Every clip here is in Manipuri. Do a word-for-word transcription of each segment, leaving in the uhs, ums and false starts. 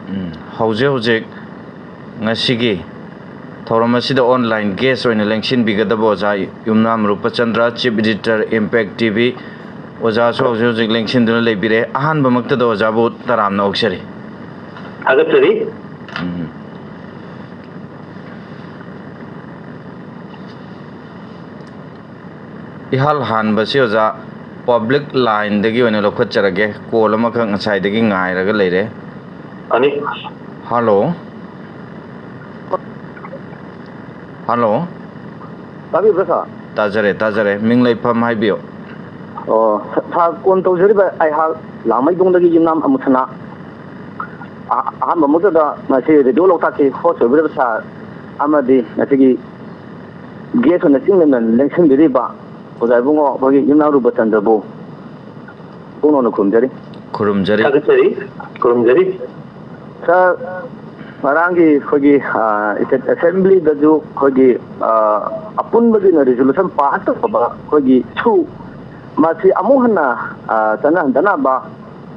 ꯎꯝ, ꯍꯧꯖꯤꯛ ꯍꯧꯖꯤꯛ ꯉꯁꯤꯒꯤ ꯊꯧꯔꯝ ꯑꯁꯤꯗ online guest ꯑꯣꯏꯅ ꯂꯦꯡꯁꯤꯟꯕꯤꯒꯗꯕ ꯑꯣꯖꯥ ꯌꯨꯝꯅꯥꯝ ꯔꯨꯄꯆꯟꯗ꯭ꯔ, Chief Editor, Impact T V꯫ ꯑꯣꯖꯥꯁꯨ ꯍꯧꯖꯤꯛ ꯍꯧꯖꯤꯛ ꯂꯦꯡꯁꯤꯟꯗꯨꯅ ꯂꯩꯕꯤꯔꯦ꯫ ꯑꯍꯥꯟꯕꯃꯛꯇꯗ ꯑꯣꯖꯥꯕꯨ ꯇꯔꯥꯝꯅ ꯑꯣꯛꯆꯔꯤ꯫ ꯊꯥꯒꯠꯆꯔꯤ꯫ ꯎꯝ꯫ ꯏꯍꯥꯟ ꯍꯥꯟꯕꯁꯤ ꯑꯣꯖꯥ, public lineꯗꯒꯤ ꯑꯣꯏꯅ ꯂꯧꯈꯠꯆꯔꯒꯦ꯫ Call ꯑꯃꯈꯛ ꯉꯁꯥꯏꯗꯒꯤ ꯉꯥꯏꯔꯒ ꯂꯩꯔꯦ꯫ ꯑꯅꯤ꯫ Hello꯫ Hello꯫ ꯇꯥꯕꯤꯕ꯭ꯔꯥ, ꯁꯥꯔ? ꯇꯥꯖꯔꯦ, ꯇꯥꯖꯔꯦ꯫ ꯃꯤꯡ ꯂꯩꯐꯝ ꯍꯥꯏꯕꯤꯌꯨ꯫ ꯑꯣ, ꯁꯥꯔ, ꯀꯣꯜ ꯇꯧꯖꯔꯤꯕ ꯑꯩꯍꯥꯛ ꯂꯥꯡꯃꯩꯗꯣꯡꯗꯒꯤ ꯌꯨꯝꯅꯥꯝ ꯑꯃꯨꯊꯅꯥ꯫ ꯑ-, ꯑꯍꯥꯟꯕ ꯃꯛꯇꯗ ꯉꯁꯤ ꯔꯦꯗꯤꯑꯣ ꯂꯣꯛꯇꯥꯛꯀꯤ host ꯑꯣꯏꯕꯤꯔꯤꯕ ꯁꯥꯔ ꯑꯃꯗꯤ ꯉꯁꯤꯒꯤ guest ꯑꯣꯏꯅ ꯆꯤꯡ ꯂꯦꯡꯁꯤꯟꯕꯤꯔꯤꯕ ꯑꯣꯖꯥ ꯏꯕꯨꯡꯉꯣ ꯑꯩꯈꯣꯏꯒꯤ ꯌꯨꯝꯅꯥꯝ ꯔꯨꯄꯆꯟꯗ꯭ꯔꯕꯨ ꯄꯨꯛꯅꯧꯅ ꯈꯨꯔꯨꯝꯖꯔꯤ꯫ ꯈꯨꯔꯨꯝꯖꯔꯤ꯫ ꯊꯥꯒꯠꯆꯔꯤ꯫ ꯈꯨꯔꯨꯝꯖꯔꯤ꯫ ꯁꯥꯔ, ꯉꯔꯥꯡꯒꯤ ꯑꯩꯈꯣꯏꯒꯤ, ꯑ, State Assemblyꯗꯁꯨ ꯑꯩꯈꯣꯏꯒꯤ, ꯑ, ꯑꯄꯨꯟꯕꯒꯤ ꯑꯣꯏꯅ resolution pass ꯇꯧꯕ ꯑꯩꯈꯣꯏꯒꯤ ꯁꯨ ꯃꯁꯤ ꯑꯃꯨꯛ ꯍꯟꯅ, ꯑ, ꯆꯠꯅꯍꯟꯗꯅꯕ,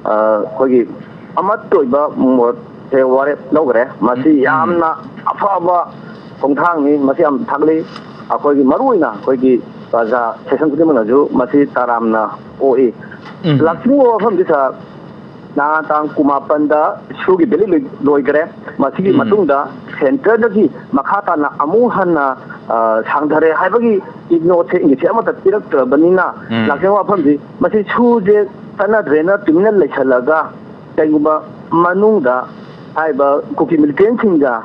ꯑ, ꯑꯩꯈꯣꯏꯒꯤ ꯑꯃꯠꯇ ꯑꯣꯏꯕ ꯃꯣꯠꯁꯦ, ꯋꯥꯔꯦꯞ ꯂꯧꯈ꯭ꯔꯦ꯫ ꯃꯁꯤ ꯎꯝ, ꯎꯝ꯫ ꯌꯥꯝꯅ ꯑꯐꯕ ꯈꯣꯡꯊꯥꯡꯅꯤ꯫ ꯃꯁꯤ ꯌꯥꯝ ꯊꯥꯒꯠꯂꯤ꯫ ꯑꯩꯈꯣꯏꯒꯤ ꯃꯔꯨꯑꯣꯏꯅ ꯑꯩꯈꯣꯏꯒꯤ ꯄ꯭ꯔꯖꯥ section ꯈꯨꯗꯤꯡꯃꯛꯅꯁꯨ ꯃꯁꯤ ꯇꯔꯥꯝꯅ ꯑꯣꯛꯏ꯫ ꯎꯝ꯫ ꯂꯥꯛꯆꯔꯤꯕ ꯋꯥꯐꯝꯗꯤ ꯁꯥꯔ, ꯅꯍꯥ ꯇꯥꯡ ꯀꯨꯟꯃꯥꯄꯟꯗ ꯁꯨꯒꯤ valid ꯂꯣꯏ-, ꯂꯣꯏꯈ꯭ꯔꯦ꯫ ꯃꯁꯤꯒꯤ ꯎꯝ꯫ ꯃꯇꯨꯡꯗ centreꯗꯒꯤ ꯃꯈꯥ ꯇꯥꯅ ꯑꯃꯨꯛ ꯍꯟꯅ, ꯑ, ꯁꯥꯡꯊꯔꯦ ꯍꯥꯏꯕꯒꯤ ꯏꯪꯒꯤꯠꯁꯦ ꯑꯃꯠꯇ ꯄꯤꯔꯛꯇ꯭ꯔꯕꯅꯤꯅ, ꯎꯝ꯫ ꯂꯥꯛꯆꯔꯤꯕ ꯋꯥꯐꯝꯗꯤ ꯃꯁꯤ ꯁꯨꯁꯦ ꯆꯠꯅꯗ꯭ꯔꯦꯅ ꯇꯨꯃꯤꯟꯅ ꯂꯩꯁꯜꯂꯒ ꯀꯩꯒꯨꯝꯕ ꯃꯅꯨꯡꯗ ꯍꯥꯏꯔꯤꯕ ꯀꯨꯀꯤ militantꯁꯤꯡꯒ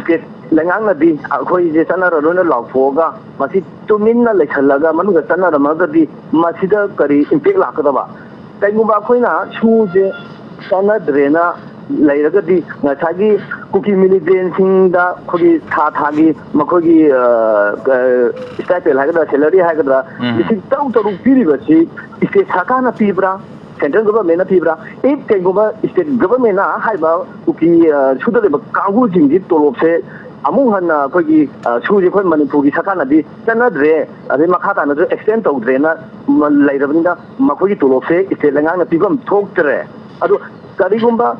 state ꯂꯩꯉꯥꯛꯅꯗꯤ ꯑꯩꯈꯣꯏꯁꯦ ꯆꯠꯅꯔꯔꯣꯏꯅ ꯂꯥꯎꯊꯣꯛꯑꯒ ꯃꯁꯤ ꯇꯨꯃꯤꯟꯅ ꯂꯩꯁꯜꯂꯒ ꯃꯅꯨꯡꯗ ꯆꯠꯅꯔꯝꯃꯒꯗꯤ ꯃꯁꯤꯗ ꯀꯔꯤ impact ꯂꯥꯛꯀꯗꯕ? ꯀꯩꯒꯨꯝꯕ ꯑꯩꯈꯣꯏꯅ ꯁꯨꯁꯦ ꯆꯠꯅꯗ꯭ꯔꯦꯅ ꯂꯩꯔꯒꯗꯤ ꯉꯁꯥꯏꯒꯤ ꯀꯨꯀꯤ militantꯁꯤꯡꯗ ꯑꯩꯈꯣꯏꯒꯤ ꯊꯥ ꯊꯥꯒꯤ ꯃꯈꯣꯏꯒꯤ, ꯑ, ꯑ, stipend ꯍꯥꯏꯒꯗ꯭ꯔꯥ, salary ꯍꯥꯏꯒꯗ꯭ꯔꯥ, ꯎꯝ꯫ ꯂꯤꯁꯤꯡ ꯇꯔꯨꯛ ꯇꯔꯨꯛ ꯄꯤꯔꯤꯕꯁꯤ state ꯁꯔꯀꯥꯔꯅ ꯄꯤꯕ꯭ꯔꯥ, central governmentꯅ ꯄꯤꯕ꯭ꯔꯥ? If ꯀꯩꯒꯨꯝꯕ state governmentꯅ ꯍꯥꯏꯔꯤꯕ ꯀꯨꯀꯤ, ꯑ, ꯁꯨꯗ ꯂꯩꯕ ꯀꯥꯡꯕꯨꯁꯤꯡꯒꯤ ꯇꯣꯂꯣꯞꯁꯦ ꯑꯃꯨꯛ ꯍꯟꯅ ꯑꯩꯈꯣꯏꯒꯤ, ꯑ, ꯁꯨꯁꯦ ꯑꯩꯈꯣꯏ ꯃꯅꯤꯄꯨꯔꯒꯤ ꯁꯔꯀꯥꯔꯅꯗꯤ ꯆꯠꯅꯗ꯭ꯔꯦ, ꯑꯗꯩ ꯃꯈꯥ ꯇꯥꯅꯁꯨ extend ꯇꯧꯗ꯭ꯔꯦꯅ ꯂꯩꯔꯕꯅꯤꯅ ꯃꯈꯣꯏꯒꯤ ꯇꯣꯂꯣꯞꯁꯦ state ꯂꯩꯉꯥꯛꯅ ꯄꯤꯐꯝ ꯊꯣꯛꯇ꯭ꯔꯦ꯫ ꯑꯗꯨ ꯀꯔꯤꯒꯨꯝꯕ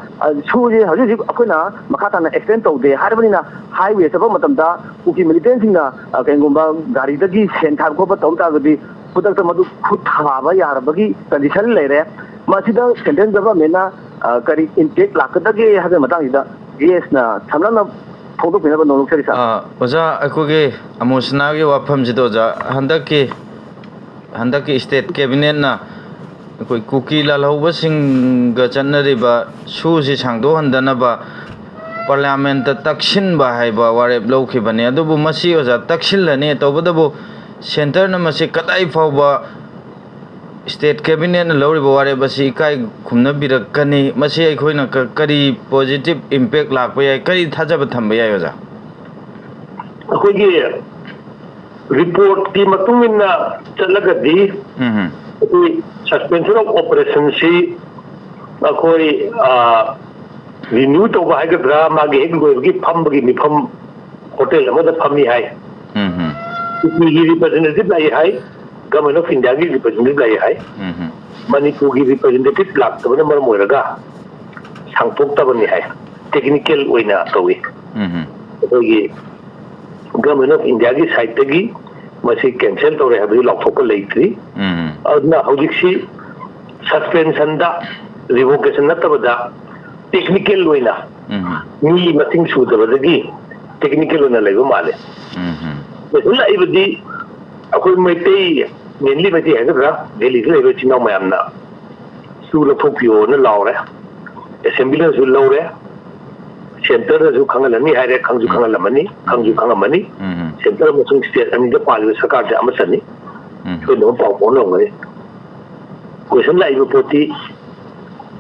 ꯁꯨꯁꯦ ꯍꯧꯖꯤꯛ ꯍꯧꯖꯤꯛ ꯑꯩꯈꯣꯏꯅ ꯃꯈꯥ ꯇꯥꯅ ꯑꯦꯛꯁꯇꯦꯟ ꯇꯧꯗꯦ ꯍꯥꯏꯔꯕꯅꯤꯅ, ꯍꯥꯏꯋꯦ ꯆꯠꯄ ꯃꯇꯝꯗ ꯀꯨꯀꯤ ꯃꯤꯂꯤꯇꯦꯟꯁꯤꯡꯅ ꯀꯩꯒꯨꯝꯕ ꯒꯥꯔꯤꯗꯒꯤ ꯁꯦꯟ ꯈꯥꯏꯕ ꯈꯣꯠꯄ ꯇꯧ ꯇꯥꯔꯒꯗꯤ ꯈꯨꯗꯛꯇ ꯃꯗꯨ ꯈꯨꯠ ꯊꯥꯕ ꯌꯥꯔꯕꯒꯤ ꯀꯟꯗꯤꯁꯟ ꯂꯩꯔꯦ꯫ ꯃꯁꯤꯗ ꯁꯦꯟꯇ꯭ꯔꯦꯜ ꯒꯚꯔꯟꯃꯦꯟꯅ ꯀꯔꯤ ꯏꯝꯄꯦꯛ ꯂꯥꯛꯀꯗꯒꯦ ꯍꯥꯏꯕꯒꯤ ꯃꯇꯥꯡꯁꯤꯗ ꯖꯤ ꯑꯦꯁꯅ ꯁꯝꯂꯞꯅ ꯐꯣꯡꯗꯣꯛꯄꯤꯅꯕ ꯅꯣꯡꯂꯨꯛꯆꯔꯤ ꯁꯥꯔ꯫ ꯑꯣꯖꯥ, ꯑꯩꯈꯣꯏꯒꯤ ꯑꯃꯣꯁꯅꯥꯒꯤ ꯋꯥꯐꯝꯁꯤꯗ ꯑꯣꯖꯥ, ꯍꯟꯗꯛꯀꯤ ꯍꯟꯗꯛꯀꯤ ꯁ꯭ꯇꯦꯠ ꯀꯦꯕꯤꯅꯦꯠꯅ ꯑꯩꯈꯣꯏ ꯀꯨꯀꯤ ꯂꯥꯜꯍꯧꯕꯁꯤꯡꯒ ꯆꯠꯅꯔꯤꯕ ꯁꯨꯁꯤ ꯁꯥꯡꯗꯣꯛꯍꯟꯗꯅꯕ ꯄꯥꯔꯂꯤꯌꯥꯃꯦꯟꯠꯇ ꯇꯛꯁꯤꯟꯕ ꯍꯥꯏꯕ ꯋꯥꯔꯦꯞ ꯂꯧꯈꯤꯕꯅꯤ꯫ ꯑꯗꯨꯕꯨ ꯃꯁꯤ ꯑꯣꯖꯥ ꯇꯛꯁꯤꯜꯂꯅꯤ, ꯇꯧꯕꯇꯕꯨ ꯁꯦꯟꯇꯔꯅ ꯃꯁꯤ ꯀꯗꯥꯏ ꯐꯥꯎꯕ ꯁ꯭ꯇꯦꯠ ꯀꯦꯕꯤꯅꯦꯠꯅ ꯂꯧꯔꯤꯕ ꯋꯥꯔꯦꯞ ꯑꯁꯤ ꯏꯀꯥꯏ ꯈꯨꯝꯅꯕꯤꯔꯛꯀꯅꯤ? ꯃꯁꯤ ꯑꯩꯈꯣꯏꯅ ꯀ-, ꯀꯔꯤ ꯄꯣꯖꯤꯇꯤꯚ ꯏꯝꯄꯦꯛ ꯂꯥꯛꯄ ꯌꯥꯏ, ꯀꯔꯤ ꯊꯥꯖꯕ ꯊꯝꯕ ꯌꯥꯏ ꯑꯣꯖꯥ? ꯑꯩꯈꯣꯏꯒꯤ ꯔꯤꯄꯣꯔꯠꯀꯤ ꯃꯇꯨꯡ ꯏꯟꯅ ꯆꯠꯂꯒꯗꯤ, ꯎꯝ ꯑꯩꯈꯣꯏ ꯁꯁꯄꯦꯟꯁꯟ ꯑꯣꯐ ꯑꯣꯄꯔꯦꯁꯟꯁꯤ ꯑꯩꯈꯣꯏ ꯔꯤꯅ꯭ꯌꯨ ꯇꯧꯕ ꯍꯥꯏꯒꯗ꯭ꯔꯥ, ꯃꯥꯒꯤ ꯍꯦꯛ ꯂꯣꯏꯕꯒꯤ ꯐꯝꯕꯒꯤ ꯃꯤꯐꯝ ꯍꯣꯇꯦꯜ ꯑꯃꯗ ꯐꯝꯃꯤ ꯍꯥꯏ꯫ ꯎꯝ ꯀꯨꯀꯤꯒꯤ ꯔꯤꯄ꯭ꯔꯖꯦꯟꯇꯦꯇꯤꯚ ꯂꯥꯛꯏ ꯍꯥꯏ, ꯒꯚꯔꯟꯃꯦꯟꯠ ꯑꯣꯐ ꯏꯟꯗꯤꯌꯥꯒꯤ ꯔꯤꯄ꯭ꯔꯖꯦꯟꯇꯦꯇꯤꯚ ꯂꯥꯛꯏ ꯍꯥꯏ꯫ ꯎꯝ ꯃꯅꯤꯄꯨꯔꯒꯤ ꯔꯤꯄ꯭ꯔꯖꯦꯟꯇꯦꯇꯤꯚ ꯂꯥꯛꯇꯕꯅ ꯃꯔꯝ ꯑꯣꯏꯔꯒ ꯁꯥꯡꯗꯣꯛꯇꯕꯅꯤ ꯍꯥꯏ, ꯇꯦꯛꯅꯤꯀꯦꯜ ꯑꯣꯏꯅ ꯇꯧꯏ꯫ ꯎꯝ ꯑꯩꯈꯣꯏꯒꯤ ꯒꯚꯔꯟꯃꯦꯟꯠ ꯑꯣꯐ ꯏꯟꯗꯤꯌꯥꯒꯤ ꯁꯥꯏꯠꯇꯒꯤ ꯃꯁꯤ ꯀꯦꯟꯁꯦꯜ ꯇꯧꯔꯦ ꯍꯥꯏꯕꯗꯨ ꯂꯥꯎꯊꯣꯛꯄ ꯂꯩꯇ꯭ꯔꯤ꯫ ꯎꯝ ꯑꯗꯨꯅ ꯍꯧꯖꯤꯛꯁꯤ ꯁꯁꯄꯦꯟꯁꯟꯗ, ꯔꯤꯚꯣꯀꯦꯁꯟ ꯅꯠꯇꯕꯗ ꯇꯦꯛꯅꯤꯀꯦꯜ ꯑꯣꯏꯅ ꯎꯝ ꯃꯤ ꯃꯁꯤꯡ ꯁꯨꯗꯕꯗꯒꯤ ꯇꯦꯛꯅꯤꯀꯦꯜ ꯑꯣꯏꯅ ꯂꯩꯕ ꯃꯥꯜꯂꯦ꯫ ꯎꯝ ꯂꯩꯁꯤꯜꯂꯛꯏꯕꯗꯤ ꯑꯩꯈꯣꯏ ꯃꯩꯇꯩ, ꯃꯦꯟꯂꯤ ꯃꯩꯇꯩ ꯍꯥꯏꯒꯗ꯭ꯔꯥ, ꯗꯦꯜꯂꯤꯗ ꯂꯩꯕ ꯏꯆꯤꯟ ꯏꯅꯥꯎ ꯃꯌꯥꯝꯅ ꯁꯨ ꯂꯧꯊꯣꯛꯄꯤꯌꯣꯅ ꯂꯥꯎꯔꯦ꯫ ꯑꯦꯁꯦꯝꯕ꯭ꯂꯤꯅꯁꯨ ꯂꯧꯔꯦ, ꯁꯦꯟꯇꯔꯅꯁꯨ ꯈꯪꯍꯜꯂꯅꯤ ꯍꯥꯏꯔꯦ, ꯈꯪꯁꯨ ꯎꯝ꯫ ꯈꯪꯍꯜꯂꯝꯃꯅꯤ, ꯈꯪꯁꯨ ꯎꯝ꯫ ꯈꯪꯉꯝꯃꯅꯤ꯫ ꯎꯝ ꯁꯦꯟꯇꯔ ꯑꯃꯁꯨꯡ ꯁ꯭ꯇꯦꯠ ꯑꯅꯤꯗ ꯄꯥꯜꯂꯤꯕ ꯁꯔꯀꯥꯔꯁꯦ ꯑꯃꯠꯇꯅꯤ꯫ ꯎꯝ ꯁꯣꯏꯗꯅ ꯄꯥꯎ ꯐꯥꯎꯅꯔꯝꯒꯅꯤ꯫ ꯀꯣꯏꯁꯟ ꯂꯥꯛꯏꯕ ꯄꯣꯠꯇꯤ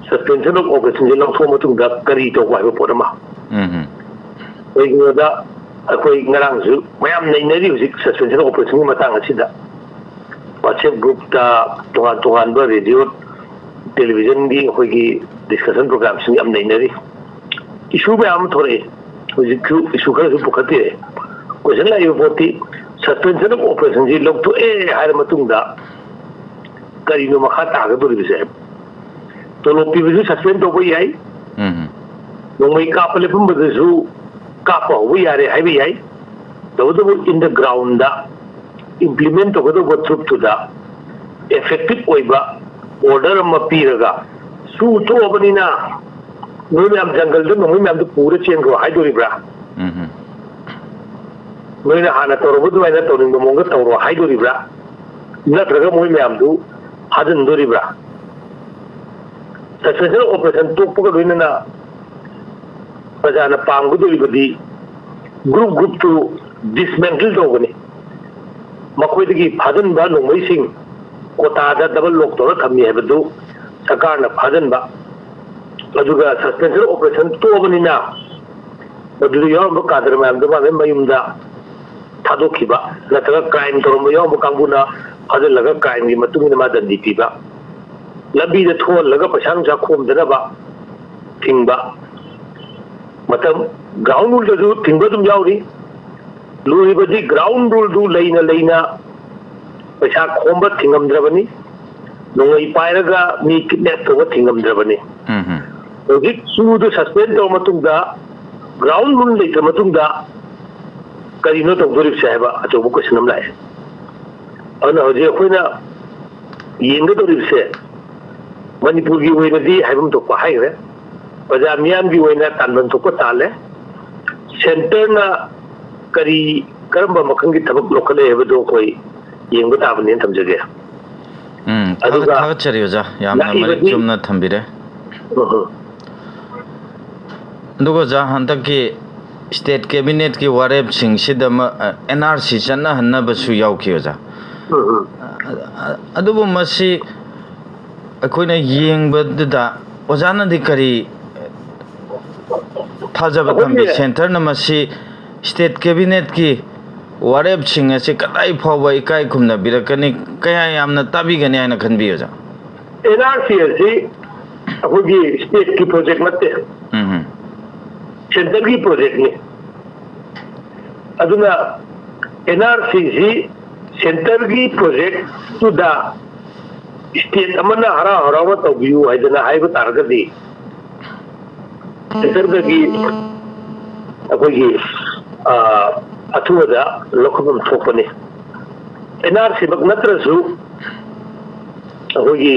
ꯁꯁꯄꯦꯟꯁꯟ ꯑꯣꯐ ꯑꯣꯄꯔꯦꯁꯟꯁꯦ ꯂꯧꯊꯣꯛꯑ ꯃꯇꯨꯡꯗ ꯀꯔꯤ ꯇꯧꯕ ꯍꯥꯏꯕ ꯄꯣꯠ ꯑꯃ꯫ ꯎꯝ ꯀꯩꯒꯤꯅꯣꯗ ꯑꯩꯈꯣꯏ ꯉꯔꯥꯡꯁꯨ ꯃꯌꯥꯝ ꯅꯩꯅꯔꯤ ꯍꯧꯖꯤꯛ ꯁꯁꯄꯦꯟꯁꯟ ꯑꯣꯐ ꯑꯣꯄꯔꯦꯁꯟꯒꯤ ꯃꯇꯥꯡ ꯑꯁꯤꯗ꯫ ꯋꯥꯆꯦꯞ ꯒ꯭ꯔꯨꯞꯇ ꯇꯣꯉꯥꯟ ꯇꯣꯉꯥꯟꯕ ꯔꯦꯗꯤꯑꯣ, ꯇꯦꯂꯤꯚꯤꯖꯟꯒꯤ ꯑꯩꯈꯣꯏꯒꯤ ꯗꯤꯁꯀꯁꯟ ꯄ꯭ꯔꯣꯒ꯭ꯔꯥꯝꯁꯤꯡ ꯌꯥꯝ ꯅꯩꯅꯔꯤ꯫ ꯏꯁꯨ ꯃꯌꯥꯝ ꯑꯃ ꯊꯣꯔꯛꯏ꯫ ꯍꯧꯖꯤꯛꯁꯨ ꯏꯁꯨ ꯈꯔꯁꯨ ꯄꯨꯈꯠꯄꯤꯔꯛꯑꯦ꯫ ꯀꯣꯏꯁꯟ ꯂꯥꯛꯏꯕ ꯄꯣꯠꯇꯤ ꯁꯁꯄꯦꯟꯁꯟ ꯑꯣꯐ ꯑꯣꯄꯔꯦꯁꯟꯁꯤ ꯂꯧꯊꯣꯛꯑꯦ ꯍꯥꯏꯔ ꯃꯇꯨꯡꯗ ꯀꯔꯤꯅꯣ ꯃꯈꯥ ꯇꯥꯒꯗꯧꯔꯤꯕꯁꯦ? ꯇꯣꯂꯣꯞ ꯄꯤꯕꯁꯨ ꯁꯁꯄꯦꯟ ꯇꯧꯕ ꯌꯥꯏ, ꯎꯝ꯫ ꯅꯣꯡꯃꯩ ꯀꯥꯞꯄ ꯂꯦꯞꯄꯝꯕꯗꯁꯨ ꯀꯥꯞꯄ ꯍꯧꯕ ꯌꯥꯔꯦ ꯍꯥꯏꯕ ꯌꯥꯏ꯫ ꯇꯧꯕꯇꯕꯨ in the ground implement ꯇꯧꯒꯗꯧꯕ ꯇ꯭ꯔꯨꯞꯇꯨꯗ effective ꯑꯣꯏꯕ order ꯑꯃ ꯄꯤꯔꯒ, "ꯁꯨ ꯊꯣꯛꯑꯕꯅꯤꯅ ꯅꯣꯏ ꯃꯌꯥꯝ ꯖꯪꯒꯜꯗ ꯅꯣꯡꯃꯩ ꯃꯌꯥꯝꯗꯨ ꯄꯨꯔ ꯆꯦꯟꯈ꯭ꯔꯣ" ꯍꯥꯏꯗꯣꯔꯤꯕ꯭ꯔꯥ? ꯎꯝ꯫ ꯅꯣꯏꯅ ꯍꯥꯟꯅ ꯇꯧꯔꯝꯕ ꯑꯗꯨꯃꯥꯏꯅ ꯇꯧꯅꯤꯡꯕ ꯃꯑꯣꯡꯗ ꯇꯧꯔꯣ ꯍꯥꯏꯗꯣꯔꯤꯕ꯭ꯔꯥ? ꯅꯠꯇ꯭ꯔꯒ ꯃꯣꯏ ꯃꯌꯥꯝꯗꯨ ꯐꯥꯖꯤꯟꯗꯣꯔꯤꯕ꯭ꯔꯥ? Suspension of operation ꯇꯣꯛꯄꯒ ꯂꯣꯏꯅꯅ ꯄ꯭ꯔꯖꯥꯅ ꯄꯥꯝꯒꯗꯧꯔꯤꯕꯗꯤ group group ꯇꯨ dismantle ꯇꯧꯒꯅꯤ꯫ ꯃꯈꯣꯏꯗꯒꯤ ꯐꯥꯖꯤꯟꯕ ꯅꯣꯡꯃꯩꯁꯤꯡ ꯀꯣꯇꯥꯗ double lock ꯇꯧꯔ ꯊꯝꯃꯤ ꯍꯥꯏꯕꯗꯨ ꯁꯔꯀꯥꯔꯅ ꯐꯥꯖꯤꯟꯕ, ꯑꯗꯨꯒ suspension of operation ꯇꯣꯛꯑꯕꯅꯤꯅ ꯃꯗꯨꯗ ꯌꯥꯎꯔꯝꯕ ꯀꯥꯗ꯭ꯔ ꯃꯌꯥꯝꯗꯨ ꯃꯥ ꯃꯌꯨꯝꯗ ꯊꯥꯗꯣꯛꯈꯤꯕ, ꯅꯠꯇ꯭ꯔꯒ crime ꯇꯧꯔꯝꯕ ꯌꯥꯎꯔꯝꯕ ꯀꯥꯡꯕꯨꯅ ꯐꯥꯖꯤꯜꯂꯒ crime ꯒꯤ ꯃꯇꯨꯡ ꯏꯟꯅ ꯃꯥ ꯗꯟꯗꯤ ꯄꯤꯕ, ꯂꯝꯕꯤꯗ ꯊꯣꯛꯍꯜꯂꯒ ꯄꯩꯁꯥ ꯅꯨꯡꯁꯥ ꯈꯣꯝꯗꯅꯕ ꯊꯤꯡꯕ, ꯃꯇꯝ ground rule ꯗꯁꯨ ꯊꯤꯡꯕ ꯑꯗꯨꯝ ꯌꯥꯎꯔꯤ꯫ ꯂꯨꯔꯤꯕꯗꯤ ground rule ꯗꯨ ꯂꯩꯅ ꯂꯩꯅ ꯄꯩꯁꯥ ꯈꯣꯝꯕ ꯊꯤꯡꯉꯝꯗ꯭ꯔꯕꯅꯤ, ꯅꯣꯡꯃꯩ ꯄꯥꯏꯔꯒ ꯃꯤ kidnap ꯇꯧꯕ ꯊꯤꯡꯉꯝꯗ꯭ꯔꯕꯅꯤ꯫ ꯎꯝ ꯍꯝ꯫ ꯍꯧꯖꯤꯛ ꯁꯨꯗꯨ suspend ꯇꯧꯔ ꯃꯇꯨꯡꯗ ground rule ꯂꯩꯇ꯭ꯔ ꯃꯇꯨꯡꯗ ꯀꯔꯤꯅꯣ ꯇꯧꯗꯣꯔꯤꯕꯁꯦ ꯍꯥꯏꯕ ꯑꯆꯧꯕ question ꯑꯃ ꯂꯥꯛꯑꯦ꯫ ꯑꯗꯨꯅ ꯍꯧꯖꯤꯛ ꯑꯩꯈꯣꯏꯅ ꯌꯦꯡꯒꯗꯧꯔꯤꯕꯁꯦ ꯃꯅꯤꯄꯨꯔꯒꯤ ꯑꯣꯏꯅꯗꯤ ꯍꯥꯏꯐꯝ ꯊꯣꯛꯄ ꯍꯥꯏꯈ꯭ꯔꯦ, ꯄ꯭ꯔꯖꯥ ꯃꯤꯌꯥꯝꯒꯤ ꯑꯣꯏꯅ ꯇꯥꯟꯐꯝ ꯊꯣꯛꯄ ꯇꯥꯜꯂꯦ꯫ Centre ꯅ ꯀꯔꯤ, ꯀꯔꯝꯕ ꯃꯈꯜꯒꯤ ꯊꯕꯛ ꯂꯧꯈꯠꯂꯛꯑꯦ ꯍꯥꯏꯕꯗꯣ ꯑꯩꯈꯣꯏ ꯌꯦꯡꯕ ꯇꯥꯕꯅꯦꯅ ꯊꯝꯖꯒꯦ꯫ ꯎꯝ, ꯊꯥꯒꯠ-, ꯑꯗꯨꯒ ꯊꯥꯒꯠꯆꯔꯤ ꯑꯣꯖꯥ, ꯌꯥꯝꯅ ꯃꯔꯤꯛ ꯂꯥꯛꯏꯕꯗꯤ ꯆꯨꯝꯅ ꯊꯝꯕꯤꯔꯦ꯫ ꯎꯝ, ꯎꯝ꯫ ꯑꯗꯨꯒ ꯑꯣꯖꯥ, ꯍꯟꯗꯛꯀꯤ state cabinet ꯀꯤ ꯋꯥꯔꯦꯞꯁꯤꯡꯁꯤꯗ ꯃ-, ꯑ, N R C ꯆꯠꯅꯍꯟꯅꯕꯁꯨ ꯌꯥꯎꯈꯤ ꯑꯣꯖꯥ꯫ ꯎꯝ, ꯎꯝ꯫ ꯑ, ꯑ, ꯑꯗꯨꯕꯨ ꯃꯁꯤ ꯑꯩꯈꯣꯏꯅ ꯌꯦꯡꯕꯗꯨꯗ ꯑꯣꯖꯥꯅꯗꯤ ꯀꯔꯤ ꯊꯥꯖꯕ ꯊꯝꯕꯤ? ꯑꯩꯈꯣꯏꯒꯤ Centre ꯅ ꯃꯁꯤ state cabinet ꯀꯤ ꯋꯥꯔꯦꯞꯁꯤꯡ ꯑꯁꯤ ꯀꯗꯥꯏ ꯐꯥꯎꯕ ꯏꯀꯥꯏ ꯈꯨꯝꯅꯕꯤꯔꯛꯀꯅꯤ, ꯀꯌꯥ ꯌꯥꯝꯅ ꯇꯥꯕꯤꯒꯅꯤ ꯍꯥꯏꯅ ꯈꯟꯕꯤ ꯑꯣꯖꯥ? N R C ꯑꯁꯤ ꯑꯩꯈꯣꯏꯒꯤ state ꯀꯤ project ꯅꯠꯇꯦ, ꯎꯝ, ꯎꯝ꯫ Centre ꯒꯤ project ꯅꯤ꯫ ꯑꯗꯨꯅ N R C ꯁꯤ Centre ꯒꯤ project ꯇꯨꯗ ꯁ꯭ꯇꯦꯠ ꯑꯃꯅ ꯍꯔꯥꯎ ꯍꯔꯥꯎꯅ ꯇꯧꯕꯤꯌꯨ ꯍꯥꯏꯗꯅ ꯍꯥꯏꯕ ꯇꯥꯔꯒꯗꯤ, ꯁꯦꯟꯇꯔꯗꯒꯤ ꯑꯩꯈꯣꯏꯒꯤ, ꯑ, ꯑꯊꯨꯕꯗ ꯂꯧꯈꯠꯐꯝ ꯊꯣꯛꯄꯅꯤ꯫ ꯑꯦꯟ ꯑꯥꯔ ꯁꯤꯃꯛ ꯅꯠꯇ꯭ꯔꯁꯨ, ꯑꯩꯈꯣꯏꯒꯤ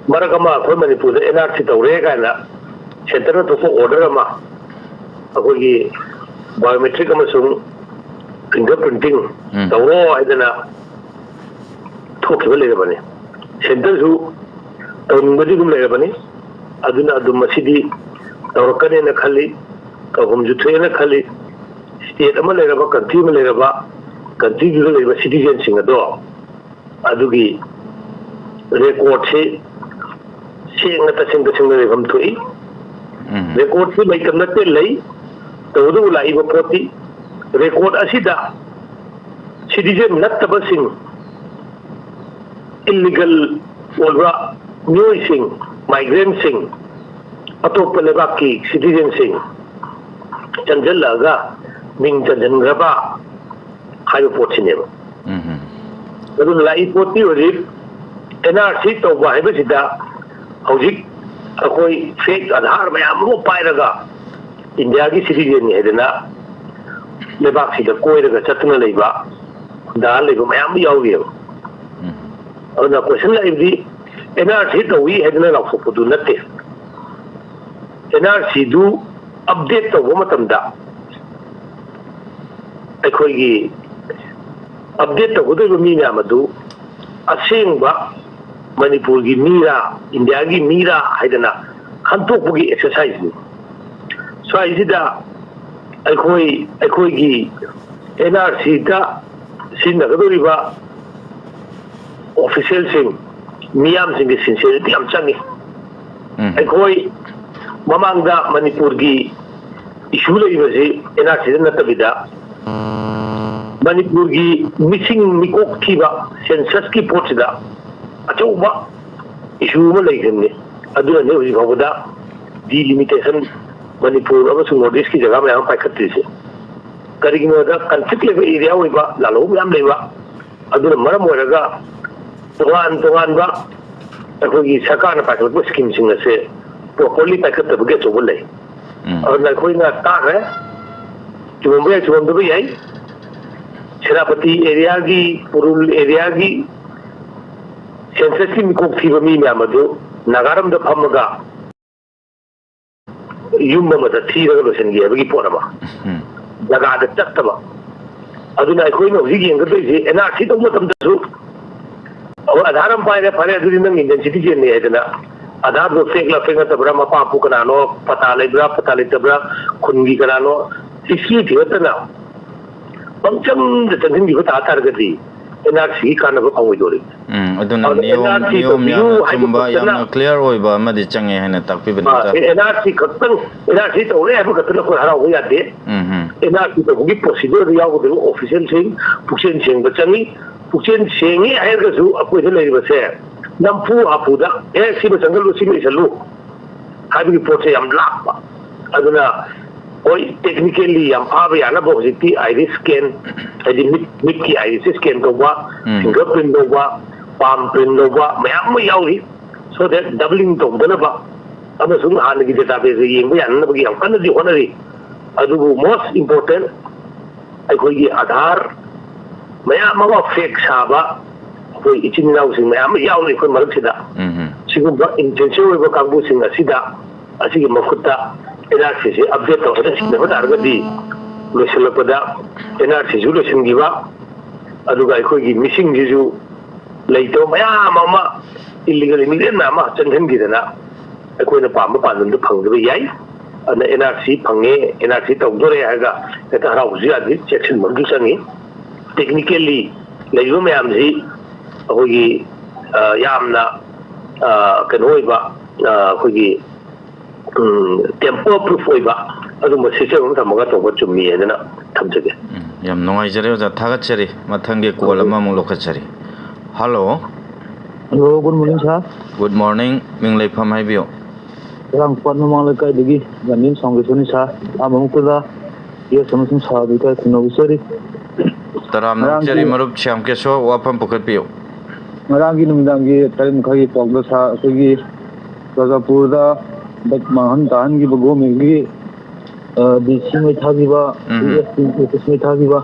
ꯃꯔꯛ ꯑꯃ ꯑꯩꯈꯣꯏ ꯃꯅꯤꯄꯨꯔꯗ ꯑꯦꯟ ꯑꯥꯔ ꯁꯤ ꯇꯧꯔꯦ ꯀꯥꯏꯅ ꯁꯦꯟꯇꯔꯅ ꯊꯣꯛꯄ ꯑꯣꯔꯗꯔ ꯑꯃ, ꯑꯩꯈꯣꯏꯒꯤ ꯕꯥꯏꯑꯣꯃꯦꯇ꯭ꯔꯤꯛ ꯑꯃꯁꯨꯡ ꯐꯤꯡꯒꯔ ꯄ꯭ꯔꯤꯟꯇꯤꯡ ꯎꯝ꯫ ꯇꯧꯔꯣ ꯍꯥꯏꯗꯅ ꯊꯣꯛꯈꯤꯕ ꯂꯩꯔꯕꯅꯤ꯫ ꯁꯦꯟꯇꯔꯁꯨ ꯇꯧꯅꯤꯡꯕꯗꯤ ꯑꯗꯨꯝ ꯂꯩꯔꯕꯅꯤ꯫ ꯑꯗꯨꯅ ꯑꯗꯨꯝ ꯃꯁꯤꯗꯤ ꯇꯧꯔꯛꯀꯅꯦꯅ ꯈꯜꯂꯤ, ꯇꯧꯐꯝꯁꯨ ꯊꯣꯛꯑꯦꯅ ꯈꯜꯂꯤ꯫ ꯁ꯭ꯇꯦꯠ ꯑꯃ ꯂꯩꯔꯕ, ꯀꯟꯇ꯭ꯔꯤ ꯑꯃ ꯂꯩꯔꯕ, ꯀꯟꯇ꯭ꯔꯤꯗꯨꯗ ꯂꯩꯕ ꯁꯤꯇꯤꯖꯦꯟꯁꯤꯡ ꯑꯗꯣ ꯑꯗꯨꯒꯤ ꯔꯦꯀꯣꯔꯠꯁꯤ ꯁꯦꯡꯅ ꯇꯁꯦꯡ ꯇꯁꯦꯡꯅ ꯂꯩꯐꯝ ꯊꯣꯛꯏ꯫ ꯎꯝ꯫ ꯔꯦꯀꯣꯔꯠꯁꯤ ꯂꯩꯇꯕ ꯅꯠꯇꯦ, ꯂꯩ꯫ ꯇꯧꯕꯇꯕꯨ ꯂꯥꯛꯏꯕ ꯄꯣꯠꯇꯤ ꯔꯦꯀꯣꯔꯠ ꯑꯁꯤꯗ ꯁꯤꯇꯤꯖꯦꯟ ꯅꯠꯇꯕꯁꯤꯡ, ꯏꯜꯂꯤꯒꯜ ꯑꯣꯏꯕ ꯃꯤꯑꯣꯏꯁꯤꯡ, ꯃꯥꯏꯒ꯭ꯔꯦꯟꯁꯤꯡ, ꯑꯇꯣꯞꯄ ꯂꯩꯕꯥꯛꯀꯤ ꯁꯤꯇꯤꯖꯦꯟꯁꯤꯡ ꯆꯪꯁꯤꯜꯂꯛꯑꯒ ꯃꯤꯡ ꯆꯟꯁꯤꯟꯈ꯭ꯔꯕ ꯍꯥꯏꯕ ꯄꯣꯠꯁꯤꯅꯦꯕ꯫ ꯎꯝ꯫ ꯑꯗꯨꯅ ꯂꯥꯛꯏ ꯄꯣꯠꯇꯤ ꯍꯧꯖꯤꯛ ꯑꯦꯟ ꯑꯥꯔ ꯁꯤ ꯇꯧꯕ ꯍꯥꯏꯕꯁꯤꯗ ꯍꯧꯖꯤꯛ ꯑꯩꯈꯣꯏ ꯐꯦꯛ ꯑꯙꯥꯔ ꯃꯌꯥꯝ ꯑꯃ ꯄꯥꯏꯔꯒ ꯏꯟꯗꯤꯌꯥꯒꯤ ꯁꯤꯇꯤꯖꯦꯟꯅꯤ ꯍꯥꯏꯗꯅ ꯂꯩꯕꯥꯛꯁꯤꯗ ꯀꯣꯏꯔꯒ ꯆꯠꯇꯨꯅ ꯂꯩꯕ, ꯍꯨꯟꯗꯥ ꯂꯩꯕ ꯃꯌꯥꯝ ꯑꯃ ꯌꯥꯎꯔꯤꯑꯕ꯫ ꯎꯝ꯫ ꯑꯗꯨꯅ ꯀꯣꯏꯁꯟ ꯂꯥꯛꯏꯕꯗꯤ ꯑꯦꯟ ꯑꯥꯔ ꯁꯤ ꯇꯧꯏ ꯍꯥꯏꯗꯅ ꯂꯥꯎꯊꯣꯛꯄꯗꯨ ꯅꯠꯇꯦ꯫ ꯑꯦꯟ ꯑꯥꯔ ꯁꯤꯗꯨ ꯑꯞꯗꯦꯠ ꯇꯧꯕ ꯃꯇꯝꯗ ꯑꯩꯈꯣꯏꯒꯤ ꯑꯞꯗꯦꯠ ꯇꯧꯒꯗꯧꯔꯤꯕ ꯃꯤ ꯃꯌꯥꯝ ꯑꯗꯨ ꯑꯁꯦꯡꯕ ꯃꯅꯤꯄꯨꯔꯒꯤ ꯃꯤꯔꯥ, ꯏꯟꯗꯤꯌꯥꯒꯤ ꯃꯤꯔꯥ ꯍꯥꯏꯗꯅ ꯈꯟꯇꯣꯛꯄꯒꯤ ꯑꯦꯛꯁꯔꯁꯥꯏꯖꯅꯤ꯫ ꯁ꯭ꯋꯥꯏꯁꯤꯗ ꯑꯩꯈꯣꯏ, ꯑꯩꯈꯣꯏꯒꯤ ꯑꯦꯟ ꯑꯥꯔ ꯁꯤꯗ ꯁꯤꯖꯤꯟꯅꯒꯗꯧꯔꯤꯕ ꯑꯣꯐꯤꯁꯦꯜꯁꯤꯡ, ꯃꯤꯌꯥꯝꯁꯤꯡꯒꯤ ꯁꯤꯟꯁꯤꯌꯔꯤꯇꯤ ꯌꯥꯝ ꯆꯪꯉꯤ꯫ ꯎꯝ꯫ ꯑꯩꯈꯣꯏ ꯃꯃꯥꯡꯗ ꯃꯅꯤꯄꯨꯔꯒꯤ ꯏꯁꯨ ꯂꯩꯔꯤꯕꯁꯤ ꯑꯦꯟ ꯑꯥꯔ ꯁꯤꯗ ꯅꯠꯇꯕꯤꯗ, ꯃꯅꯤꯄꯨꯔꯒꯤ ꯃꯤꯁꯤꯡ ꯃꯤꯀꯣꯛ ꯊꯤꯕ ꯁꯦꯟꯁꯁꯀꯤ ꯄꯣꯠꯁꯤꯗ ꯑꯆꯧꯕ ꯏꯁꯨ ꯑꯃ ꯂꯩꯈ꯭ꯔꯤꯕꯅꯤ꯫ ꯑꯗꯨꯅꯅꯤ ꯍꯧꯖꯤꯛ ꯐꯥꯎꯕꯗ ꯗꯤꯂꯤꯃꯤꯇꯦꯁꯟ ꯃꯅꯤꯄꯨꯔ ꯑꯃꯁꯨꯡ ꯅꯣꯔꯠ ꯏꯁꯀꯤ ꯖꯒꯥ ꯃꯌꯥꯝ ꯑꯃ ꯄꯥꯏꯈꯠꯇ꯭ꯔꯤꯁꯦ꯫ ꯀꯔꯤꯒꯤꯅꯣꯗ ꯀꯟꯐ꯭ꯂꯤꯛ ꯂꯩꯕ ꯑꯦꯔꯤꯌꯥ ꯑꯣꯏꯕ, ꯂꯥꯜꯍꯧꯕ ꯃꯌꯥꯝ ꯂꯩꯕ, ꯑꯗꯨꯅ ꯃꯔꯝ ꯑꯣꯏꯔꯒ ꯇꯣꯉꯥꯟ ꯇꯣꯉꯥꯟꯕ ꯑꯩꯈꯣꯏꯒꯤ ꯁꯔꯀꯥꯔꯅ ꯄꯥꯏꯈꯠꯂꯛꯄ ꯁ꯭ꯀꯤꯝꯁꯤꯡ ꯑꯁꯦ ꯄ꯭ꯔꯣꯄꯔꯂꯤ ꯄꯥꯏꯈꯠꯇꯕꯒꯤ ꯑꯆꯧꯕ ꯂꯩ꯫ ꯎꯝ꯫ ꯑꯗꯨꯅ ꯑꯩꯈꯣꯏꯅ ꯇꯥꯈ꯭ꯔꯦ, ꯆꯨꯝꯃꯝꯕ ꯌꯥꯏ, ꯆꯨꯝꯃꯝꯗꯕ ꯌꯥꯏ꯫ ꯁꯦꯅꯥꯄꯇꯤ ꯑꯦꯔꯤꯌꯥꯒꯤ, ꯎꯔꯨꯜ ꯑꯦꯔꯤꯌꯥꯒꯤ ꯁꯦꯟꯁꯁꯀꯤ ꯃꯤꯀꯣꯛ ꯊꯤꯕ ꯃꯤ ꯃꯌꯥꯝ ꯑꯗꯨ ꯅꯥꯒꯥꯔꯝꯗ ꯐꯝꯃꯒ ꯌꯨꯝ ꯑꯃꯗ ꯊꯤꯔꯒ ꯂꯣꯏꯁꯤꯟꯒꯦ ꯍꯥꯏꯕꯒꯤ ꯄꯣꯠ ꯑꯃ꯫ ꯎꯝ꯫ ꯖꯒꯥꯗ ꯆꯠꯇꯕ꯫ ꯑꯗꯨꯅ ꯑꯩꯈꯣꯏꯅ ꯍꯧꯖꯤꯛ ꯌꯦꯡꯒꯗꯣꯏꯁꯦ, ꯑꯦꯟ ꯑꯥꯔ ꯁꯤ ꯇꯧꯕ ꯃꯇꯝꯗꯁꯨ, ꯑꯣ, ꯑꯥꯙꯥꯔ ꯑꯃ ꯄꯥꯏꯔꯦ, ꯐꯔꯦ, ꯑꯗꯨꯗꯤ ꯅꯪ ꯏꯟꯗꯤꯌꯟ ꯁꯤꯇꯤꯖꯦꯟꯅꯤ ꯍꯥꯏꯗꯅ ꯑꯥꯙꯥꯔꯗꯣ ꯐꯦꯛꯂ ꯐꯦꯛ ꯅꯠꯇꯕ꯭ꯔꯥ, ꯃꯄꯥ ꯃꯄꯨ ꯀꯅꯥꯅꯣ, ꯄꯇꯥ ꯂꯩꯕ꯭ꯔꯥ, ꯄꯇꯥ ꯂꯩꯇꯕ꯭ꯔꯥ, ꯈꯨꯟꯒꯤ ꯀꯅꯥꯅꯣ, ꯍꯤꯁꯇ꯭ꯔꯤ ꯊꯤꯒꯠꯇꯅ ꯄꯪꯆꯪꯗ ꯆꯪꯁꯤꯟꯈꯤꯕ ꯇꯥ ꯇꯥꯔꯒꯗꯤ ꯑꯦꯟ ꯑꯥꯔ ꯁꯤꯒꯤ ꯀꯥꯟꯅꯕ ꯐꯪꯉꯣꯏꯗꯧꯔꯤꯕ꯫ ꯎꯝ, ꯑꯗꯨꯅ ꯑꯗꯣ ꯅꯤꯌꯣꯝ, ꯑꯦꯟ ꯑꯥꯔ ꯁꯤ ꯅꯤꯌꯣꯝ ꯇꯧꯕꯤꯌꯨ ꯌꯥꯝꯅ ꯍꯥꯏꯕ ꯆꯨꯝꯕ, ꯈꯛꯇꯅ ꯌꯥꯝꯅ ꯀ꯭ꯂꯤꯌꯥꯔ ꯑꯣꯏꯕ ꯑꯃꯗꯤ ꯆꯪꯉꯦ ꯍꯥꯏꯅ ꯇꯥꯛꯄꯤꯕꯅꯤ, ꯑꯥ, ꯑꯣꯖꯥ꯫ ꯑꯦꯟ ꯑꯥꯔ ꯁꯤ ꯈꯛꯇꯪ, ꯑꯦꯟ ꯑꯥꯔ ꯁꯤ ꯇꯧꯔꯦ ꯍꯥꯏꯕ ꯈꯛꯇꯅ ꯑꯩꯈꯣꯏ ꯍꯔꯥꯎꯕ ꯌꯥꯗꯦ꯫ ꯎꯝ, ꯎꯝ꯫ ꯑꯦꯟ ꯑꯥꯔ ꯁꯤ ꯇꯧꯕꯒꯤ ꯄ꯭ꯔꯣꯁꯤꯗꯔꯗ ꯌꯥꯎꯒꯗꯧꯔꯤꯕ ꯑꯣꯐꯤꯁꯤꯌꯦꯜꯁꯤꯡ ꯄꯨꯛꯆꯦꯜ ꯁꯦꯡꯕ ꯆꯪꯉꯤ꯫ ꯄꯨꯛꯆꯦꯜ ꯁꯦꯡꯉꯤ ꯍꯥꯏꯔꯒꯁꯨ ꯑꯩꯈꯣꯏꯗ ꯂꯩꯔꯤꯕꯁꯦ ꯅꯝꯐꯨ ꯍꯥꯐꯨꯗ, "ꯑꯦ, ꯁꯤꯃ ꯆꯪꯁꯜꯂꯨ, ꯁꯤꯃ ꯏꯁꯜꯂꯨ" ꯍꯥꯏꯕꯒꯤ ꯄꯣꯠꯁꯦ ꯌꯥꯝ ꯂꯥꯞꯄ꯫ ꯑꯗꯨꯅ ꯍꯣꯏ, ꯇꯦꯛꯅꯤꯀꯦꯜꯂꯤ ꯌꯥꯝ ꯐꯥꯕ ꯌꯥꯅꯕ ꯍꯧꯖꯤꯛꯇꯤ ꯑꯥꯏꯔꯤꯁ ꯁ꯭ꯀꯦꯟ, ꯍꯥꯏꯗꯤ ꯃꯤꯠ, ꯃꯤꯠꯀꯤ ꯑꯥꯏꯔꯤꯁ ꯁ꯭ꯀꯦꯟ ꯇꯧꯕ, ꯎꯝ꯫ ꯐꯤꯡꯒꯔ ꯄ꯭ꯔꯤꯟ ꯂꯧꯕ, ꯄꯥꯝ ꯄ꯭ꯔꯤꯟ ꯂꯧꯕ ꯃꯌꯥꯝ ꯑꯃ ꯌꯥꯎꯔꯤ꯫ So that doubling ꯇꯧꯗꯅꯕ ꯑꯃꯁꯨꯡ ꯍꯥꯟꯅꯒꯤ ꯗꯦꯇꯥꯕꯦꯁꯇ ꯌꯦꯡꯕ ꯌꯥꯅꯅꯕꯒꯤ ꯌꯥꯝ ꯀꯟꯅꯗꯤ ꯍꯣꯠꯅꯔꯤ꯫ ꯑꯗꯨꯕꯨ most important, ꯑꯩꯈꯣꯏꯒꯤ ꯑꯥꯙꯥꯔ ꯃꯌꯥꯝ ꯑꯃ ꯐꯦꯛ ꯁꯥꯕ ꯑꯩꯈꯣꯏ ꯏꯆꯤꯟ ꯏꯅꯥꯎꯁꯤꯡ ꯃꯌꯥꯝ ꯑꯃ ꯌꯥꯎꯔꯤ ꯑꯩꯈꯣꯏ ꯃꯔꯛꯁꯤꯗ꯫ ꯎꯝ, ꯎꯝ꯫ ꯁꯤꯒꯨꯝꯕ ꯏꯟꯁꯦꯟꯁꯤꯌꯔ ꯑꯣꯏꯕ ꯀꯥꯡꯕꯨꯁꯤꯡ ꯑꯁꯤꯗ, ꯑꯁꯤꯒꯤ ꯃꯍꯨꯠꯇ ꯑꯦꯟ ꯑꯥꯔ ꯁꯤꯁꯤ ꯑꯞꯗꯦꯠ ꯇꯧꯔꯒ ꯁꯤꯖꯤꯟꯅꯕ ꯇꯥꯔꯒꯗꯤ ꯂꯣꯏꯁꯤꯜꯂꯛꯄꯗ ꯑꯦꯟ ꯑꯥꯔ ꯁꯤꯁꯨ ꯂꯣꯏꯁꯤꯟꯈꯤꯕ, ꯑꯗꯨꯒ ꯑꯩꯈꯣꯏꯒꯤ ꯃꯤꯁꯤꯡꯁꯤꯁꯨ ꯂꯩꯇꯕ ꯃꯌꯥꯝ ꯑꯃ, ꯏꯜꯂꯤꯒꯦꯜ ꯏꯃꯤꯒ꯭ꯔꯦꯟ ꯃꯌꯥꯝ ꯑꯃ ꯆꯪꯁꯤꯟꯈꯤꯗꯅ ꯑꯩꯈꯣꯏꯅ ꯄꯥꯝꯕ ꯄꯥꯟꯗꯝꯗꯨ ꯐꯪꯗꯕ ꯌꯥꯏ꯫ ꯑꯗꯨꯅ ꯑꯦꯟ ꯑꯥꯔ ꯁꯤ ꯐꯪꯉꯦ, ꯑꯦꯟ ꯑꯥꯔ ꯁꯤ ꯇꯧꯗꯣꯔꯦ ꯍꯥꯏꯔꯒ ꯍꯦꯛꯇ ꯍꯔꯥꯎꯕꯁꯨ ꯌꯥꯗꯦ, ꯆꯦꯛꯁꯤꯟꯕ ꯑꯃꯁꯨ ꯆꯪꯉꯤ꯫ ꯇꯦꯛꯅꯤꯀꯦꯜꯂꯤ ꯂꯩꯔꯤꯕ ꯃꯌꯥꯝꯁꯤ ꯑꯩꯈꯣꯏꯒꯤ, ꯑ, ꯌꯥꯝꯅ, ꯑ, ꯀꯩꯅꯣ ꯑꯣꯏꯕ, ꯑ, ꯑꯩꯈꯣꯏꯒꯤ, ꯎꯝ, ꯇꯦꯝꯄꯔ ꯄ꯭ꯔꯨꯐ ꯑꯣꯏꯕ ꯑꯗꯨꯝꯕ ꯁꯤꯁꯇꯦꯝ ꯑꯃ ꯊꯝꯃꯒ ꯇꯧꯕ ꯆꯨꯝꯃꯤ ꯍꯥꯏꯗꯅ ꯊꯝꯖꯒꯦ꯫ ꯎꯝ, ꯌꯥꯝ ꯅꯨꯡꯉꯥꯏꯖꯔꯦ ꯑꯣꯖꯥ, ꯊꯥꯒꯠꯆꯔꯤ꯫ ꯃꯊꯪꯒꯤ ꯀꯣꯜ ꯑꯃꯃꯨꯛ ꯂꯧꯈꯠꯆꯔꯤ꯫ Hello. Hello, good morning, sir꯫ Good morning, ꯃꯤꯡ ꯂꯩꯐꯝ ꯍꯥꯏꯕꯤꯌꯨ꯫ ꯏꯔꯥꯡꯄꯥꯠ ꯃꯃꯥꯡ ꯂꯩꯀꯥꯏꯗꯒꯤ ꯒꯥꯟꯙꯤ ꯁꯥꯎꯟꯒꯦꯁꯣꯔꯅꯤ, sir꯫ ꯑꯍꯥꯟꯕ ꯃꯛꯇꯗ ꯌꯦꯁ ꯑꯃꯁꯨꯡ ꯁꯥꯔ ꯂꯩꯀꯥꯏ ꯈꯨꯟꯅꯧ ꯎꯠꯆꯔꯤ꯫ ꯇꯔꯥꯝꯅ ꯉꯔꯥꯡꯒꯤ ꯑꯣꯛꯆꯔꯤ ꯃꯔꯨꯞ ꯁ꯭ꯌꯥꯝ ꯀꯦꯁꯣꯔ, ꯋꯥꯐꯝ ꯄꯨꯈꯠꯄꯤꯌꯨ꯫ ꯉꯔꯥꯡꯒꯤ ꯅꯨꯃꯤꯗꯥꯡꯒꯤ ꯇꯔꯦꯠ ꯃꯈꯥꯏꯒꯤ ꯄꯥꯎꯗ ꯁꯥꯔ, ꯑꯩꯈꯣꯏꯒꯤ ꯆꯨꯔꯥꯆꯥꯟꯄꯨꯔꯗ ꯕꯦꯛ ꯃꯥꯡꯍꯟ ꯇꯥꯍꯟꯈꯤꯕ ꯒꯣꯔꯃꯦꯟꯒꯤ, ꯑ, ꯗꯤ ꯁꯤ ꯃꯩ ꯊꯥꯈꯤꯕ, ꯎꯝ꯫ ꯑꯦꯁ ꯄꯤ ꯑꯣꯐꯤꯁ ꯃꯩ ꯊꯥꯈꯤꯕ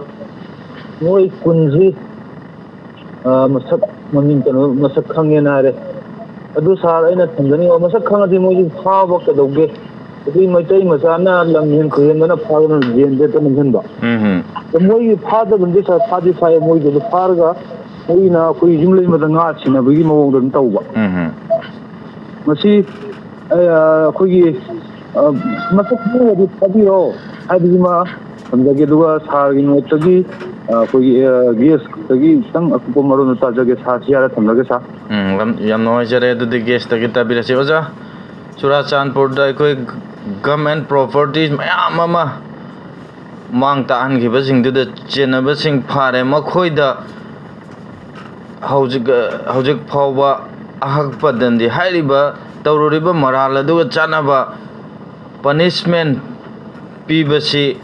ꯃꯣꯏ ꯀꯨꯟꯁꯤ, ꯑ, ꯃꯁꯛ ꯃꯃꯤꯡ, ꯀꯩꯅꯣ, ꯃꯁꯛ ꯈꯪꯉꯦꯅ ꯍꯥꯏꯔꯦ꯫ ꯑꯗꯨ ꯁꯥꯔ, ꯑꯩꯅ ꯊꯝꯖꯅꯤꯡꯕ, ꯃꯁꯛ ꯈꯪꯉꯗꯤ ꯃꯣꯏꯁꯤ ꯐꯥꯕ ꯀꯩꯗꯧꯒꯦ? ꯑꯗꯨꯒꯤ ꯃꯩꯇꯩ ꯃꯆꯥꯅ ꯂꯝ ꯍꯦꯟ ꯈꯨꯍꯦꯟꯗꯅ ꯐꯥꯗꯅ ꯖꯦꯟꯗ ꯍꯦꯛꯇ ꯅꯝꯁꯤꯟꯕ꯫ ꯎꯝ ꯍꯝ꯫ ꯑꯗꯣ ꯃꯣꯏꯒꯤ ꯐꯥꯗꯕꯗꯤ ꯁꯥꯔ, ꯐꯥꯗꯤ ꯐꯥꯏ, ꯃꯣꯏꯗꯨ ꯐꯥꯔꯒ ꯃꯣꯏꯅ ꯑꯩꯈꯣꯏ ꯌꯨꯝ ꯂꯩꯃꯗ ꯉꯥ ꯁꯤꯟꯅꯕꯒꯤ ꯃꯑꯣꯡꯗ ꯑꯗꯨꯝ ꯇꯧꯕ꯫ ꯎꯝ ꯍꯝ꯫ ꯃꯁꯤ, ꯑ, ꯑꯩꯈꯣꯏꯒꯤ, ꯑ, ꯃꯁꯛ ꯈꯪꯉꯒꯗꯤ ꯊꯥꯕꯤꯔꯣ ꯍꯥꯏꯕꯁꯤꯃ ꯊꯝꯖꯒꯦ꯫ ꯑꯗꯨꯒ ꯁꯥꯔꯒꯤ ꯃꯣꯠꯇꯒꯤ, ꯑ, ꯑꯩꯈꯣꯏꯒꯤ, ꯑ, ꯒꯦꯁꯇꯒꯤ ꯈꯤꯇꯪ ꯑꯀꯨꯞꯄ ꯃꯔꯣꯜꯗꯣ ꯇꯥꯖꯒꯦ꯫ ꯁꯥꯔ, ꯁꯤ ꯍꯥꯏꯔ ꯊꯝꯖꯒꯦ, ꯁꯥꯔ꯫ ꯎꯝ, ꯌꯥꯝ, ꯌꯥꯝ ꯅꯨꯡꯉꯥꯏꯖꯔꯦ꯫ ꯑꯗꯨꯗꯤ ꯒꯦꯁꯇꯒꯤ ꯇꯥꯕꯤꯔꯁꯤ꯫ ꯑꯣꯖꯥ, ꯆꯨꯔꯥꯆꯥꯟꯄꯨꯔꯗ ꯑꯩꯈꯣꯏ ꯒꯃꯦꯟ ꯄ꯭ꯔꯣꯄꯔꯇꯤ ꯃꯌꯥꯝ ꯑꯃ ꯃꯥꯡ ꯇꯥꯛꯍꯟꯈꯤꯕꯁꯤꯡꯗꯨꯗ ꯆꯦꯟꯅꯕꯁꯤꯡ ꯐꯥꯔꯦ꯫ ꯃꯈꯣꯏꯗ ꯍꯧꯖꯤꯛ, ꯍꯧꯖꯤꯛ ꯐꯥꯎꯕ ꯑꯍꯛꯄ ꯗꯟꯗꯤ ꯍꯥꯏꯔꯤꯕ ꯇꯧꯔꯨꯔꯤꯕ ꯃꯔꯥꯜ ꯑꯗꯨꯒ ꯆꯥꯟꯅꯕ ꯄꯅꯤꯁꯃꯦꯟ ꯄꯤꯕꯁꯤ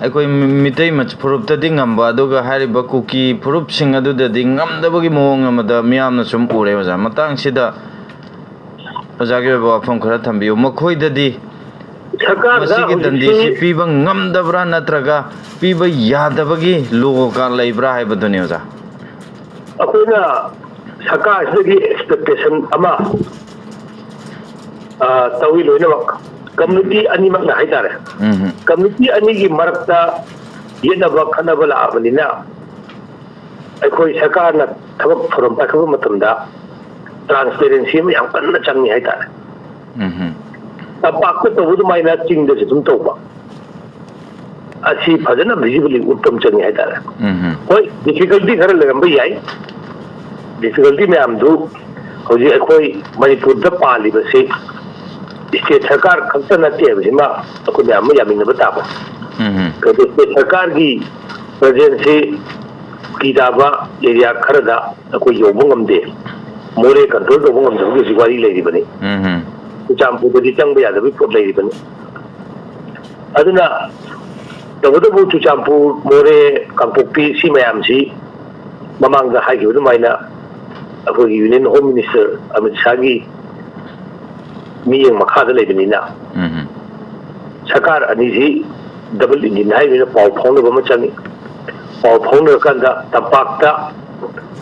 ꯑꯩꯈꯣꯏ ꯃꯤ-, ꯃꯤꯇꯩ ꯃꯆ-, ꯐꯨꯔꯨꯞꯇꯗꯤ ꯉꯝꯕ, ꯑꯗꯨꯒ ꯍꯥꯏꯔꯤꯕ ꯀꯨꯀꯤ ꯐꯨꯔꯨꯞꯁꯤꯡ ꯑꯗꯨꯗꯗꯤ ꯉꯝꯗꯕꯒꯤ ꯃꯑꯣꯡ ꯑꯃꯗ ꯃꯤꯌꯥꯝꯅ ꯁꯨꯝ ꯎꯔꯦ, ꯑꯣꯖꯥ꯫ ꯃꯇꯥꯡꯁꯤꯗ ꯑꯣꯖꯥꯒꯤ ꯑꯣꯏꯕ ꯋꯥꯐꯝ ꯈꯔ ꯊꯝꯕꯤꯌꯨ꯫ ꯃꯈꯣꯏꯗꯗꯤ ꯁꯔꯀꯥꯔꯗ ꯃꯁꯤꯒꯤ ꯍꯧꯖꯤꯛꯇꯤ ꯗꯟꯗꯤꯁꯤ ꯄꯤꯕ ꯉꯝꯗꯕ꯭ꯔꯥ ꯅꯠꯇ꯭ꯔꯒ ꯄꯤꯕ ꯌꯥꯗꯕꯒꯤ ꯂꯣꯒ ꯂꯩꯕ꯭ꯔꯥ ꯍꯥꯏꯕꯗꯨꯅꯤ, ꯑꯣꯖꯥ꯫ ꯑꯩꯈꯣꯏꯅ ꯁꯔꯀꯥꯔꯁꯤꯗꯒꯤ ꯑꯦꯛꯁꯄꯦꯛꯇꯦꯁꯟ ꯑꯃ, ꯑ, ꯇꯧꯏ ꯂꯣꯏꯅꯃꯛ꯫ ꯀꯝꯃꯨꯅꯤꯇꯤ ꯑꯅꯤꯃꯛꯅ ꯍꯥꯏꯇꯥꯔꯦ꯫ ꯎꯝ꯫ ꯀꯝꯃꯨꯅꯤꯇꯤ ꯑꯅꯤꯒꯤ ꯃꯔꯛꯇ ꯌꯦꯠꯅꯕ ꯈꯠꯅꯕ ꯂꯥꯛꯑꯕꯅꯤꯅ, ꯑꯩꯈꯣꯏ ꯁꯔꯀꯥꯔꯅ ꯊꯕꯛ ꯊꯧꯔꯝ ꯄꯥꯏꯈꯠꯄ ꯃꯇꯝꯗ ꯇ꯭ꯔꯥꯟꯁꯄꯦꯔꯦꯟꯁꯤ ꯑꯃ ꯌꯥꯝ ꯀꯟꯅ ꯆꯪꯉꯤ ꯍꯥꯏꯇꯥꯔꯦ꯫ ꯎꯝ꯫ ꯇꯝꯄꯥꯛꯇ ꯇꯧꯕ ꯑꯗꯨꯃꯥꯏꯅ ꯆꯤꯡꯗꯁꯨ ꯑꯗꯨꯝ ꯇꯧꯕ꯫ ꯑꯁꯤ ꯐꯖꯅ ꯚꯤꯖꯤꯕꯤꯂꯤ ꯎꯠꯄ ꯑꯃ ꯆꯪꯉꯤ ꯍꯥꯏꯇꯥꯔꯦ꯫ ꯎꯝ꯫ ꯍꯣꯏ, ꯗꯤꯐꯤꯀꯜꯇꯤ ꯈꯔ ꯂꯩꯔꯝꯕ ꯌꯥꯏ꯫ ꯗꯤꯐꯤꯀꯜꯇꯤ ꯃꯌꯥꯝꯗꯨ ꯍꯧꯖꯤꯛ ꯑꯩꯈꯣꯏ ꯃꯅꯤꯄꯨꯔꯗ ꯄꯥꯜꯂꯤꯕꯁꯤ ꯁ꯭ꯇꯦꯠ ꯁꯔꯀꯥꯔ ꯈꯛꯇ ꯅꯠꯇꯦ ꯍꯥꯏꯕꯁꯤꯃ ꯑꯩꯈꯣꯏ ꯃꯌꯥꯝ ꯑꯃ ꯌꯥꯃꯤꯟꯅꯕ ꯇꯥꯕ꯫ ꯎꯝ꯫ ꯑꯗꯣ ꯁ꯭ꯇꯦꯠ ꯁꯔꯀꯥꯔꯒꯤ ꯄ꯭ꯔꯖꯦꯟꯁꯁꯤ ꯀꯨꯀꯤ ꯇꯥꯕ ꯑꯦꯔꯤꯌꯥ ꯈꯔꯗ ꯑꯩꯈꯣꯏ ꯌꯧꯕ ꯉꯝꯗꯦ꯫ ꯃꯣꯔꯦ ꯀꯟꯇ꯭ꯔꯣꯜ ꯇꯧꯕ ꯉꯝꯗꯕꯒꯤ ꯍꯧꯖꯤꯛ ꯋꯥꯔꯤ ꯂꯩꯔꯤꯕꯅꯤ꯫ ꯎꯝ꯫ ꯆꯨꯔꯆꯥꯟꯄꯨꯔꯗꯗꯤ ꯆꯪꯕ ꯌꯥꯗꯕꯒꯤ ꯄꯣꯠ ꯂꯩꯔꯤꯕꯅꯤ꯫ ꯑꯗꯨꯅ ꯇꯧꯕꯇꯕꯨ ꯆꯨꯔꯆꯥꯟꯄꯨꯔ, ꯃꯣꯔꯦ, ꯀꯥꯡꯄꯣꯛꯄꯤ ꯁꯤ ꯃꯌꯥꯝꯁꯤ ꯃꯃꯥꯡꯗ ꯍꯥꯏꯈꯤꯕ ꯑꯗꯨꯃꯥꯏꯅ ꯑꯩꯈꯣꯏꯒꯤ Union Home Minister ꯑꯃꯤꯠ ꯁꯥꯍꯒꯤ ꯃꯤꯠꯌꯦꯡ ꯃꯈꯥꯗ ꯂꯩꯕꯅꯤꯅ, ꯎꯝ ꯁꯔꯀꯥꯔ ꯑꯅꯤꯁꯤ double engine ꯍꯥꯏꯕꯅꯤꯅ ꯄꯥꯎ ꯐꯥꯎꯅꯕ ꯑꯃ ꯆꯪꯉꯤ꯫ ꯄꯥꯎ ꯐꯥꯎꯅꯔꯀꯥꯟꯗ ꯇꯝꯄꯥꯛꯇ,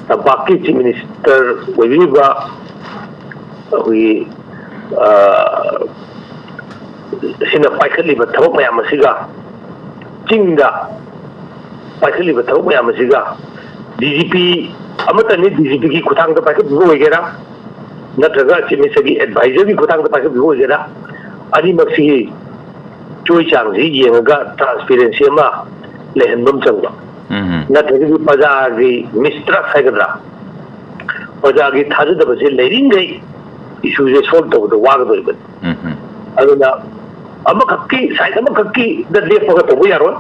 ꯇꯝꯄꯥꯛꯀꯤ Chief Minister ꯑꯣꯏꯕꯤꯔꯤꯕ ꯑꯩꯈꯣꯏꯒꯤ, ꯑ, ꯁꯤꯅ ꯄꯥꯏꯈꯠꯂꯤꯕ ꯊꯕꯛ ꯃꯌꯥꯝ ꯑꯁꯤꯒ, ꯆꯤꯡꯗ ꯄꯥꯏꯈꯠꯂꯤꯕ ꯊꯕꯛ ꯃꯌꯥꯝ ꯑꯁꯤꯒ, DGP ꯑꯃꯠꯇꯅꯤ, DGPꯒꯤ ꯈꯨꯠꯊꯥꯡꯗ ꯄꯥꯏꯈꯠꯄꯤꯕ ꯑꯣꯏꯒꯦꯔꯥ, ꯅꯠꯇ꯭ꯔꯒ Chief Ministerꯒꯤ advisorꯒꯤ ꯈꯨꯠꯊꯥꯡꯗ ꯄꯥꯏꯈꯠꯄꯤꯕ ꯑꯣꯏꯒꯦꯔꯥ, ꯑꯅꯤꯃꯛꯁꯤ ꯆꯣꯏ ꯆꯥꯡꯁꯤ ꯌꯦꯡꯉꯒ transparency ꯑꯃ ꯂꯩꯍꯟꯕ ꯑꯃ ꯆꯪꯕ꯫ ꯎꯝ ꯅꯠꯇ꯭ꯔꯒꯗꯤ ꯄ꯭ꯔꯖꯥꯒꯤ mistrust ꯍꯥꯏꯒꯗ꯭ꯔꯥ, ꯄ꯭ꯔꯖꯥꯒꯤ ꯊꯥꯖꯗꯕꯁꯦ ꯂꯩꯔꯤꯉꯩ issueꯁꯦ solve ꯇꯧꯕꯗ ꯋꯥꯒꯗꯧꯔꯤꯕꯅꯤ꯫ ꯎꯝ ꯑꯗꯨꯅ ꯑꯃꯈꯛꯀꯤ, side ꯑꯃꯈꯛꯀꯤꯗ ꯂꯦꯞꯄꯒ ꯇꯧꯕ ꯌꯥꯔꯣꯏ꯫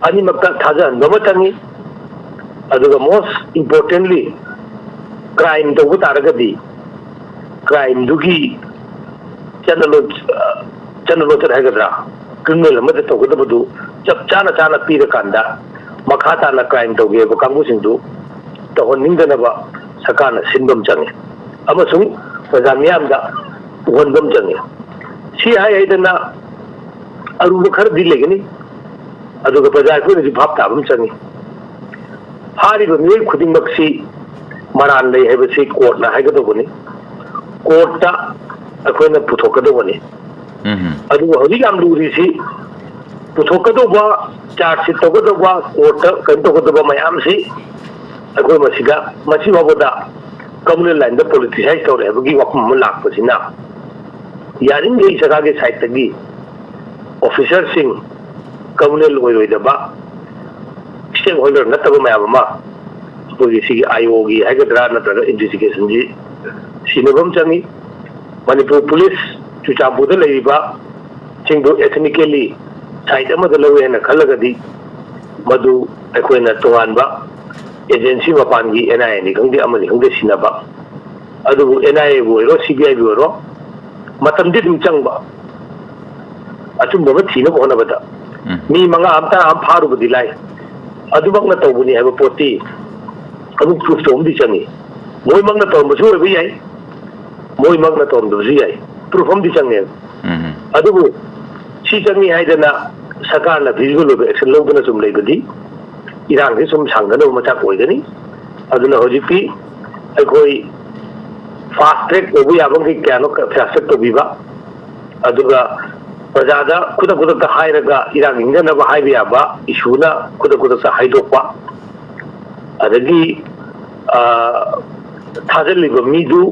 ꯑꯅꯤꯃꯛꯇ ꯊꯥꯖꯍꯟꯕ ꯑꯃ ꯆꯪꯉꯤ꯫ ꯑꯗꯨꯒ most importantly, crime ꯇꯧꯕ ꯇꯥꯔꯒꯗꯤ crimeꯗꯨꯒꯤ ꯆꯠꯅ ꯂꯣꯟ-, ꯑ, ꯆꯠꯅ ꯂꯣꯟꯆꯠ ꯍꯥꯏꯒꯗ꯭ꯔꯥ, criminal ꯑꯃꯗ ꯇꯧꯒꯗꯕꯗꯨ ꯆꯞ ꯆꯥꯅ ꯆꯥꯅ ꯄꯤꯔꯀꯥꯟꯗ ꯃꯈꯥ ꯇꯥꯅ crime ꯇꯧꯒꯦ ꯍꯥꯏꯕ ꯀꯥꯡꯕꯨꯁꯤꯡꯗꯨ ꯇꯧꯍꯟꯅꯤꯡꯗꯅꯕ ꯁꯔꯀꯥꯔꯅ ꯁꯤꯟꯕ ꯑꯃ ꯆꯪꯉꯤ꯫ ꯑꯃꯁꯨꯡ ꯄ꯭ꯔꯖꯥ ꯃꯤꯌꯥꯝꯗ ꯎꯍꯟꯕ ꯑꯃ ꯆꯪꯉꯤ꯫ ꯁꯤ ꯍꯥꯏ ꯍꯥꯏꯗꯅ ꯑꯔꯨꯕ ꯈꯔꯗꯤ ꯂꯩꯒꯅꯤ, ꯑꯗꯨꯒ ꯄ꯭ꯔꯖꯥ ꯑꯩꯈꯣꯏꯅꯁꯨ ꯚꯥꯞ ꯇꯥꯕ ꯑꯃ ꯆꯪꯉꯤ꯫ ꯐꯥꯔꯤꯕ ꯃꯤꯑꯣꯏ ꯈꯨꯗꯤꯡꯃꯛꯁꯤ ꯃꯔꯥꯜ ꯂꯩ ꯍꯥꯏꯕꯁꯤ courtꯅ ꯍꯥꯏꯒꯗꯧꯕꯅꯤ, courtꯇ ꯑꯩꯈꯣꯏꯅ ꯄꯨꯊꯣꯛꯀꯗꯧꯕꯅꯤ꯫ ꯎꯝ ꯑꯗꯨꯕꯨ ꯍꯧꯖꯤꯛ ꯌꯥꯝ ꯂꯨꯔꯤꯁꯤ ꯄꯨꯊꯣꯛꯀꯗꯧꯕ, charge sheet ꯇꯧꯒꯗꯧꯕ, courtꯇ ꯀꯩꯅꯣ ꯇꯧꯒꯗꯧꯕ ꯃꯌꯥꯝꯁꯤ ꯑꯩꯈꯣꯏ ꯃꯁꯤꯗ, ꯃꯁꯤ ꯐꯥꯎꯕꯗ criminal lineꯗ politicize ꯇꯧꯔꯦ ꯍꯥꯏꯕꯒꯤ ꯋꯥꯐꯝ ꯑꯃ ꯂꯥꯛꯄꯁꯤꯅ ꯌꯥꯔꯤꯈꯩ ꯁꯔꯀꯥꯔꯒꯤ sideꯇꯒꯤ officerꯁꯤꯡ, criminal ꯑꯣꯏꯔꯣꯏꯗꯕ, stakeholder ꯅꯠꯇꯕ ꯃꯌꯥꯝ ꯑꯃ ꯑꯩꯈꯣꯏꯒꯤ ꯁꯤꯒꯤ IOꯒꯤ ꯍꯥꯏꯒꯗ꯭ꯔꯥ ꯅꯠꯇ꯭ꯔꯒ investigationꯁꯤ ꯁꯤꯟꯅꯕ ꯑꯃ ꯆꯪꯉꯤ꯫ ꯃꯅꯤꯄꯨꯔ police ꯆꯨꯔꯆꯥꯟꯄꯨꯔꯗ ꯂꯩꯔꯤꯕ ꯁꯤꯡꯗꯨ ethnically side ꯑꯃꯗ ꯂꯧꯋꯦ ꯍꯥꯏꯅ ꯈꯜꯂꯒꯗꯤ ꯃꯗꯨ ꯑꯩꯈꯣꯏꯅ ꯇꯣꯉꯥꯟꯕ agency, ꯃꯄꯥꯟꯒꯤ NIAꯅꯤ ꯈꯪꯗꯦ ꯑꯃꯅꯤ ꯈꯪꯗꯦ ꯁꯤꯟꯅꯕ꯫ ꯑꯗꯨꯕꯨ NIAꯕꯨ ꯑꯣꯏꯔꯣ, CBIꯕꯨ ꯑꯣꯏꯔꯣ, ꯃꯇꯝꯗꯤ ꯑꯗꯨꯝ ꯆꯪꯕ, ꯑꯆꯨꯝꯕ ꯑꯃ ꯊꯤꯅꯕ ꯍꯣꯠꯅꯕꯗ꯫ ꯎꯝ ꯃꯤ ꯃꯉꯥ ꯑꯃ, ꯇꯔꯥ ꯑꯃ ꯐꯥꯔꯨꯕꯗꯤ ꯂꯥꯏ, ꯑꯗꯨꯃꯛꯅ ꯇꯧꯕꯅꯤ ꯍꯥꯏꯕ ꯄꯣꯠꯇꯤ ꯑꯗꯨꯝ proof ꯇꯧꯕ ꯑꯃꯗꯤ ꯆꯪꯉꯤ꯫ ꯃꯣꯏꯃꯛꯅ ꯇꯧꯔꯝꯕꯁꯨ ꯑꯣꯏꯕ ꯌꯥꯏ, ꯃꯣꯏꯃꯛꯅ ꯇꯧꯔꯝꯗꯕꯁꯨ ꯌꯥꯏ, ꯄ꯭ꯔꯨꯐ ꯑꯃꯗꯤ ꯆꯪꯉꯦꯕ꯫ ꯎꯝ꯫ ꯑꯗꯨꯕꯨ ꯁꯤ ꯆꯪꯉꯤ ꯍꯥꯏꯗꯅ ꯁꯔꯀꯥꯔꯅ ꯐꯤꯖꯤꯕꯜ ꯑꯣꯏꯕ ꯑꯦꯛꯁꯟ ꯂꯧꯗꯅ ꯁꯨꯝ ꯂꯩꯕꯗꯤ ꯏꯔꯥꯡꯁꯤ ꯁꯨꯝ ꯁꯥꯡꯗꯅꯕ ꯃꯆꯥꯛ ꯑꯣꯏꯒꯅꯤ꯫ ꯑꯗꯨꯅ ꯍꯧꯖꯤꯛꯇꯤ ꯑꯩꯈꯣꯏ ꯐꯥꯁ ꯇ꯭ꯔꯦꯛ ꯇꯧꯕ ꯌꯥꯕ ꯃꯈꯩ ꯀꯌꯥꯅꯣ ꯐꯥꯁ ꯇ꯭ꯔꯦꯛ ꯇꯧꯕꯤꯕ, ꯑꯗꯨꯒ ꯄ꯭ꯔꯖꯥꯗ ꯈꯨꯗꯛ ꯈꯨꯗꯛꯇ ꯍꯥꯏꯔꯒ ꯏꯔꯥꯡ ꯏꯪꯅꯅꯕ ꯍꯥꯏꯕ ꯌꯥꯕ ꯏꯁꯨꯅ ꯈꯨꯗꯛ ꯈꯨꯗꯛꯇ ꯍꯥꯏꯗꯣꯛꯄ, ꯑꯗꯒꯤ ꯊꯥꯖꯤꯜꯂꯤꯕ ꯃꯤꯗꯨ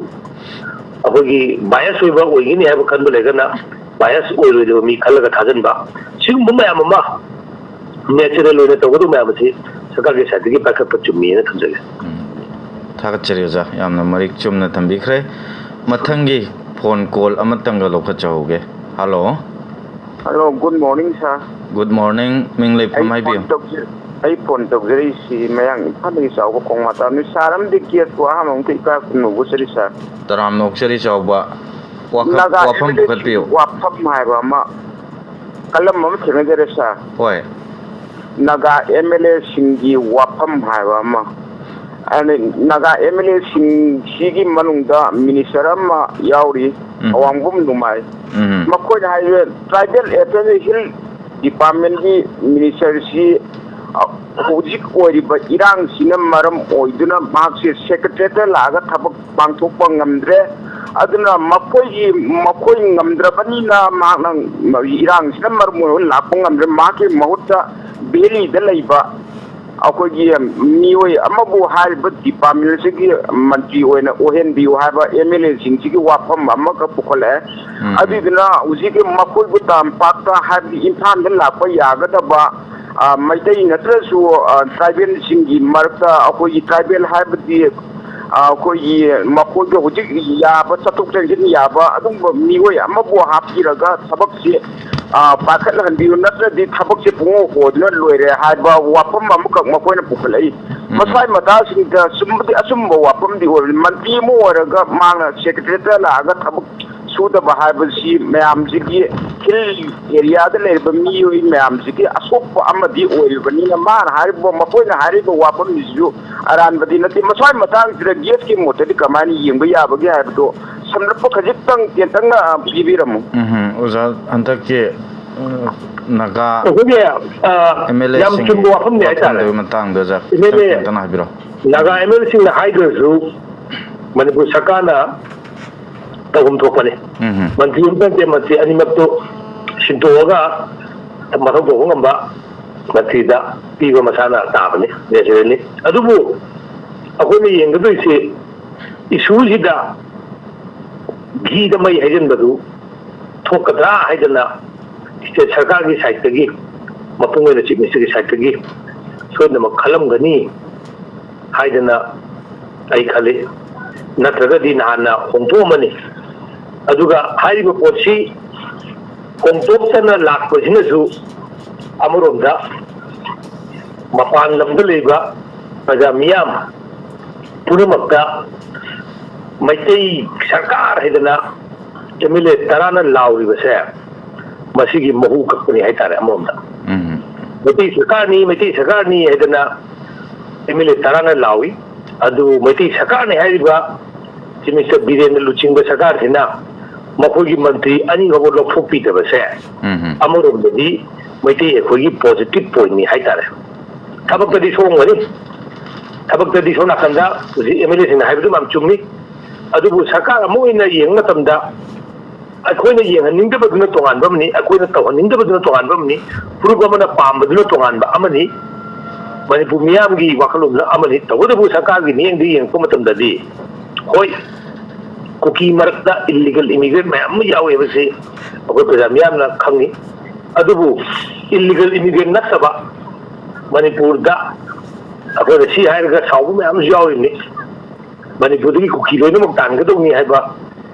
ꯑꯩꯈꯣꯏꯒꯤ ꯕꯥꯏꯁ ꯑꯣꯏꯕ ꯑꯣꯏꯒꯅꯤ ꯍꯥꯏꯕ ꯈꯟꯕ ꯂꯩꯔꯒꯅ ꯕꯥꯏꯁ ꯑꯣꯏꯔꯣꯏꯗꯕ ꯃꯤ ꯈꯜꯂꯒ ꯊꯥꯖꯤꯟꯕ, ꯁꯤꯒꯨꯝꯕ ꯃꯌꯥꯝ ꯑꯃ ꯅꯦꯆꯔꯦꯜ ꯑꯣꯏꯅ ꯇꯧꯒꯗꯕ ꯃꯌꯥꯝ ꯑꯁꯤ ꯁꯔꯀꯥꯔꯒꯤ ꯁꯥꯏꯠꯇꯒꯤ ꯄꯥꯏꯈꯠꯄ ꯆꯨꯝꯃꯤꯅ ꯊꯝꯖꯒꯦ꯫ ꯎꯝ꯫ ꯊꯥꯒꯠꯆꯔꯤ ꯑꯣꯖꯥ, ꯌꯥꯝꯅ ꯃꯔꯤꯛ ꯆꯨꯝꯅ ꯊꯝꯕꯤꯈ꯭ꯔꯦ꯫ ꯃꯊꯪꯒꯤ ꯐꯣꯟ ꯀꯣꯜ ꯑꯃꯇꯪꯒ ꯂꯧꯈꯠꯆꯍꯧꯒꯦ꯫ Hello. Hello, good morning sir. Good morning, ꯃꯤꯡ ꯂꯩꯐꯝ ꯑꯩ ꯍꯥꯏꯕꯤꯌꯨ꯫ ꯐꯣꯟ ꯇꯧꯖ-, ꯑꯩ ꯐꯣꯟ ꯇꯧꯖꯔꯛꯏꯁꯤ ꯃꯌꯥꯡ ꯏꯝꯐꯥꯜꯗꯒꯤ ꯆꯥꯎꯕ ꯈꯣꯡꯃꯥꯇꯥꯝꯅꯤ꯫ ꯁꯥꯔ ꯑꯃꯗꯤ ꯀꯦꯁꯄꯨ ꯑꯍꯥꯟꯕ ꯑꯃꯨꯛꯇ ꯏꯀꯥ ꯈꯨꯝꯅꯕ ꯆꯠꯂꯤ ꯁꯥꯔ꯫ ꯇꯔꯥꯝꯅ ꯑꯣꯛꯆꯔꯤ ꯆꯥꯎꯕ꯫ ꯋꯥꯐꯝ, ꯅꯥꯒꯥ ꯋꯥꯐꯝ ꯑꯦꯝ ꯑꯦꯜ ꯑꯦꯁꯤꯡꯒꯤ ꯄꯨꯈꯠꯄꯤꯌꯨ꯫ ꯋꯥꯐꯝ ꯍꯥꯏꯕ ꯑꯃ ꯀꯂꯝ ꯑꯃ ꯊꯦꯡꯅꯖꯔꯦ ꯁꯥꯔ꯫ ꯍꯣꯏ꯫ ꯅꯥꯒꯥ ꯑꯦꯝ ꯑꯦꯜ ꯑꯦꯁꯤꯡꯒꯤ ꯋꯥꯐꯝ ꯍꯥꯏꯕ ꯑꯃ, ꯑꯗꯩ ꯅꯥꯒꯥ ꯑꯦꯝ ꯑꯦꯜ ꯑꯦꯁꯤꯡꯁꯤꯒꯤ ꯃꯅꯨꯡꯗ ꯃꯤꯅꯤꯁꯇꯔ ꯑꯃ ꯌꯥꯎꯔꯤ, ꯎꯝ꯫ ꯑꯋꯥꯡꯕꯝ ꯅꯨꯡꯃꯥꯏ꯫ ꯎꯝ꯫ ꯃꯈꯣꯏꯅ ꯍꯥꯏꯔꯤꯕ ꯇ꯭ꯔꯥꯏꯕꯦꯜ ꯑꯦꯐꯤꯌꯔ ꯍꯤꯜ ꯗꯤꯄꯥꯔꯠꯃꯦꯟꯒꯤ ꯃꯤꯅꯤꯁꯇꯔꯁꯤ, ꯑ, ꯍꯧꯖꯤꯛ ꯑꯣꯏꯔꯤꯕ ꯏꯔꯥꯡꯁꯤꯅ ꯃꯔꯝ ꯑꯣꯏꯗꯨꯅ ꯃꯍꯥꯛꯁꯦ ꯁꯦꯀ꯭ꯔꯦꯇꯔꯤꯌꯦꯠꯇ ꯂꯥꯛꯑꯒ ꯊꯕꯛ ꯄꯥꯡꯊꯣꯛꯄ ꯉꯝꯗ꯭ꯔꯦ꯫ ꯑꯗꯨꯅ ꯃꯈꯣꯏꯒꯤ, ꯃꯈꯣꯏ ꯉꯝꯗ꯭ꯔꯕꯅꯤꯅ ꯃꯍꯥꯛꯅ ꯏꯔꯥꯡꯁꯤꯅ ꯃꯔꯝ ꯑꯣꯏꯔꯒ ꯂꯥꯛꯄ ꯉꯝꯗ꯭ꯔꯦ꯫ ꯃꯍꯥꯛꯀꯤ ꯃꯍꯨꯠꯇ ꯚꯦꯂꯤꯗ ꯂꯩꯕ ꯑꯩꯈꯣꯏꯒꯤ ꯃꯤꯑꯣꯏ ꯑꯃꯕꯨ ꯍꯥꯏꯔꯤꯕ ꯗꯤꯄꯥꯔꯠꯃꯦꯟꯁꯤꯒꯤ ꯃꯟꯇ꯭ꯔꯤ ꯑꯣꯏꯅ ꯑꯣꯏꯍꯟꯕꯤꯌꯨ ꯍꯥꯏꯕ ꯑꯦꯝ ꯑꯦꯜ ꯑꯦꯁꯤꯡꯁꯤꯒꯤ ꯋꯥꯐꯝ ꯑꯃꯈꯛ ꯄꯨꯈꯠꯂꯛꯑꯦ꯫ ꯎꯝ꯫ ꯑꯗꯨꯏꯗꯨꯅ ꯍꯧꯖꯤꯛꯀꯤ ꯃꯈꯣꯏꯕꯨ ꯇꯝꯄꯥꯛꯇ ꯍꯥꯏꯕꯗꯤ ꯏꯝꯐꯥꯜꯗ ꯂꯥꯛꯄ ꯌꯥꯒꯗꯕ, ꯑ, ꯃꯩꯇꯩ ꯅꯠꯇ꯭ꯔꯁꯨ, ꯑ, ꯇ꯭ꯔꯥꯏꯕꯦꯜꯁꯤꯡꯒꯤ ꯃꯔꯛꯇ ꯑꯩꯈꯣꯏꯒꯤ ꯇ꯭ꯔꯥꯏꯕꯦꯜ ꯍꯥꯏꯕꯗꯤ, ꯑ, ꯑꯩꯈꯣꯏꯒꯤ ꯃꯈꯣꯏꯗ ꯍꯧꯖꯤꯛ ꯌꯥꯕ, ꯆꯠꯊꯣꯛ ꯆꯠꯁꯤꯟ ꯌꯥꯕ ꯑꯗꯨꯒꯨꯝꯕ ꯃꯤꯑꯣꯏ ꯑꯃꯕꯨ ꯍꯥꯞꯄꯤꯔꯒ ꯊꯕꯛꯁꯤ, ꯑ, ꯄꯥꯏꯈꯠꯍꯟꯕꯤꯌꯨ, ꯅꯠꯇ꯭ꯔꯗꯤ ꯊꯕꯛꯁꯦ ꯄꯨꯡꯍꯣ ꯍꯣꯗꯨꯅ ꯂꯣꯏꯔꯦ ꯍꯥꯏꯕ ꯋꯥꯐꯝ ꯑꯃꯈꯛ ꯃꯈꯣꯏꯅ ꯄꯨꯈꯠꯂꯛꯏ꯫ ꯎꯝ꯫ ꯃꯁ꯭ꯋꯥꯏ ꯃꯇꯥꯁꯤꯡꯗ ꯆꯨꯝꯕꯗꯤ ꯑꯆꯨꯝꯕ ꯋꯥꯐꯝꯗꯤ ꯑꯣꯏꯕꯅꯤ꯫ ꯃꯟꯇ꯭ꯔꯤ ꯑꯃ ꯑꯣꯏꯔꯒ ꯃꯥꯅ ꯁꯦꯀ꯭ꯔꯦꯇꯔꯤꯌꯦꯠꯇ ꯂꯥꯛꯑꯒ ꯊꯕꯛ ꯁꯨꯗꯕ ꯍꯥꯏꯕꯁꯤ ꯃꯌꯥꯝꯁꯤꯒꯤ ꯍꯤꯜ ꯑꯦꯔꯤꯌꯥꯗ ꯂꯩꯔꯤꯕ ꯃꯤꯑꯣꯏ ꯃꯌꯥꯝꯁꯤꯒꯤ ꯑꯁꯣꯛꯄ ꯑꯃꯗꯤ ꯑꯣꯏꯔꯤꯕꯅꯤꯅ, ꯃꯥꯅ ꯍꯥꯏꯔꯤꯕ, ꯃꯈꯣꯏꯅ ꯍꯥꯏꯔꯤꯕ ꯋꯥꯐꯝꯁꯤꯁꯨ ꯑꯔꯥꯟꯕꯗꯤ ꯅꯠꯇꯦ꯫ ꯃꯁ꯭ꯋꯥꯏ ꯃꯇꯥꯡꯁꯤꯗ ꯒꯦꯁꯀꯤ ꯃꯣꯠꯇꯗꯤ ꯀꯃꯥꯏꯅ ꯌꯦꯡꯕ ꯌꯥꯕꯒꯦ ꯍꯥꯏꯕꯗꯣ ꯁꯝꯂꯞꯄ ꯈꯖꯤꯛꯇꯪ ꯇꯦꯟꯇꯛꯅ, ꯑ, ꯄꯤꯕꯤꯔꯝꯃꯨ꯫ ꯎꯝ, ꯑꯣꯖꯥ, ꯍꯟꯗꯛꯀꯤ, ꯑ, ꯅꯥꯒꯥ ꯑꯩꯈꯣꯏꯒꯤ, ꯑ, ꯑꯦꯝ ꯑꯦꯜ ꯑꯦꯁꯤꯡꯒꯤ ꯌꯥꯝ ꯆꯨꯝꯕ ꯋꯥꯐꯝꯅꯤ ꯍꯥꯏꯇꯥꯔꯦ꯫ ꯋꯥꯐꯝꯗꯨꯒꯤ ꯃꯇꯥꯡꯗ ꯑꯣꯖꯥ, ꯑꯦꯝ ꯑꯦꯜ ꯑꯦ, ꯈꯤꯇꯪ ꯇꯦꯟꯇꯛꯅ ꯍꯥꯏꯕꯤꯔꯣ꯫ ꯅꯥꯒꯥ ꯑꯦꯝ ꯑꯦꯜ ꯑꯦꯁꯤꯡꯅ ꯍꯥꯏꯗ꯭ꯔꯁꯨ ꯃꯅꯤꯄꯨꯔ ꯁꯔꯀꯥꯔꯅ ꯇꯧꯐꯝ ꯊꯣꯛꯄꯅꯤ꯫ ꯎꯝ꯫ ꯃꯟꯇ꯭ꯔꯤ ꯑꯃꯇ ꯅꯠꯇꯦ, ꯃꯟꯇ꯭ꯔꯤ ꯑꯅꯤꯃꯛꯇꯨ ꯁꯤꯟꯇꯣꯛꯑꯒ ꯃꯊꯧ ꯇꯧꯕ ꯉꯝꯕ ꯃꯟꯇ꯭ꯔꯤꯗ ꯄꯤꯕ ꯃꯁꯥꯅ ꯇꯥꯕꯅꯤ, ꯅꯦꯆꯔꯦꯜꯅꯤ꯫ ꯑꯗꯨꯕꯨ ꯑꯩꯈꯣꯏꯅ ꯌꯦꯡꯒꯗꯣꯏꯁꯤ ꯏꯁꯨꯁꯤꯗ ꯘꯤꯗ ꯃꯩ ꯍꯩꯖꯤꯟꯕꯗꯨ ꯊꯣꯛꯀꯗ꯭ꯔꯥ ꯍꯥꯏꯗꯅ ꯁ꯭ꯇꯦꯠ ꯁꯔꯀꯥꯔꯒꯤ ꯁꯥꯏꯠꯇꯒꯤ, ꯃꯄꯨꯡ ꯑꯣꯏꯅ ꯆꯤꯐ ꯃꯤꯅꯤꯁꯇꯔꯒꯤ ꯁꯥꯏꯠꯇꯒꯤ ꯁꯣꯏꯗꯅꯃꯛ ꯈꯜꯂꯝꯒꯅꯤ ꯍꯥꯏꯗꯅ ꯑꯩ ꯈꯜꯂꯤ꯫ ꯅꯠꯇ꯭ꯔꯒꯗꯤ ꯅꯍꯥꯟꯅ ꯍꯣꯡꯗꯣꯛꯑꯝꯃꯅꯤ꯫ ꯑꯗꯨꯒ ꯍꯥꯏꯔꯤꯕ ꯄꯣꯠꯁꯤ ꯍꯣꯡꯗꯣꯛꯇꯅ ꯂꯥꯛꯄꯁꯤꯅꯁꯨ ꯑꯃꯔꯣꯝꯗ ꯃꯄꯥꯟ ꯂꯝꯗ ꯂꯩꯕ ꯄ꯭ꯔꯖꯥ ꯃꯤꯌꯥꯝ ꯄꯨꯝꯅꯃꯛꯇ ꯃꯩꯇꯩ ꯁꯔꯀꯥꯔ ꯍꯥꯏꯗꯅ ꯑꯦꯝ ꯑꯦꯜ ꯑꯦ ꯇꯔꯥꯅ ꯂꯥꯎꯔꯤꯕꯁꯦ, ꯃꯁꯤꯒꯤ ꯃꯍꯨ ꯀꯛꯄꯅꯤ ꯍꯥꯏꯇꯥꯔꯦ꯫ ꯑꯃꯔꯣꯝꯗ ꯎꯝ꯫ ꯃꯩꯇꯩ ꯁꯔꯀꯥꯔꯅꯤ, ꯃꯩꯇꯩ ꯁꯔꯀꯥꯔꯅꯤ ꯍꯥꯏꯗꯅ ꯑꯦꯝ ꯑꯦꯜ ꯑꯦ ꯇꯔꯥꯅ ꯂꯥꯎꯏ꯫ ꯑꯗꯨ ꯃꯩꯇꯩ ꯁꯔꯀꯥꯔꯅꯤ ꯍꯥꯏꯔꯤꯕ ꯆꯤꯐ ꯃꯤꯅꯤꯁꯇꯔ ꯕꯤꯔꯦꯟꯅ ꯂꯨꯆꯤꯡꯕ ꯁꯔꯀꯥꯔꯁꯤꯅ ꯃꯈꯣꯏꯒꯤ ꯃꯟꯇ꯭ꯔꯤ ꯑꯅꯤ ꯐꯥꯎꯕ ꯂꯧꯊꯣꯛꯄꯤꯗꯕꯁꯦ, ꯎꯝ꯫ ꯑꯃꯔꯣꯝꯗꯗꯤ ꯃꯩꯇꯩ ꯑꯩꯈꯣꯏꯒꯤ ꯄꯣꯖꯤꯇꯤꯚ ꯄꯣꯏꯟꯠꯅꯤ ꯍꯥꯏꯇꯥꯔꯦ꯫ ꯊꯕꯛꯇꯗꯤ ꯁꯣꯡꯒꯅꯤ, ꯊꯕꯛꯇꯗꯤ ꯁꯣꯝ ꯅꯥꯀꯟꯗ ꯍꯧꯖꯤꯛ ꯑꯦꯝ ꯑꯦꯜ ꯑꯦꯁꯤꯡꯅ ꯍꯥꯏꯕꯗꯨ ꯌꯥꯝ ꯆꯨꯝꯃꯤ꯫ ꯑꯗꯨꯕꯨ ꯁꯔꯀꯥꯔ ꯑꯃ ꯑꯣꯏꯅ ꯌꯦꯡꯕ ꯃꯇꯝꯗ ꯑꯩꯈꯣꯏꯅ ꯌꯦꯡꯍꯟꯅꯤꯡꯗꯕꯗꯨꯅ ꯇꯣꯉꯥꯟꯕ ꯑꯃꯅꯤ, ꯑꯩꯈꯣꯏꯅ ꯇꯧꯍꯟꯅꯤꯡꯗꯕꯗꯨꯅ ꯇꯣꯉꯥꯟꯕ ꯑꯃꯅꯤ, ꯐꯨꯔꯨꯞ ꯑꯃꯅ ꯄꯥꯝꯕꯗꯨꯅ ꯇꯣꯉꯥꯟꯕ ꯑꯃꯅꯤ, ꯃꯅꯤꯄꯨꯔ ꯃꯤꯌꯥꯝꯒꯤ ꯋꯥꯈꯜꯂꯣꯟꯗꯨꯅ ꯑꯃꯅꯤ꯫ ꯇꯧꯕꯇꯕꯨ ꯁꯔꯀꯥꯔꯒꯤ ꯃꯤꯠꯌꯦꯡꯗ ꯌꯦꯡꯉꯛꯄ ꯃꯇꯝꯗꯗꯤ, ꯍꯣꯏ, ꯀꯨꯀꯤ ꯃꯔꯛꯇ ꯏꯜꯂꯤꯒꯦꯜ ꯏꯃꯤꯒ꯭ꯔꯦꯟ ꯃꯌꯥꯝ ꯑꯃ ꯌꯥꯎꯋꯦ ꯍꯥꯏꯕꯁꯤ ꯑꯩꯈꯣꯏ ꯄ꯭ꯔꯖꯥ ꯃꯤꯌꯥꯝꯅ ꯈꯪꯉꯤ꯫ ꯑꯗꯨꯕꯨ ꯏꯜꯂꯤꯒꯦꯜ ꯏꯃꯤꯒ꯭ꯔꯦꯟ ꯅꯠꯇꯕ ꯃꯅꯤꯄꯨꯔꯗ ꯑꯩꯈꯣꯏꯅ ꯁꯤ ꯍꯥꯏꯔꯒ ꯁꯥꯎꯕ ꯃꯌꯥꯝ ꯑꯃꯁꯨ ꯌꯥꯎꯔꯤꯕꯅꯤ꯫ ꯃꯅꯤꯄꯨꯔꯗꯒꯤ ꯀꯨꯀꯤ ꯂꯣꯏꯅꯃꯛ ꯇꯥꯟꯒꯗꯧꯅꯤ ꯍꯥꯏꯕ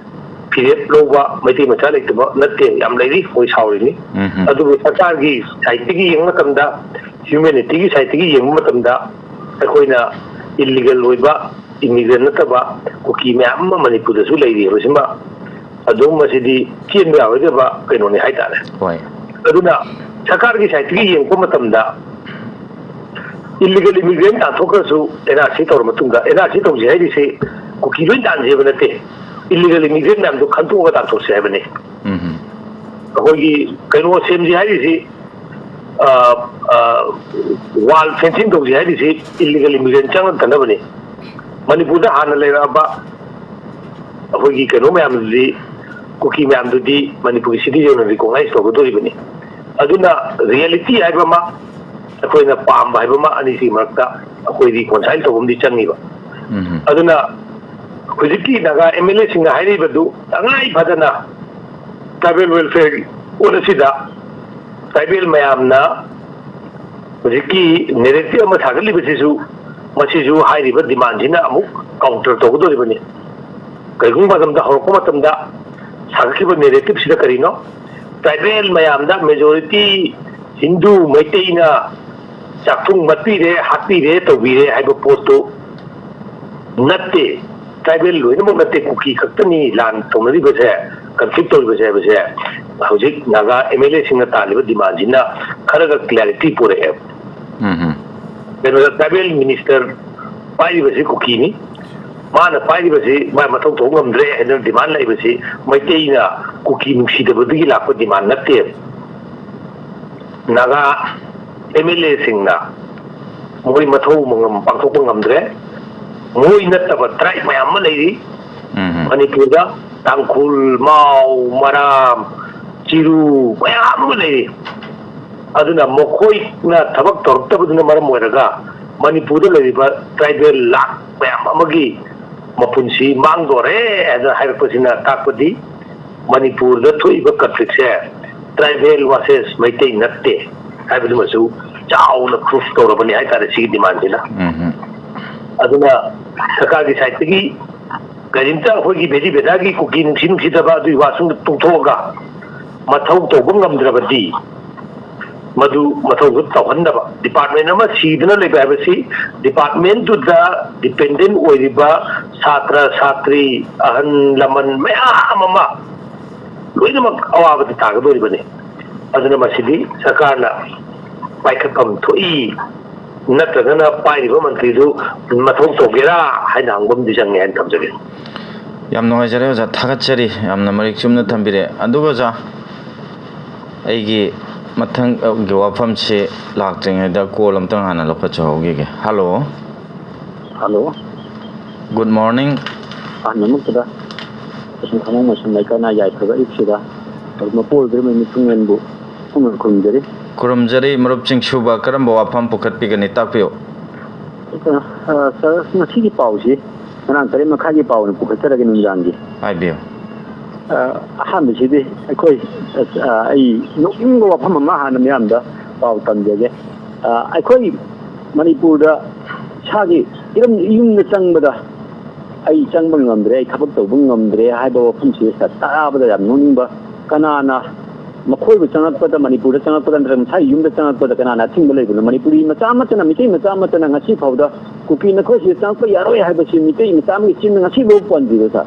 ꯐꯤꯔꯦꯞ ꯂꯧꯕ ꯃꯩꯇꯩ ꯃꯆꯥ ꯂꯩꯇꯕ ꯅꯠꯇꯦ, ꯌꯥꯝ ꯂꯩꯔꯤ, ꯃꯣꯏ ꯁꯥꯎꯔꯤꯅꯤ꯫ ꯎꯝ꯫ ꯑꯗꯨꯕꯨ ꯁꯔꯀꯥꯔꯒꯤ ꯁꯥꯏꯠꯇꯒꯤ ꯌꯦꯡꯕ ꯃꯇꯝꯗ, ꯍ꯭ꯌꯨꯃꯦꯅꯤꯇꯤꯒꯤ ꯁꯥꯏꯠꯇꯒꯤ ꯌꯦꯡꯕ ꯃꯇꯝꯗ, ꯑꯩꯈꯣꯏꯅ ꯏꯜꯂꯤꯒꯦꯜ ꯑꯣꯏꯕ ꯏꯃꯤꯒ꯭ꯔꯦꯟ ꯅꯠꯇꯕ ꯀꯨꯀꯤ ꯃꯌꯥꯝ ꯑꯃ ꯃꯅꯤꯄꯨꯔꯗꯁꯨ ꯂꯩꯔꯤ ꯍꯥꯏꯕꯁꯤꯃ ꯑꯗꯨꯝ ꯃꯁꯤꯗꯤ ꯆꯦꯟꯕ ꯌꯥꯔꯣꯏꯗꯕ ꯀꯩꯅꯣꯅꯤ ꯍꯥꯏꯇꯥꯔꯦ꯫ ꯍꯣꯏ꯫ ꯑꯗꯨꯅ ꯁꯔꯀꯥꯔꯒꯤ ꯁꯥꯏꯠꯇꯒꯤ ꯌꯦꯡꯉꯛꯄ ꯃꯇꯝꯗ ꯏꯂꯤꯒꯦꯜ ꯏꯃꯤꯒ꯭ꯔꯦꯟ ꯇꯥꯟꯊꯣꯛꯈ꯭ꯔꯁꯨ, ꯑꯦꯟ ꯑꯥꯔ ꯁꯤ ꯇꯧꯔ ꯃꯇꯨꯡꯗ, ꯑꯦꯟ ꯑꯥꯔ ꯁꯤ ꯇꯧꯁꯤ ꯍꯥꯏꯔꯤꯁꯤ ꯀꯨꯀꯤ ꯂꯣꯏ ꯇꯥꯟꯁꯤ ꯍꯥꯏꯕ ꯅꯠꯇꯦ, ꯏꯂꯤꯒꯦꯜ ꯏꯃꯤꯒ꯭ꯔꯦꯟ ꯃꯌꯥꯝꯗꯣ ꯈꯟꯇꯣꯛꯑꯒ ꯇꯥꯟꯊꯣꯛꯁꯤ ꯍꯥꯏꯕꯅꯤ꯫ ꯎꯝ꯫ ꯑꯩꯈꯣꯏꯒꯤ ꯀꯩꯅꯣ ꯁꯦꯝꯁꯤ ꯍꯥꯏꯔꯤꯁꯤ, ꯋꯥꯜ ꯐꯦꯟꯁꯤꯡ ꯇꯧꯁꯤ ꯍꯥꯏꯔꯤꯁꯤ ꯏꯂꯤꯒꯦꯜ ꯏꯃꯤꯒ꯭ꯔꯦꯟ ꯆꯪꯂꯛꯇꯅꯕꯅꯤ꯫ ꯃꯅꯤꯄꯨꯔꯗ ꯍꯥꯟꯅ ꯂꯩꯔꯛꯑꯕ ꯑꯩꯈꯣꯏꯒꯤ ꯀꯩꯅꯣ ꯃꯌꯥꯝꯗꯨꯗꯤ, ꯀꯨꯀꯤ ꯃꯌꯥꯝꯗꯨꯗꯤ ꯃꯅꯤꯄꯨꯔꯒꯤ ꯁꯤꯇꯤꯖꯦꯟ ꯑꯣꯏꯅ ꯔꯤꯀꯣꯛꯅꯥꯏꯁ ꯇꯧꯒꯗꯧꯔꯤꯕꯅꯤ꯫ ꯑꯗꯨꯅ ꯔꯤꯌꯦꯂꯤꯇꯤ ꯍꯥꯏꯕ ꯑꯃ, ꯑꯩꯈꯣꯏꯅ ꯄꯥꯝꯕ ꯍꯥꯏꯕ ꯑꯃ, ꯑꯅꯤꯁꯤꯒꯤ ꯃꯔꯛꯇ ꯑꯩꯈꯣꯏ ꯔꯤꯀꯣꯟꯁꯥꯏꯜ ꯇꯧꯕ ꯑꯃꯗꯤ ꯆꯪꯉꯤꯕ꯫ ꯎꯝ꯫ ꯑꯗꯨꯅ ꯍꯧꯖꯤꯛꯀꯤ ꯅꯥꯒꯥ ꯑꯦꯝ ꯑꯦꯜ ꯑꯦꯁꯤꯡꯅ ꯍꯥꯏꯔꯤꯕꯗꯨ ꯇꯉꯥꯏ ꯐꯗꯅ ꯇ꯭ꯔꯥꯏꯕꯦꯜ ꯋꯦꯜꯐꯤꯌꯔꯒꯤ ꯄꯣꯠ ꯑꯁꯤꯗ ꯇ꯭ꯔꯥꯏꯕꯦꯜ ꯃꯌꯥꯝꯅ ꯍꯧꯖꯤꯛꯀꯤ ꯅꯦꯔꯦꯇꯤꯚ ꯑꯃ ꯁꯥꯒꯠꯂꯤꯕꯁꯤꯁꯨ, ꯃꯁꯤꯁꯨ ꯍꯥꯏꯔꯤꯕ ꯗꯤꯃꯥꯟꯁꯤꯅ ꯑꯃꯨꯛ ꯀꯥꯎꯟꯇꯔ ꯇꯧꯒꯗꯧꯔꯤꯕꯅꯤ꯫ ꯀꯔꯤꯒꯨꯝꯕ ꯃꯇꯝꯗ, ꯍꯧꯔꯛꯄ ꯃꯇꯝꯗ ꯁꯥꯒꯠꯈꯤꯕ ꯅꯦꯔꯦꯇꯤꯚꯁꯤꯗ ꯀꯔꯤꯅꯣ? ꯇ꯭ꯔꯥꯏꯕꯦꯜ ꯃꯌꯥꯝꯗ ꯃꯦꯖꯣꯔꯤꯇꯤ ꯍꯤꯟꯗꯨ ꯃꯩꯇꯩꯅ ꯆꯥꯛꯊꯨꯡ ꯃꯠꯄꯤꯔꯦ, ꯍꯥꯠꯄꯤꯔꯦ, ꯇꯧꯕꯤꯔꯦ ꯍꯥꯏꯕ ꯄꯣꯠꯇꯨ ꯅꯠꯇꯦ꯫ ꯇ꯭ꯔꯥꯏꯕꯦꯜ ꯂꯣꯏꯅꯃꯛ ꯅꯠꯇꯦ, ꯀꯨꯀꯤ ꯈꯛꯇꯅꯤ ꯂꯥꯟ ꯇꯧꯅꯔꯤꯕꯁꯦ, ꯀꯟꯐ꯭ꯂꯤꯛ ꯇꯧꯔꯤꯕꯁꯦ ꯍꯥꯏꯕꯁꯦ ꯍꯧꯖꯤꯛ ꯅꯥꯒꯥ ꯑꯦꯝ ꯑꯦꯜ ꯑꯦꯁꯤꯡꯅ ꯇꯥꯜꯂꯤꯕ ꯗꯤꯃꯥꯟꯁꯤꯅ ꯈꯔꯒ ꯀ꯭ꯂꯦꯔꯤꯇꯤ ꯄꯨꯔꯛꯑꯦꯕ꯫ ꯎꯝ꯫ ꯀꯩꯅꯣꯗ, ꯇ꯭ꯔꯥꯏꯕꯦꯜ ꯃꯤꯅꯤꯁꯇꯔ ꯄꯥꯏꯔꯤꯕꯁꯤ ꯀꯨꯀꯤꯅꯤ꯫ ꯃꯥꯅ ꯄꯥꯏꯔꯤꯕꯁꯤ ꯃꯥ ꯃꯊꯧ ꯇꯧꯕ ꯉꯝꯗ꯭ꯔꯦ ꯍꯥꯏꯗꯅ ꯗꯤꯃꯥꯟ ꯂꯩꯕꯁꯤ ꯃꯩꯇꯩꯅ ꯀꯨꯀꯤ ꯅꯨꯡꯁꯤꯗꯕꯗꯒꯤ ꯂꯥꯛꯄ ꯗꯤꯃꯥꯟ ꯅꯠꯇꯦ꯫ ꯅꯥꯒꯥ ꯑꯦꯝ ꯑꯦꯜ ꯑꯦꯁꯤꯡꯅ ꯃꯣꯏ ꯃꯊꯧ ꯃꯉꯝ ꯄꯥꯡꯊꯣꯛꯄ ꯉꯝꯗ꯭ꯔꯦ꯫ ꯃꯣꯏ ꯅꯠꯇꯕ ꯇ꯭ꯔꯥꯏꯕ ꯃꯌꯥꯝ ꯑꯃ ꯂꯩꯔꯤ ꯎꯝ꯫ ꯃꯅꯤꯄꯨꯔꯗ, ꯇꯥꯡꯈꯨꯜ, ꯃꯥꯎ, ꯃꯔꯥꯝ, ꯆꯤꯔꯨ ꯃꯌꯥꯝ ꯑꯃ ꯂꯩꯔꯤ꯫ ꯑꯗꯨꯅ ꯃꯈꯣꯏꯅ ꯊꯕꯛ ꯇꯧꯔꯛꯇꯕꯗꯨꯅ ꯃꯔꯝ ꯑꯣꯏꯔꯒ ꯃꯅꯤꯄꯨꯔꯗ ꯂꯩꯔꯤꯕ ꯇ꯭ꯔꯥꯏꯕꯦꯜ ꯂꯥꯈ ꯃꯌꯥꯝ ꯑꯃꯒꯤ ꯃꯄꯨꯟꯁꯤ ꯃꯥꯡꯗꯣꯔꯦ ꯍꯥꯏꯅ ꯍꯥꯏꯔꯛꯄꯁꯤꯅ ꯇꯥꯛꯄꯗꯤ ꯃꯅꯤꯄꯨꯔꯗ ꯊꯣꯛꯏꯕ ꯀꯟꯐ꯭ꯂꯤꯛꯁꯦ ꯇ꯭ꯔꯥꯏꯕꯦꯜ ꯚꯔꯁꯦꯁ ꯃꯩꯇꯩ ꯅꯠꯇꯦ ꯍꯥꯏꯕꯗꯨꯃꯁꯨ ꯆꯥꯎꯅ ꯄ꯭ꯔꯨꯐ ꯇꯧꯔꯕꯅꯤ ꯍꯥꯏꯇꯥꯔꯦ ꯁꯤꯒꯤ ꯗꯤꯃꯥꯟꯁꯤꯅ꯫ ꯎꯝ꯫ ꯑꯗꯨꯅ ꯁꯔꯀꯥꯔꯒꯤ ꯁꯥꯏꯠꯇꯒꯤ ꯀꯔꯤꯝꯇ ꯑꯩꯈꯣꯏꯒꯤ ꯚꯦꯗꯤ ꯚꯦꯗꯥꯒꯤ ꯀꯨꯀꯤ ꯅꯨꯡꯁꯤ ꯅꯨꯡꯁꯤꯗꯕ ꯑꯗꯨꯒꯤ ꯋꯥꯁꯤꯡꯗꯣ ꯇꯣꯛꯊꯣꯛꯑꯒ ꯃꯊꯧ ꯇꯧꯕ ꯉꯝꯗ꯭ꯔꯕꯗꯤ ꯃꯗꯨ ꯃꯊꯧꯗꯨ ꯇꯧꯍꯟꯗꯕ꯫ ꯗꯤꯄꯥꯔꯠꯃꯦꯟ ꯑꯃ ꯁꯤꯗꯨꯅ ꯂꯩꯕ ꯍꯥꯏꯕꯁꯤ ꯗꯤꯄꯥꯔꯠꯃꯦꯟꯗꯨꯗ ꯗꯤꯄꯦꯟꯗꯦꯟ ꯑꯣꯏꯔꯤꯕ ꯁꯥꯇ꯭ꯔ, ꯁꯥꯇ꯭ꯔꯤ, ꯑꯍꯜ ꯂꯃꯟ ꯃꯌꯥꯝ ꯑꯃ ꯂꯣꯏꯅꯃꯛ ꯑꯋꯥꯕꯗ ꯇꯥꯒꯗꯧꯔꯤꯕꯅꯤ꯫ ꯑꯗꯨꯅ ꯃꯁꯤꯗꯤ ꯁꯔꯀꯥꯔꯅ ꯄꯥꯏꯈꯠꯐꯝ ꯊꯣꯛꯏ꯫ ꯅꯠꯇ꯭ꯔꯒꯅ ꯄꯥꯏꯔꯤꯕ ꯃꯟꯇ꯭ꯔꯤꯗꯨ ꯃꯊꯧ ꯇꯧꯒꯦꯔꯥ ꯍꯥꯏꯅ ꯍꯪꯕ ꯑꯃꯗꯤ ꯆꯪꯉꯦ ꯍꯥꯏꯅ ꯊꯝꯖꯒꯦ꯫ ꯌꯥꯝ ꯅꯨꯡꯉꯥꯏꯖꯔꯦ ꯑꯣꯖꯥ, ꯊꯥꯒꯠꯆꯔꯤ, ꯌꯥꯝꯅ ꯃꯔꯤꯛ ꯆꯨꯝꯅ ꯊꯝꯕꯤꯔꯦ꯫ ꯑꯗꯨꯒ ꯑꯣꯖꯥ, ꯑꯩꯒꯤ ꯃꯊꯪꯒꯤ ꯋꯥꯐꯝꯁꯤ ꯂꯥꯛꯇ꯭ꯔꯤꯉꯩꯗ ꯀꯣꯜ ꯑꯝꯇꯪ ꯍꯥꯟꯅ ꯂꯧꯈꯠꯆꯍꯧꯈꯤꯒꯦ꯫ ꯍꯜꯂꯣ꯫ ꯍꯜꯂꯣ꯫ Good morning꯫ ꯑꯍꯜ ꯑꯃꯈꯛꯇꯗ ꯑꯁꯨꯝ ꯈꯪꯍꯧ ꯃꯁꯨꯝ ꯂꯩꯀꯥꯏꯅ ꯌꯥꯏꯐꯕ ꯑꯌꯨꯛꯁꯤꯗ ꯃꯄꯨ ꯑꯣꯏꯕꯤꯔꯤꯕ ꯃꯤꯊꯨꯡꯂꯦꯟꯕꯨ ꯈꯨꯔꯨꯝꯖꯔꯤ꯫ ꯈꯨꯔꯨꯝꯖꯔꯤ꯫ ꯃꯔꯨꯞ ꯆꯤꯡꯁꯨꯕ ꯀꯔꯝꯕ ꯋꯥꯐꯝ ꯄꯨꯈꯠꯄꯤꯒꯅꯤ? ꯇꯥꯛꯄꯤꯌꯨ꯫ ꯑ, ꯑ, ꯁꯥꯔ, ꯉꯁꯤꯒꯤ ꯄꯥꯎꯁꯤ ꯉꯔꯥꯡ ꯇꯔꯦꯠ ꯃꯈꯥꯏꯒꯤ ꯄꯥꯎ ꯑꯣꯏꯅ ꯄꯨꯈꯠꯆꯔꯒꯦ ꯅꯨꯃꯤꯗꯥꯡꯒꯤ꯫ ꯍꯥꯏꯕꯤꯌꯨ꯫ ꯑ, ꯑꯍꯥꯟꯕꯁꯤꯗꯤ ꯑꯩꯈꯣꯏ, ꯑ, ꯑ, ꯑꯩ ꯅꯣꯛꯅꯤꯡꯕ ꯋꯥꯐꯝ ꯑꯃ ꯍꯥꯟꯅ ꯃꯤꯌꯥꯝꯗ ꯄꯥꯎ ꯇꯝꯖꯒꯦ꯫ ꯑ, ꯑꯩꯈꯣꯏ ꯃꯅꯤꯄꯨꯔꯗ ꯏꯁꯥꯒꯤ ꯏꯔꯝ ꯌꯨꯝꯗ ꯆꯪꯕꯗ ꯑꯩ ꯆꯪꯕ ꯉꯝꯗ꯭ꯔꯦ, ꯑꯩ ꯊꯕꯛ ꯇꯧꯕ ꯉꯝꯗ꯭ꯔꯦ ꯍꯥꯏꯕ ꯋꯥꯐꯝꯁꯤ ꯇꯥꯕꯗ ꯌꯥꯝ ꯅꯣꯛꯅꯤꯡꯕ꯫ ꯀꯅꯥꯅ ꯃꯈꯣꯏꯕꯨ ꯆꯪꯉꯛꯄꯗ, ꯃꯅꯤꯄꯨꯔꯗ ꯆꯪꯉꯛꯄꯗ ꯅꯠꯇ꯭ꯔꯒ ꯃꯁꯥꯒꯤ ꯌꯨꯝꯗ ꯆꯪꯉꯛꯄꯗ ꯀꯅꯥꯅ ꯑꯊꯤꯡꯕ ꯂꯩꯕꯅꯣ? ꯃꯅꯤꯄꯨꯔꯤ ꯃꯆꯥ ꯑꯃꯠꯇꯅ, ꯃꯤꯇꯩ ꯃꯆꯥ ꯑꯃꯠꯇꯅ ꯉꯁꯤ ꯐꯥꯎꯗ ꯀꯨꯀꯤ ꯅꯈꯣꯏꯁꯤꯗ ꯆꯪꯉꯛꯄ ꯌꯥꯔꯣꯏ ꯍꯥꯏꯕꯁꯤ ꯃꯤꯇꯩ ꯃꯆꯥ ꯑꯃꯒꯤ ꯆꯤꯟꯅ ꯉꯁꯤ ꯐꯥꯎꯕ ꯄꯟꯗ꯭ꯔꯤꯕ, ꯁꯥꯔ꯫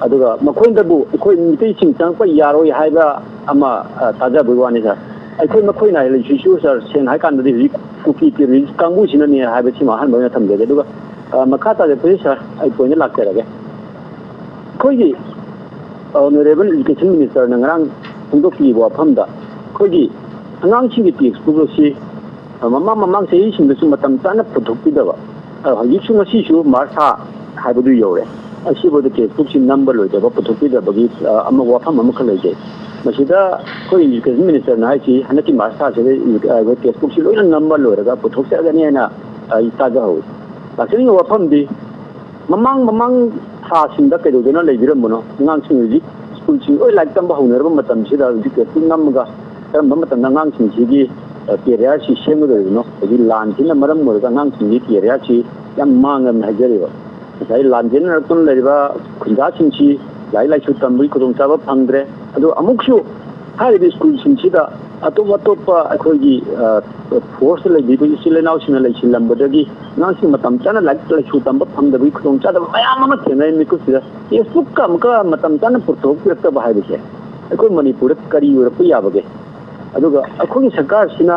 ꯑꯗꯨꯒ ꯃꯈꯣꯏꯗꯕꯨ ꯑꯩꯈꯣꯏ ꯃꯤꯇꯩꯁꯤꯡ ꯆꯪꯉꯛꯄ ꯌꯥꯔꯣꯏ ꯍꯥꯏꯕ ꯑꯃ, ꯑ, ꯇꯥꯖꯕꯒꯤ ꯋꯥꯅꯤ, ꯁꯥꯔ꯫ ꯑꯩꯈꯣꯏ ꯃꯈꯣꯏꯅ ꯍꯥꯏꯔꯤꯁꯤꯁꯨ, ꯁꯥꯔ, ꯁꯦꯡꯅ ꯍꯥꯏꯀꯥꯟꯗꯗꯤ ꯍꯧꯖꯤꯛ ꯀꯨꯀꯤ ꯇꯦꯔꯣꯔꯤꯁ ꯀꯥꯡꯕꯨꯁꯤꯅꯅꯦ ꯍꯥꯏꯕꯁꯤꯃ ꯑꯍꯥꯟꯕ ꯑꯣꯏꯅ ꯊꯝꯖꯒꯦ꯫ ꯑꯗꯨꯒ, ꯑ, ꯃꯈꯥ ꯇꯥꯔꯛꯄꯁꯤ, ꯁꯥꯔ, ꯑꯩ ꯄꯣꯏꯟꯗ ꯂꯥꯛꯆꯔꯒꯦ꯫ ꯑꯩꯈꯣꯏꯒꯤ ꯑꯣꯅꯔꯦꯕꯜ ꯏꯖꯨꯀꯦꯁꯟ ꯃꯤꯅꯤꯁꯇꯔꯅ ꯉꯔꯥꯡ ꯐꯣꯡꯗꯣꯛꯄꯤꯕ ꯋꯥꯐꯝꯗ ꯑꯩꯈꯣꯏꯒꯤ ꯑꯉꯥꯡꯁꯤꯡꯒꯤ ꯇꯦꯛꯁ ꯕꯨꯛ ꯑꯁꯤ ꯃꯃꯥꯡ, ꯃꯃꯥꯡ ꯆꯍꯤꯁꯤꯡꯗꯁꯨ ꯃꯇꯝ ꯆꯥꯅ ꯄꯨꯊꯣꯛꯄꯤꯗꯕ, ꯑ, ꯍꯧꯖꯤꯛꯁꯨ ꯉꯁꯤꯁꯨ ꯃꯥꯔꯁ ꯊꯥ ꯍꯥꯏꯕꯗꯨ ꯌꯧꯔꯦ, ꯑꯁꯤꯐꯥꯎꯗ ꯇꯦꯛꯁ ꯕꯨꯛꯁꯤ ꯅꯝꯕ ꯂꯣꯏꯗꯕ, ꯄꯨꯊꯣꯛꯄꯤꯗꯕꯒꯤ, ꯑ, ꯑꯃ ꯋꯥꯐꯝ ꯑꯃꯈꯛ ꯂꯩꯖꯩ꯫ ꯃꯁꯤꯗ ꯑꯩꯈꯣꯏ ꯏꯖꯨꯀꯦꯁꯟ ꯃꯤꯅꯤꯁꯇꯔꯅ ꯍꯥꯏꯁꯤ ꯍꯟꯗꯛꯀꯤ ꯃꯥꯔꯁ ꯊꯥꯁꯤꯗ, ꯑ, ꯑꯩꯈꯣꯏ ꯇꯦꯛꯁ ꯕꯨꯛꯁꯤ ꯂꯣꯏꯅ ꯅꯝꯕ ꯂꯣꯏꯔꯒ ꯄꯨꯊꯣꯛꯆꯒꯅꯤ ꯍꯥꯏꯅ ꯑꯩ ꯇꯥꯖꯍꯧꯏ꯫ ꯂꯥꯛꯆꯅꯤꯡꯕ ꯋꯥꯐꯝꯗꯤ, ꯃꯃꯥꯡ, ꯃꯃꯥꯡ ꯊꯥꯁꯤꯡꯗ ꯀꯩꯗꯧꯗꯨꯅ ꯂꯩꯕꯤꯔꯝꯕꯅꯣ? ꯑꯉꯥꯡꯁꯤꯡ ꯍꯧꯖꯤꯛ ꯁ꯭ꯀꯨꯜꯁꯤꯡ ꯂꯣꯏ ꯂꯥꯏꯔꯤꯛ ꯇꯝꯕ ꯍꯧꯅꯔꯕ ꯃꯇꯝꯁꯤꯗ ꯍꯧꯖꯤꯛ ꯀꯦꯁꯕꯨꯛ ꯅꯝꯃꯒ ꯀꯔꯝꯕ ꯃꯇꯝꯗ ꯑꯉꯥꯡꯁꯤꯡꯁꯤꯒꯤ, ꯑ, ꯀꯦꯔꯤꯌꯔꯁꯤ ꯁꯦꯝꯒꯗꯧꯔꯤꯕꯅꯣ? ꯍꯧꯖꯤꯛ ꯂꯥꯟꯁꯤꯅ ꯃꯔꯝ ꯑꯣꯏꯔꯒ ꯑꯉꯥꯡꯁꯤꯡꯒꯤ ꯀꯦꯔꯤꯌꯔꯁꯤ ꯌꯥꯝ ꯃꯥꯡꯉꯕꯅꯤ ꯍꯥꯏꯖꯔꯤꯕ꯫ ꯉꯁꯥꯏ ꯂꯥꯟꯖꯦꯟꯅꯔꯛꯇꯨꯅ ꯂꯩꯔꯤꯕ ꯈꯨꯟꯖꯥꯁꯤꯡꯁꯤ ꯂꯥꯏꯔꯤꯛ ꯂꯥꯏꯁꯨ ꯇꯝꯕꯒꯤ ꯈꯨꯗꯣꯡꯆꯥꯕ ꯐꯪꯗ꯭ꯔꯦ꯫ ꯑꯗꯨ ꯑꯃꯨꯛꯁꯨ ꯍꯥꯏꯔꯤꯕ ꯁ꯭ꯀꯨꯜꯁꯤꯡꯁꯤꯗ ꯑꯇꯣꯞ ꯑꯇꯣꯞꯄ ꯑꯩꯈꯣꯏꯒꯤ, ꯑ, ꯐꯣꯔꯁꯇ ꯂꯩꯕꯤꯕ ꯏꯆꯤꯜ ꯏꯅꯥꯎꯁꯤꯡꯅ ꯂꯩꯁꯤꯜꯂꯝꯕꯗꯒꯤ ꯑꯉꯥꯡꯁꯤꯡ ꯃꯇꯝ ꯆꯥꯅ ꯂꯥꯏꯔꯤꯛ ꯂꯥꯏꯁꯨ ꯇꯝꯕ ꯐꯪꯗꯕꯒꯤ ꯈꯨꯗꯣꯡꯆꯥꯗꯕ ꯃꯌꯥꯝ ꯑꯃ ꯊꯦꯡꯅꯔꯤ꯫ ꯃꯤꯀꯨꯞꯁꯤꯗ ꯇꯦꯛꯁꯕꯨꯛꯀ ꯑꯃꯨꯛꯀ ꯃꯇꯝ ꯆꯥꯅ ꯄꯨꯊꯣꯛꯄꯤꯔꯛꯇꯕ ꯍꯥꯏꯕꯁꯦ ꯑꯩꯈꯣꯏ ꯃꯅꯤꯄꯨꯔꯗ ꯀꯔꯤ ꯑꯣꯏꯔꯛꯄ ꯌꯥꯕꯒꯦ? ꯑꯗꯨꯒ ꯑꯩꯈꯣꯏꯒꯤ ꯁꯔꯀꯥꯔꯁꯤꯅ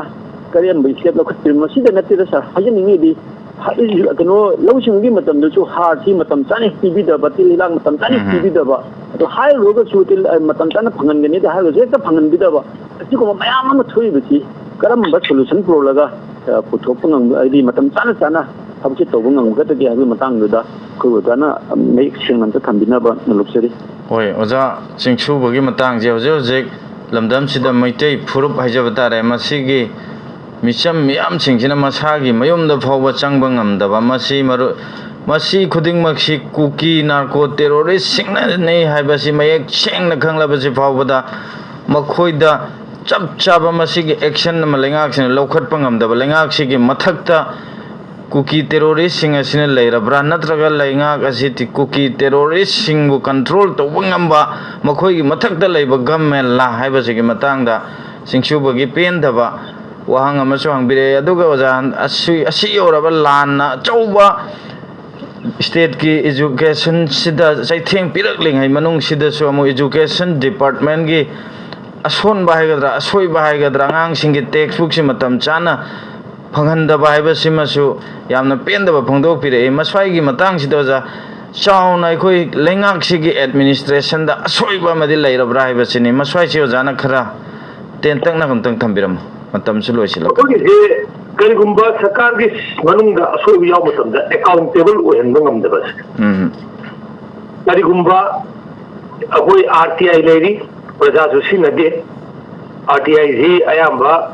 ꯀꯔꯝꯕ ꯁ꯭ꯇꯦꯞ ꯂꯧꯈꯠꯄꯤꯔꯤꯕꯅꯣ? ꯃꯁꯤꯗ ꯅꯠꯇꯦꯗ ꯁꯥꯔ, ꯍꯥꯏꯖꯅꯤꯡꯉꯤꯗꯤ, ꯍꯥꯏ-, ꯀꯩꯅꯣ, ꯂꯧ ꯁꯤꯡꯒꯤ ꯃꯇꯝꯗꯁꯨ ꯍꯥꯔꯁꯤ ꯃꯇꯝ ꯆꯥꯅ ꯄꯤꯕꯤꯗꯕ, ꯇꯤꯜ ꯍꯤꯗꯥꯛ ꯃꯇꯝ ꯆꯥꯅ ꯎꯝ꯫ ꯄꯤꯕꯤꯗꯕ, ꯑꯗꯣ ꯍꯥꯏꯔꯨꯔꯒꯁꯨ ꯇꯤꯜ, ꯑ, ꯃꯇꯝ ꯆꯥꯅ ꯐꯪꯍꯟꯒꯅꯤꯗ ꯍꯥꯏꯔꯒꯁꯨ ꯍꯦꯛꯇ ꯐꯪꯍꯟꯕꯤꯗꯕ, ꯑꯁꯤꯒꯨꯝꯕ ꯃꯌꯥꯝ ꯑꯃ ꯊꯣꯛꯏꯕꯁꯤ ꯀꯔꯝꯕ ꯁꯣꯂꯨꯁꯟ ꯄꯨꯔꯛꯂꯒ, ꯑ, ꯄꯨꯊꯣꯛꯄ ꯉꯝ-, ꯍꯥꯏꯗꯤ ꯃꯇꯝ ꯆꯥꯅ ꯆꯥꯅ ꯊꯕꯛꯁꯦ ꯇꯧꯕ ꯉꯝꯒꯗꯒꯦ ꯍꯥꯏꯕꯒꯤ ꯃꯇꯥꯡꯗꯨꯗ ꯑꯩꯈꯣꯏ ꯑꯣꯖꯥꯅ ꯃꯌꯦꯛ ꯁꯦꯡꯅ ꯑꯝꯇ ꯊꯝꯕꯤꯅꯕ ꯅꯣꯜꯂꯨꯛꯆꯔꯤ꯫ ꯍꯣꯏ, ꯑꯣꯖꯥ, ꯆꯤꯡꯁꯨꯕꯒꯤ ꯃꯇꯥꯡꯁꯦ ꯍꯧꯖꯤꯛ ꯍꯧꯖꯤꯛ ꯂꯝꯗꯝꯁꯤꯗ ꯃꯩꯇꯩ ꯐꯨꯔꯨꯞ ꯍꯥꯏꯖꯕ ꯇꯥꯔꯦ, ꯃꯁꯤꯒꯤ ꯃꯤꯆꯝ ꯃꯤꯌꯥꯝꯁꯤꯡꯁꯤꯅ ꯃꯁꯥꯒꯤ ꯃꯌꯨꯝꯗ ꯐꯥꯎꯕ ꯆꯪꯕ ꯉꯝꯗꯕ, ꯃꯁꯤ ꯃꯔꯨ-, ꯃꯁꯤ ꯈꯨꯗꯤꯡꯃꯛꯁꯤ ꯀꯨꯀꯤ ꯅꯥꯔꯀꯣ ꯇꯦꯔꯣꯔꯤꯁꯁꯤꯡꯅꯅꯤ ꯍꯥꯏꯕꯁꯤ ꯃꯌꯦꯛ ꯁꯦꯡꯅ ꯈꯪꯂꯕꯁꯤ ꯐꯥꯎꯕꯗ ꯃꯈꯣꯏꯗ ꯆꯞ ꯆꯥꯕ ꯃꯁꯤꯒꯤ ꯑꯦꯛꯁꯟ ꯑꯃ ꯂꯩꯉꯥꯛꯁꯤꯅ ꯂꯧꯈꯠꯄ ꯉꯝꯗꯕ, ꯂꯩꯉꯥꯛꯁꯤꯒꯤ ꯃꯊꯛꯇ ꯀꯨꯀꯤ ꯇꯦꯔꯣꯔꯤꯁꯁꯤꯡ ꯑꯁꯤꯅ ꯂꯩꯔꯕ꯭ꯔꯥ, ꯅꯠꯇ꯭ꯔꯒ ꯂꯩꯉꯥꯛ ꯑꯁꯤ ꯇꯤ-, ꯀꯨꯀꯤ ꯇꯦꯔꯣꯔꯤꯁꯁꯤꯡꯕꯨ ꯀꯟꯇ꯭ꯔꯣꯜ ꯇꯧꯕ ꯉꯝꯕ ꯃꯈꯣꯏꯒꯤ ꯃꯊꯛꯇ ꯂꯩꯕ ꯒꯃꯦꯟꯂꯥ ꯍꯥꯏꯕꯁꯤꯒꯤ ꯃꯇꯥꯡꯗ ꯆꯤꯡꯁꯨꯕꯒꯤ ꯄꯦꯟꯗꯕ ꯋꯥꯍꯪ ꯑꯃꯁꯨ ꯍꯪꯕꯤꯔꯛꯑꯦ꯫ ꯑꯗꯨꯒ ꯑꯣꯖꯥ, ꯑꯁꯤ, ꯑꯁꯤ ꯌꯧꯔꯕ ꯂꯥꯟꯅ ꯑꯆꯧꯕ ꯁ꯭ꯇꯦꯠꯀꯤ ꯏꯖꯨꯀꯦꯁꯟꯁꯤꯗ ꯆꯩꯊꯦꯡ ꯄꯤꯔꯛꯂꯤꯉꯩ ꯃꯅꯨꯡꯁꯤꯗꯁꯨ ꯑꯃꯨꯛ ꯏꯖꯨꯀꯦꯁꯟ ꯗꯤꯄꯥꯔꯠꯃꯦꯟꯒꯤ ꯑꯁꯣꯟꯕ ꯍꯥꯏꯒꯗ꯭ꯔꯥ, ꯑꯁꯣꯏꯕ ꯍꯥꯏꯒꯗ꯭ꯔꯥ, ꯑꯉꯥꯡꯁꯤꯡꯒꯤ ꯇꯦꯛꯁꯕꯨꯛꯁꯤ ꯃꯇꯝ ꯆꯥꯅ ꯐꯪꯍꯟꯗꯕ ꯍꯥꯏꯕꯁꯤꯃꯁꯨ ꯌꯥꯝꯅ ꯄꯦꯟꯗꯕ ꯐꯣꯡꯗꯣꯛꯄꯤꯔꯛꯏ꯫ ꯃꯁ꯭ꯋꯥꯏꯒꯤ ꯃꯇꯥꯡꯁꯤꯗ ꯑꯣꯖꯥ, ꯆꯥꯎꯅ ꯑꯩꯈꯣꯏ ꯂꯩꯉꯥꯛꯁꯤꯒꯤ ꯑꯦꯗꯃꯤꯅꯤꯁꯇ꯭ꯔꯦꯁꯟꯗ ꯑꯁꯣꯏꯕ ꯑꯃꯗꯤ ꯂꯩꯔꯕ꯭ꯔꯥ ꯍꯥꯏꯕꯁꯤꯅꯤ꯫ ꯃꯁ꯭ꯋꯥꯏꯁꯤ ꯑꯣꯖꯥꯅ ꯈꯔ ꯇꯦꯟꯇꯛꯅ ꯑꯃꯨꯛꯇꯪ ꯊꯝꯕꯤꯔꯝꯃꯨ, ꯃꯇꯝꯁꯨ ꯂꯣꯏꯁꯤꯜꯂꯛꯀꯗꯧꯔꯦ꯫ ꯑꯩꯈꯣꯏꯒꯤꯁꯦ ꯀꯔꯤꯒꯨꯝꯕ ꯁꯔꯀꯥꯔꯒꯤ ꯃꯅꯨꯡꯗ ꯑꯁꯣꯏꯕ ꯌꯥꯎꯕ ꯃꯇꯝꯗ ꯑꯦꯀꯥꯎꯟꯇꯦꯕꯜ ꯑꯣꯏꯍꯟꯕ ꯉꯝꯗꯕꯁꯦ꯫ ꯎꯝ꯫ ꯀꯔꯤꯒꯨꯝꯕ ꯑꯩꯈꯣꯏ ꯑꯥꯔ ꯇꯤ ꯑꯥꯏ ꯂꯩꯔꯤ, ꯄ꯭ꯔꯖꯥꯁꯨ ꯁꯤꯖꯤꯟꯅꯗꯦ꯫ ꯑꯥꯔ ꯇꯤ ꯑꯥꯏꯁꯤ ꯑꯌꯥꯝꯕ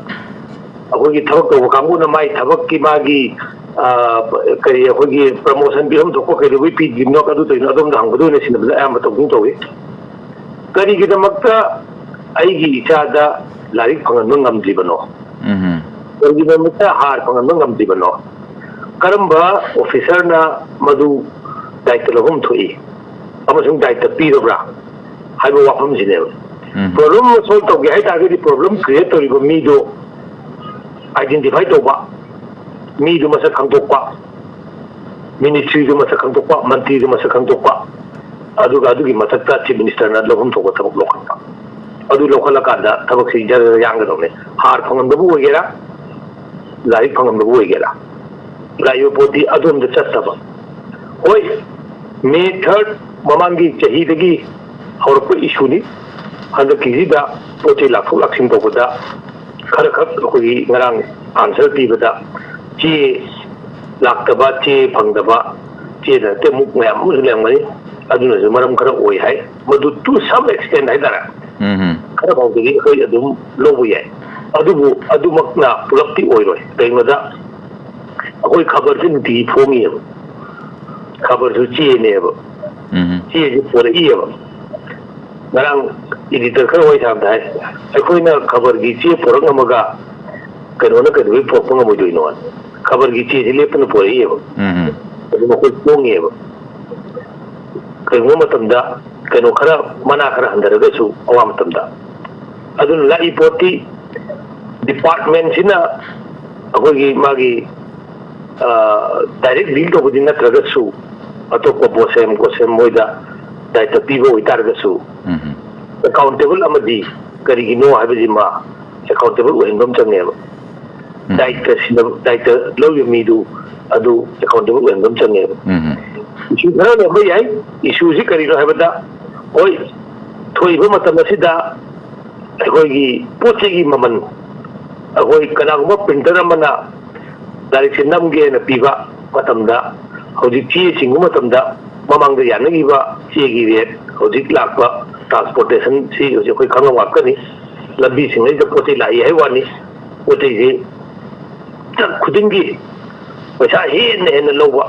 ꯑꯩꯈꯣꯏꯒꯤ ꯊꯕꯛ ꯇꯧꯕ ꯀꯥꯡꯕꯨꯅ ꯃꯥꯏ ꯊꯕꯛꯀꯤ ꯃꯥꯒꯤ, ꯑ, ꯀꯔꯤ, ꯑꯩꯈꯣꯏꯒꯤ ꯄ꯭ꯔꯃꯣꯁꯟ ꯄꯤꯐꯝ ꯊꯣꯛꯄ ꯀꯩꯗꯧꯕꯩ ꯄꯤꯗ꯭ꯔꯤꯕꯅꯣ, ꯑꯗꯨ ꯇꯧꯔꯤꯅꯣ, ꯑꯗꯣꯝꯗ ꯍꯪꯕꯗ ꯑꯣꯏꯅ ꯁꯤꯟꯅꯕꯗ ꯑꯌꯥꯝꯕ ꯇꯧꯗꯨꯝ ꯇꯧꯏ꯫ ꯀꯔꯤꯒꯤꯗꯃꯛꯇ ꯑꯩꯒꯤ ꯏꯆꯥꯗ ꯂꯥꯏꯔꯤꯛ ꯐꯪꯍꯟꯕ ꯉꯝꯗ꯭ꯔꯤꯕꯅꯣ? ꯎꯝ꯫ ꯀꯔꯤꯒꯤꯗꯃꯛꯇ ꯍꯥꯔ ꯐꯪꯍꯟꯕ ꯉꯝꯗ꯭ꯔꯤꯕꯅꯣ? ꯀꯔꯝꯕ ꯑꯣꯐꯤꯁꯔꯅ ꯃꯗꯨ ꯗꯥꯏꯇ ꯂꯧꯐꯝ ꯊꯣꯛꯏ ꯑꯃꯁꯨꯡ ꯗꯥꯏꯇ ꯄꯤꯔꯕ꯭ꯔꯥ ꯍꯥꯏꯕ ꯋꯥꯐꯝꯁꯤꯅꯦꯕ꯫ ꯎꯝ꯫ ꯄ꯭ꯔꯣꯕ꯭ꯂꯦꯝ ꯑꯃ ꯁꯣꯜꯕ ꯇꯧꯒꯦ ꯍꯥꯏ ꯇꯥꯔꯒꯗꯤ ꯄ꯭ꯔꯣꯕ꯭ꯂꯦꯝ ꯀ꯭ꯔꯤꯌꯦꯠ ꯇꯧꯔꯤꯕ ꯃꯤꯗꯣ ꯑꯥꯏꯗꯦꯟꯇꯤꯐꯥꯏ ꯇꯧꯕ, ꯃꯤꯗꯨ ꯃꯁꯛ ꯈꯪꯗꯣꯛꯄ, ꯃꯤꯅꯤꯁꯇ꯭ꯔꯤꯗꯨ ꯃꯁꯛ ꯈꯪꯗꯣꯛꯄ, ꯃꯟꯇ꯭ꯔꯤꯗꯨ ꯃꯁꯛ ꯈꯪꯗꯣꯛꯄ, ꯑꯗꯨꯒ ꯑꯗꯨꯒꯤ ꯃꯊꯛꯇ ꯆꯤꯐ ꯃꯤꯅꯤꯁꯇꯔꯅ ꯂꯧꯐꯝ ꯊꯣꯛꯄ ꯊꯕꯛ ꯂꯧꯈꯠꯄ꯫ ꯑꯗꯨ ꯂꯧꯈꯠꯂꯀꯥꯟꯗ ꯊꯕꯛꯁꯤ ꯖꯔ ꯖꯔ ꯌꯥꯡꯒꯗꯧꯅꯦ꯫ ꯍꯥꯔ ꯐꯪꯍꯟꯕꯕꯨ ꯑꯣꯏꯒꯦꯔꯥ, ꯂꯥꯏꯔꯤꯛ ꯐꯪꯉꯝꯗꯕ ꯑꯣꯏꯒꯦꯔꯥ, ꯂꯥꯛꯏꯕ ꯄꯣꯠꯇꯤ ꯑꯗꯣꯝꯗ ꯆꯠꯇꯕ꯫ ꯍꯣꯏ, ꯃꯦ ꯊꯥꯔꯠ ꯃꯃꯥꯡꯒꯤ ꯆꯍꯤꯗꯒꯤ ꯍꯧꯔꯛꯄ ꯏꯁꯨꯅꯤ꯫ ꯍꯟꯗꯛꯀꯤꯁꯤꯗ ꯄꯣꯠ ꯆꯩ ꯂꯥꯛꯊꯣꯛ ꯂꯥꯛꯁꯤꯟ ꯇꯧꯕꯗ ꯈꯔ ꯈꯛ ꯑꯩꯈꯣꯏꯒꯤ ꯉꯔꯥꯡ ꯑꯟꯁꯔ ꯄꯤꯕꯗ ꯆꯦ ꯂꯥꯛꯇꯕ, ꯆꯦ ꯐꯪꯗꯕ, ꯆꯦꯗ ꯅꯠꯇꯦ ꯑꯃꯨꯛ ꯃꯌꯥꯝ ꯑꯃꯁꯨ ꯂꯩꯔꯝꯒꯅꯤ꯫ ꯑꯗꯨꯅꯁꯨ ꯃꯔꯝ ꯈꯔ ꯑꯣꯏ ꯍꯥꯏ꯫ ꯃꯗꯨ to some extent ꯍꯥꯏꯇꯥꯔꯦ, ꯎꯝ ꯈꯔ ꯐꯥꯎꯗꯗꯤ ꯑꯩꯈꯣꯏ ꯑꯗꯨꯝ ꯂꯧꯕ ꯌꯥꯏ꯫ ꯑꯗꯨꯕꯨ ꯑꯗꯨꯃꯛꯅ ꯄꯨꯂꯞꯇꯤ ꯑꯣꯏꯔꯣꯏ꯫ ꯀꯩꯒꯤꯅꯣꯗ ꯑꯩꯈꯣꯏ ꯈꯕꯔꯁꯦ ꯅꯨꯡꯇꯤꯒꯤ ꯐꯣꯡꯉꯤꯑꯕ, ꯈꯕꯔꯁꯨ ꯆꯦꯅꯦꯕ, ꯎꯝ ꯆꯦꯁꯦ ꯄꯣꯔꯛꯏꯑꯕ꯫ ꯉꯔꯥꯡ ꯏꯗꯤꯇꯔ ꯈꯔ ꯋꯥꯔꯤ ꯁꯥꯕꯗ ꯍꯥꯏ, ꯑꯩꯈꯣꯏꯅ ꯈꯕꯔꯒꯤ ꯆꯦ ꯄꯣꯔꯛ ꯉꯝꯃꯒ ꯀꯩꯅꯣꯅ ꯀꯩꯗꯧꯕꯩ ꯄꯣꯔꯛꯄ ꯉꯝꯃꯣꯏꯗꯣꯏꯅꯣ? ꯈꯕꯔꯒꯤ ꯆꯦꯁꯦ ꯂꯦꯞꯇꯅ ꯄꯣꯔꯛꯏꯑꯕ, ꯎꯝ ꯑꯗꯨ ꯃꯈꯣꯏ ꯐꯣꯡꯉꯤꯑꯕ꯫ ꯀꯔꯤꯒꯨꯝꯕ ꯃꯇꯝꯗ ꯀꯩꯅꯣ ꯈꯔ, ꯃꯅꯥ ꯈꯔ ꯍꯟꯊꯔꯒꯁꯨ ꯑꯋꯥ ꯃꯇꯝꯗ꯫ ꯑꯗꯨꯅ ꯂꯥꯛꯏ ꯄꯣꯠꯇꯤ ꯗꯤꯄꯥꯔꯠꯃꯦꯟꯁꯤꯅ ꯑꯩꯈꯣꯏꯒꯤ ꯃꯥꯒꯤ ꯗꯥꯏꯔꯦꯛ ꯗꯤꯜ ꯇꯧꯕꯗꯤ ꯅꯠꯇ꯭ꯔꯒꯁꯨ, ꯑꯇꯣꯞꯄ ꯕꯣꯁꯦꯝ ꯀꯣꯁꯦꯝ ꯃꯣꯏꯗ ꯗꯥꯏꯇ ꯄꯤꯕ ꯑꯣꯏꯇꯥꯔꯒꯁꯨ, ꯎꯝ ꯑꯦꯀꯥꯎꯟꯇꯦꯕꯜ ꯑꯃꯗꯤ ꯀꯔꯤꯒꯤꯅꯣ ꯍꯥꯏꯕꯁꯤꯃ ꯑꯦꯀꯥꯎꯟꯇꯦꯕꯜ ꯑꯣꯏꯍꯟꯕ ꯑꯃ ꯆꯪꯉꯦꯕ꯫ ꯎꯝ ꯗꯥꯏꯇ ꯁꯤꯟꯅꯕ, ꯗꯥꯏꯇ ꯂꯧꯔꯤꯕ ꯃꯤꯗꯨ ꯑꯗꯨ ꯑꯦꯀꯥꯎꯟꯇꯦꯕꯜ ꯑꯣꯏꯍꯟꯕ ꯑꯃ ꯆꯪꯉꯦꯕ꯫ ꯎꯝ ꯏꯁꯨ ꯈꯔ ꯂꯩꯔꯝꯕ ꯌꯥꯏ꯫ ꯏꯁꯨꯁꯤ ꯀꯔꯤꯅꯣ ꯍꯥꯏꯕꯗ, ꯍꯣꯏ, ꯊꯣꯛꯏꯕ ꯃꯇꯝ ꯑꯁꯤꯗ ꯑꯩꯈꯣꯏꯒꯤ ꯄꯣꯠ ꯆꯩꯒꯤ ꯃꯃꯜ, ꯑꯩꯈꯣꯏ ꯀꯅꯥꯒꯨꯝꯕ ꯄ꯭ꯔꯤꯟꯇꯔ ꯑꯃꯅ ꯂꯥꯏꯔꯤꯛꯁꯦ ꯅꯝꯒꯦꯅ ꯄꯤꯕ ꯃꯇꯝꯗ, ꯍꯧꯖꯤꯛ ꯆꯦ ꯆꯤꯡꯕ ꯃꯇꯝꯗ ꯃꯃꯥꯡꯗ ꯌꯥꯅꯈꯤꯕ ꯆꯦꯒꯤ ꯔꯦꯠ, ꯍꯧꯖꯤꯛ ꯂꯥꯛꯄ ꯇ꯭ꯔꯥꯟꯁꯄꯣꯔꯇꯦꯁꯟꯁꯤ ꯍꯧꯖꯤꯛ ꯑꯩꯈꯣꯏ ꯈꯪꯉ ꯉꯥꯛꯇꯅꯤ꯫ ꯂꯝꯕꯤꯁꯤꯡ ꯑꯁꯤꯗ ꯄꯣꯠ ꯆꯩ ꯂꯥꯛꯏ ꯍꯥꯏꯕ ꯋꯥꯅꯤ꯫ ꯄꯣꯠ ꯆꯩꯁꯤ ꯆꯠ ꯈꯨꯗꯤꯡꯒꯤ ꯄꯩꯁꯥ ꯍꯦꯟꯅ ꯍꯦꯟꯅ ꯂꯧꯕ,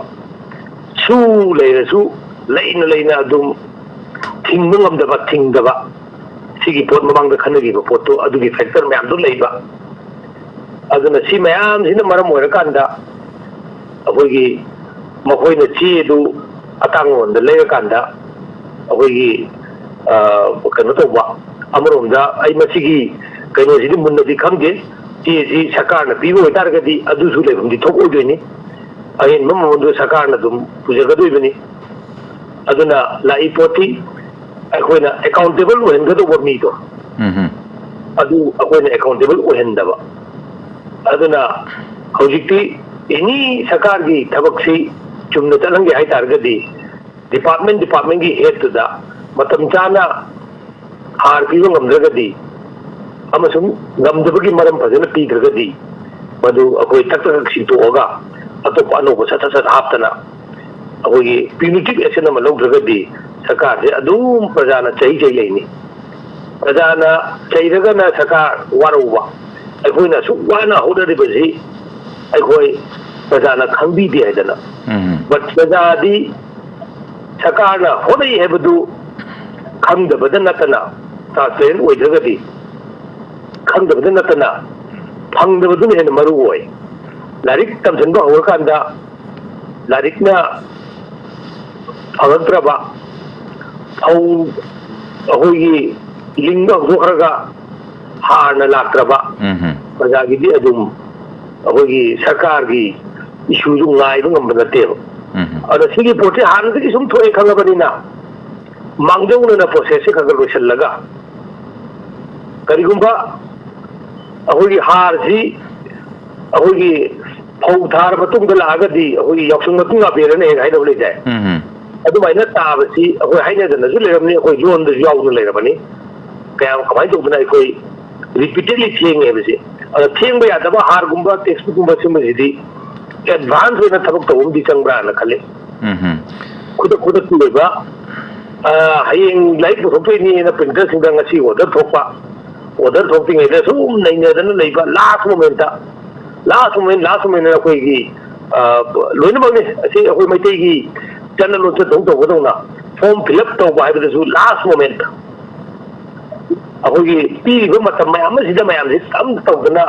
ꯁꯨ ꯂꯩꯔꯁꯨ ꯂꯩꯅ ꯂꯩꯅ ꯑꯗꯨꯝ ꯊꯤꯡꯕ ꯉꯝꯗꯕ, ꯊꯤꯡꯗꯕ, ꯁꯤꯒꯤ ꯄꯣꯠ ꯃꯃꯥꯡꯗ ꯈꯟꯅꯈꯤꯕ ꯄꯣꯠꯇꯣ ꯑꯗꯨꯒꯤ ꯐꯦꯛꯇꯔ ꯃꯌꯥꯝꯗꯣ ꯂꯩꯕ꯫ ꯑꯗꯨꯅ ꯁꯤ ꯃꯌꯥꯝꯁꯤꯅ ꯃꯔꯝ ꯑꯣꯏꯔꯀꯥꯟꯗ ꯑꯩꯈꯣꯏꯒꯤ ꯃꯈꯣꯏꯅ ꯆꯦꯗꯨ ꯑꯇꯥꯡꯕ ꯃꯃꯜꯗ ꯂꯩꯔꯀꯥꯟꯗ ꯑꯩꯈꯣꯏꯒꯤ, ꯑ, ꯀꯩꯅꯣ ꯇꯧꯕ, ꯑꯃꯔꯣꯝꯗ ꯑꯩ ꯃꯁꯤꯒꯤ ꯀꯩꯅꯣꯁꯤꯗꯤ ꯃꯨꯟꯅꯗꯤ ꯈꯪꯗꯦ꯫ ꯆꯦꯁꯤ ꯁꯔꯀꯥꯔꯅ ꯄꯤꯕ ꯑꯣꯏꯇꯥꯔꯒꯗꯤ ꯑꯗꯨꯁꯨ ꯂꯩꯐꯝꯗꯤ ꯊꯣꯛꯑꯣꯏꯗꯣꯏꯅꯤ, ꯑꯍꯦꯟꯕ ꯃꯃꯜꯗꯨ ꯁꯔꯀꯥꯔꯅ ꯑꯗꯨꯝ ꯄꯨꯖꯒꯗꯣꯏꯕꯅꯤ꯫ ꯑꯗꯨꯅ ꯂꯥꯛꯏ ꯄꯣꯠꯇꯤ ꯑꯩꯈꯣꯏꯅ ꯑꯦꯀꯥꯎꯟꯇꯦꯕꯜ ꯑꯣꯏꯍꯟꯒꯗꯧꯕ ꯃꯤꯗꯣ, ꯎꯝ ꯑꯗꯨ ꯑꯩꯈꯣꯏꯅ ꯑꯦꯀꯥꯎꯟꯇꯦꯕꯜ ꯑꯣꯏꯍꯟꯗꯕ꯫ ꯑꯗꯨꯅ ꯍꯧꯖꯤꯛꯇꯤ ꯑꯦꯅꯤ ꯁꯔꯀꯥꯔꯒꯤ ꯊꯕꯛꯁꯤ ꯆꯨꯝꯅ ꯆꯠꯍꯟꯒꯦ ꯍꯥꯏ ꯇꯥꯔꯒꯗꯤ, ꯗꯤꯄꯥꯔꯠꯃꯦꯟ ꯗꯤꯄꯥꯔꯠꯃꯦꯟꯒꯤ ꯍꯦꯠꯇꯨꯗ ꯃꯇꯝ ꯆꯥꯅ ꯍꯥꯔ ꯄꯤꯕ ꯉꯝꯗ꯭ꯔꯒꯗꯤ ꯑꯃꯁꯨꯡ ꯉꯝꯗꯕꯒꯤ ꯃꯔꯝ ꯐꯖꯅ ꯄꯤꯗ꯭ꯔꯒꯗꯤ, ꯃꯗꯨ ꯑꯩꯈꯣꯏ ꯇꯛ ꯇꯛ ꯇꯛ ꯁꯤꯟꯇꯣꯛꯑꯒ ꯑꯇꯣꯞꯄ ꯑꯅꯧꯕ ꯁꯠ ꯁꯠ ꯁꯠ ꯍꯥꯞꯇꯅ ꯑꯩꯈꯣꯏꯒꯤ ꯄ꯭ꯌꯨꯅꯤꯇꯤꯚ ꯑꯦꯛꯁꯟ ꯑꯃ ꯂꯧꯗ꯭ꯔꯒꯗꯤ ꯁꯔꯀꯥꯔꯁꯦ ꯑꯗꯨꯝ ꯄ꯭ꯔꯖꯥꯅ ꯆꯩ ꯆꯩ ꯂꯩꯅꯤ꯫ ꯄ꯭ꯔꯖꯥꯅ ꯆꯩꯔꯒꯅ ꯁꯔꯀꯥꯔ ꯋꯥꯔꯧꯕ, ꯑꯩꯈꯣꯏꯅ ꯑꯁꯨꯛ ꯋꯥꯅ ꯍꯣꯠꯅꯔꯤꯕꯁꯤ ꯑꯩꯈꯣꯏ ꯄ꯭ꯔꯖꯥꯅ ꯈꯪꯕꯤꯗꯦ ꯍꯥꯏꯗꯅ꯫ ꯎꯝ꯫ But ꯄ꯭ꯔꯖꯥꯗꯤ ꯁꯔꯀꯥꯔꯅ ꯍꯣꯠꯅꯩ ꯍꯥꯏꯕꯗꯨ ꯈꯪꯗꯕꯗ ꯅꯠꯇꯅ, ꯇ꯭ꯔꯥꯟꯁꯄꯦꯔꯦꯟ ꯑꯣꯏꯗ꯭ꯔꯒꯗꯤ, ꯈꯪꯗꯕꯗ ꯅꯠꯇꯅ ꯐꯪꯗꯕꯗꯨꯅ ꯍꯦꯟꯅ ꯃꯔꯨ ꯑꯣꯏ꯫ ꯂꯥꯏꯔꯤꯛ ꯇꯝꯁꯤꯟꯕ ꯍꯧꯔꯀꯥꯟꯗ ꯂꯥꯏꯔꯤꯛꯅ ꯐꯪꯉꯛꯇ꯭ꯔꯕ, ꯐꯧ ꯑꯩꯈꯣꯏꯒꯤ ꯂꯤꯡꯕ ꯍꯧꯗꯣꯛꯈ꯭ꯔꯒ ꯍꯥꯔꯅ ꯂꯥꯛꯇ꯭ꯔꯕ, ꯎꯝ꯫ ꯄ꯭ꯔꯖꯥꯒꯤꯗꯤ ꯑꯗꯨꯝ ꯑꯩꯈꯣꯏꯒꯤ ꯁꯔꯀꯥꯔꯒꯤ ꯏꯁꯨꯁꯨ ꯉꯥꯏꯕ ꯉꯝꯕ ꯅꯠꯇꯦꯕ꯫ ꯎꯝ꯫ ꯑꯗ ꯁꯤꯒꯤ ꯄꯣꯠꯁꯦ ꯍꯥꯟꯅꯗꯒꯤ ꯁꯨꯝ ꯊꯣꯛꯑꯦ ꯈꯪꯉꯕꯅꯤꯅ, ꯃꯥꯡꯖꯧꯅꯅ ꯄ꯭ꯔꯣꯁꯦꯁꯁꯦ ꯈꯔ ꯈꯔ ꯂꯣꯏꯁꯤꯜꯂꯒ, ꯀꯔꯤꯒꯨꯝꯕ ꯑꯩꯈꯣꯏꯒꯤ ꯍꯥꯔꯁꯤ ꯑꯩꯈꯣꯏꯒꯤ ꯐꯧ ꯊꯥꯔ ꯃꯇꯨꯡꯗ ꯂꯥꯛꯑꯒꯗꯤ ꯑꯩꯈꯣꯏꯒꯤ ꯌꯥꯎꯁꯪ ꯃꯇꯨꯡ ꯑꯕꯦꯔꯅ ꯍꯦꯛ ꯍꯥꯏꯅꯕ ꯂꯩꯗꯥꯏ? ꯎꯝ꯫ ꯑꯗꯨꯃꯥꯏꯅ ꯇꯥꯕꯁꯤ ꯑꯩꯈꯣꯏ ꯍꯥꯏꯅꯗꯅꯁꯨ ꯂꯩꯔꯝꯅꯤ, ꯑꯩꯈꯣꯏ ꯂꯣꯟꯗꯁꯨ ꯌꯥꯎꯗꯅ ꯂꯩꯔꯕꯅꯤ꯫ ꯀꯌꯥꯝ, ꯀꯃꯥꯏꯅ ꯇꯧꯗꯅ ꯑꯩꯈꯣꯏ ꯔꯤꯄꯤꯇꯦꯗꯂꯤ ꯊꯦꯡꯉꯦ ꯍꯥꯏꯕꯁꯦ꯫ ꯑꯗ ꯊꯦꯡꯕ ꯌꯥꯗꯕ ꯍꯥꯔꯒꯨꯝꯕ ꯇꯦꯛꯁꯕꯨꯛꯀꯨꯝꯕ ꯁꯤꯒꯨꯝꯕꯁꯤꯗꯤ ꯑꯦꯗꯚꯥꯟꯁ ꯑꯣꯏꯅ ꯊꯕꯛ ꯇꯧꯕ ꯑꯃꯗꯤ ꯆꯪꯕ꯭ꯔꯥꯅ ꯈꯜꯂꯤ꯫ ꯎꯝ꯫ ꯈꯨꯗꯛ ꯈꯨꯗꯛꯀꯤ ꯑꯣꯏꯕ, ꯑ, ꯍꯌꯦꯡ ꯂꯥꯏꯔꯤꯛ ꯄꯨꯊꯣꯛꯇꯣꯏꯅꯦꯅ ꯄ꯭ꯔꯤꯟꯇꯔꯁꯤꯡꯗ ꯉꯁꯤ ꯑꯣꯔꯗꯔ ꯊꯣꯛꯄ, ꯑꯣꯔꯗꯔ ꯊꯣꯛꯇ꯭ꯔꯤꯉꯩꯗ ꯁꯨꯝ ꯅꯩꯅꯗꯅ ꯂꯩꯕ, ꯂꯥꯁ ꯃꯣꯃꯦꯟꯇ, ꯂꯥꯁ ꯃꯣꯃꯦꯟ, ꯂꯥꯁ ꯃꯣꯃꯦꯟ ꯑꯩꯈꯣꯏꯒꯤ, ꯑ, ꯂꯣꯏꯅꯃꯛꯅꯤ꯫ ꯑꯁꯤ ꯑꯩꯈꯣꯏ ꯃꯩꯇꯩꯒꯤ ꯆꯠꯅ ꯂꯣꯟꯆꯠꯇꯧ ꯇꯧꯒꯗꯧꯅ ꯐꯣꯔꯝ ꯐꯤꯜ ꯑꯞ ꯇꯧꯕ ꯍꯥꯏꯕꯗꯁꯨ ꯂꯥꯁ ꯃꯣꯃꯦꯟꯇ ꯑꯩꯈꯣꯏꯒꯤ ꯄꯤꯔꯤꯕ ꯃꯇꯝ ꯃꯌꯥꯝ ꯑꯁꯤꯗ ꯃꯌꯥꯝꯁꯤ ꯀꯝ ꯇꯧꯗꯅ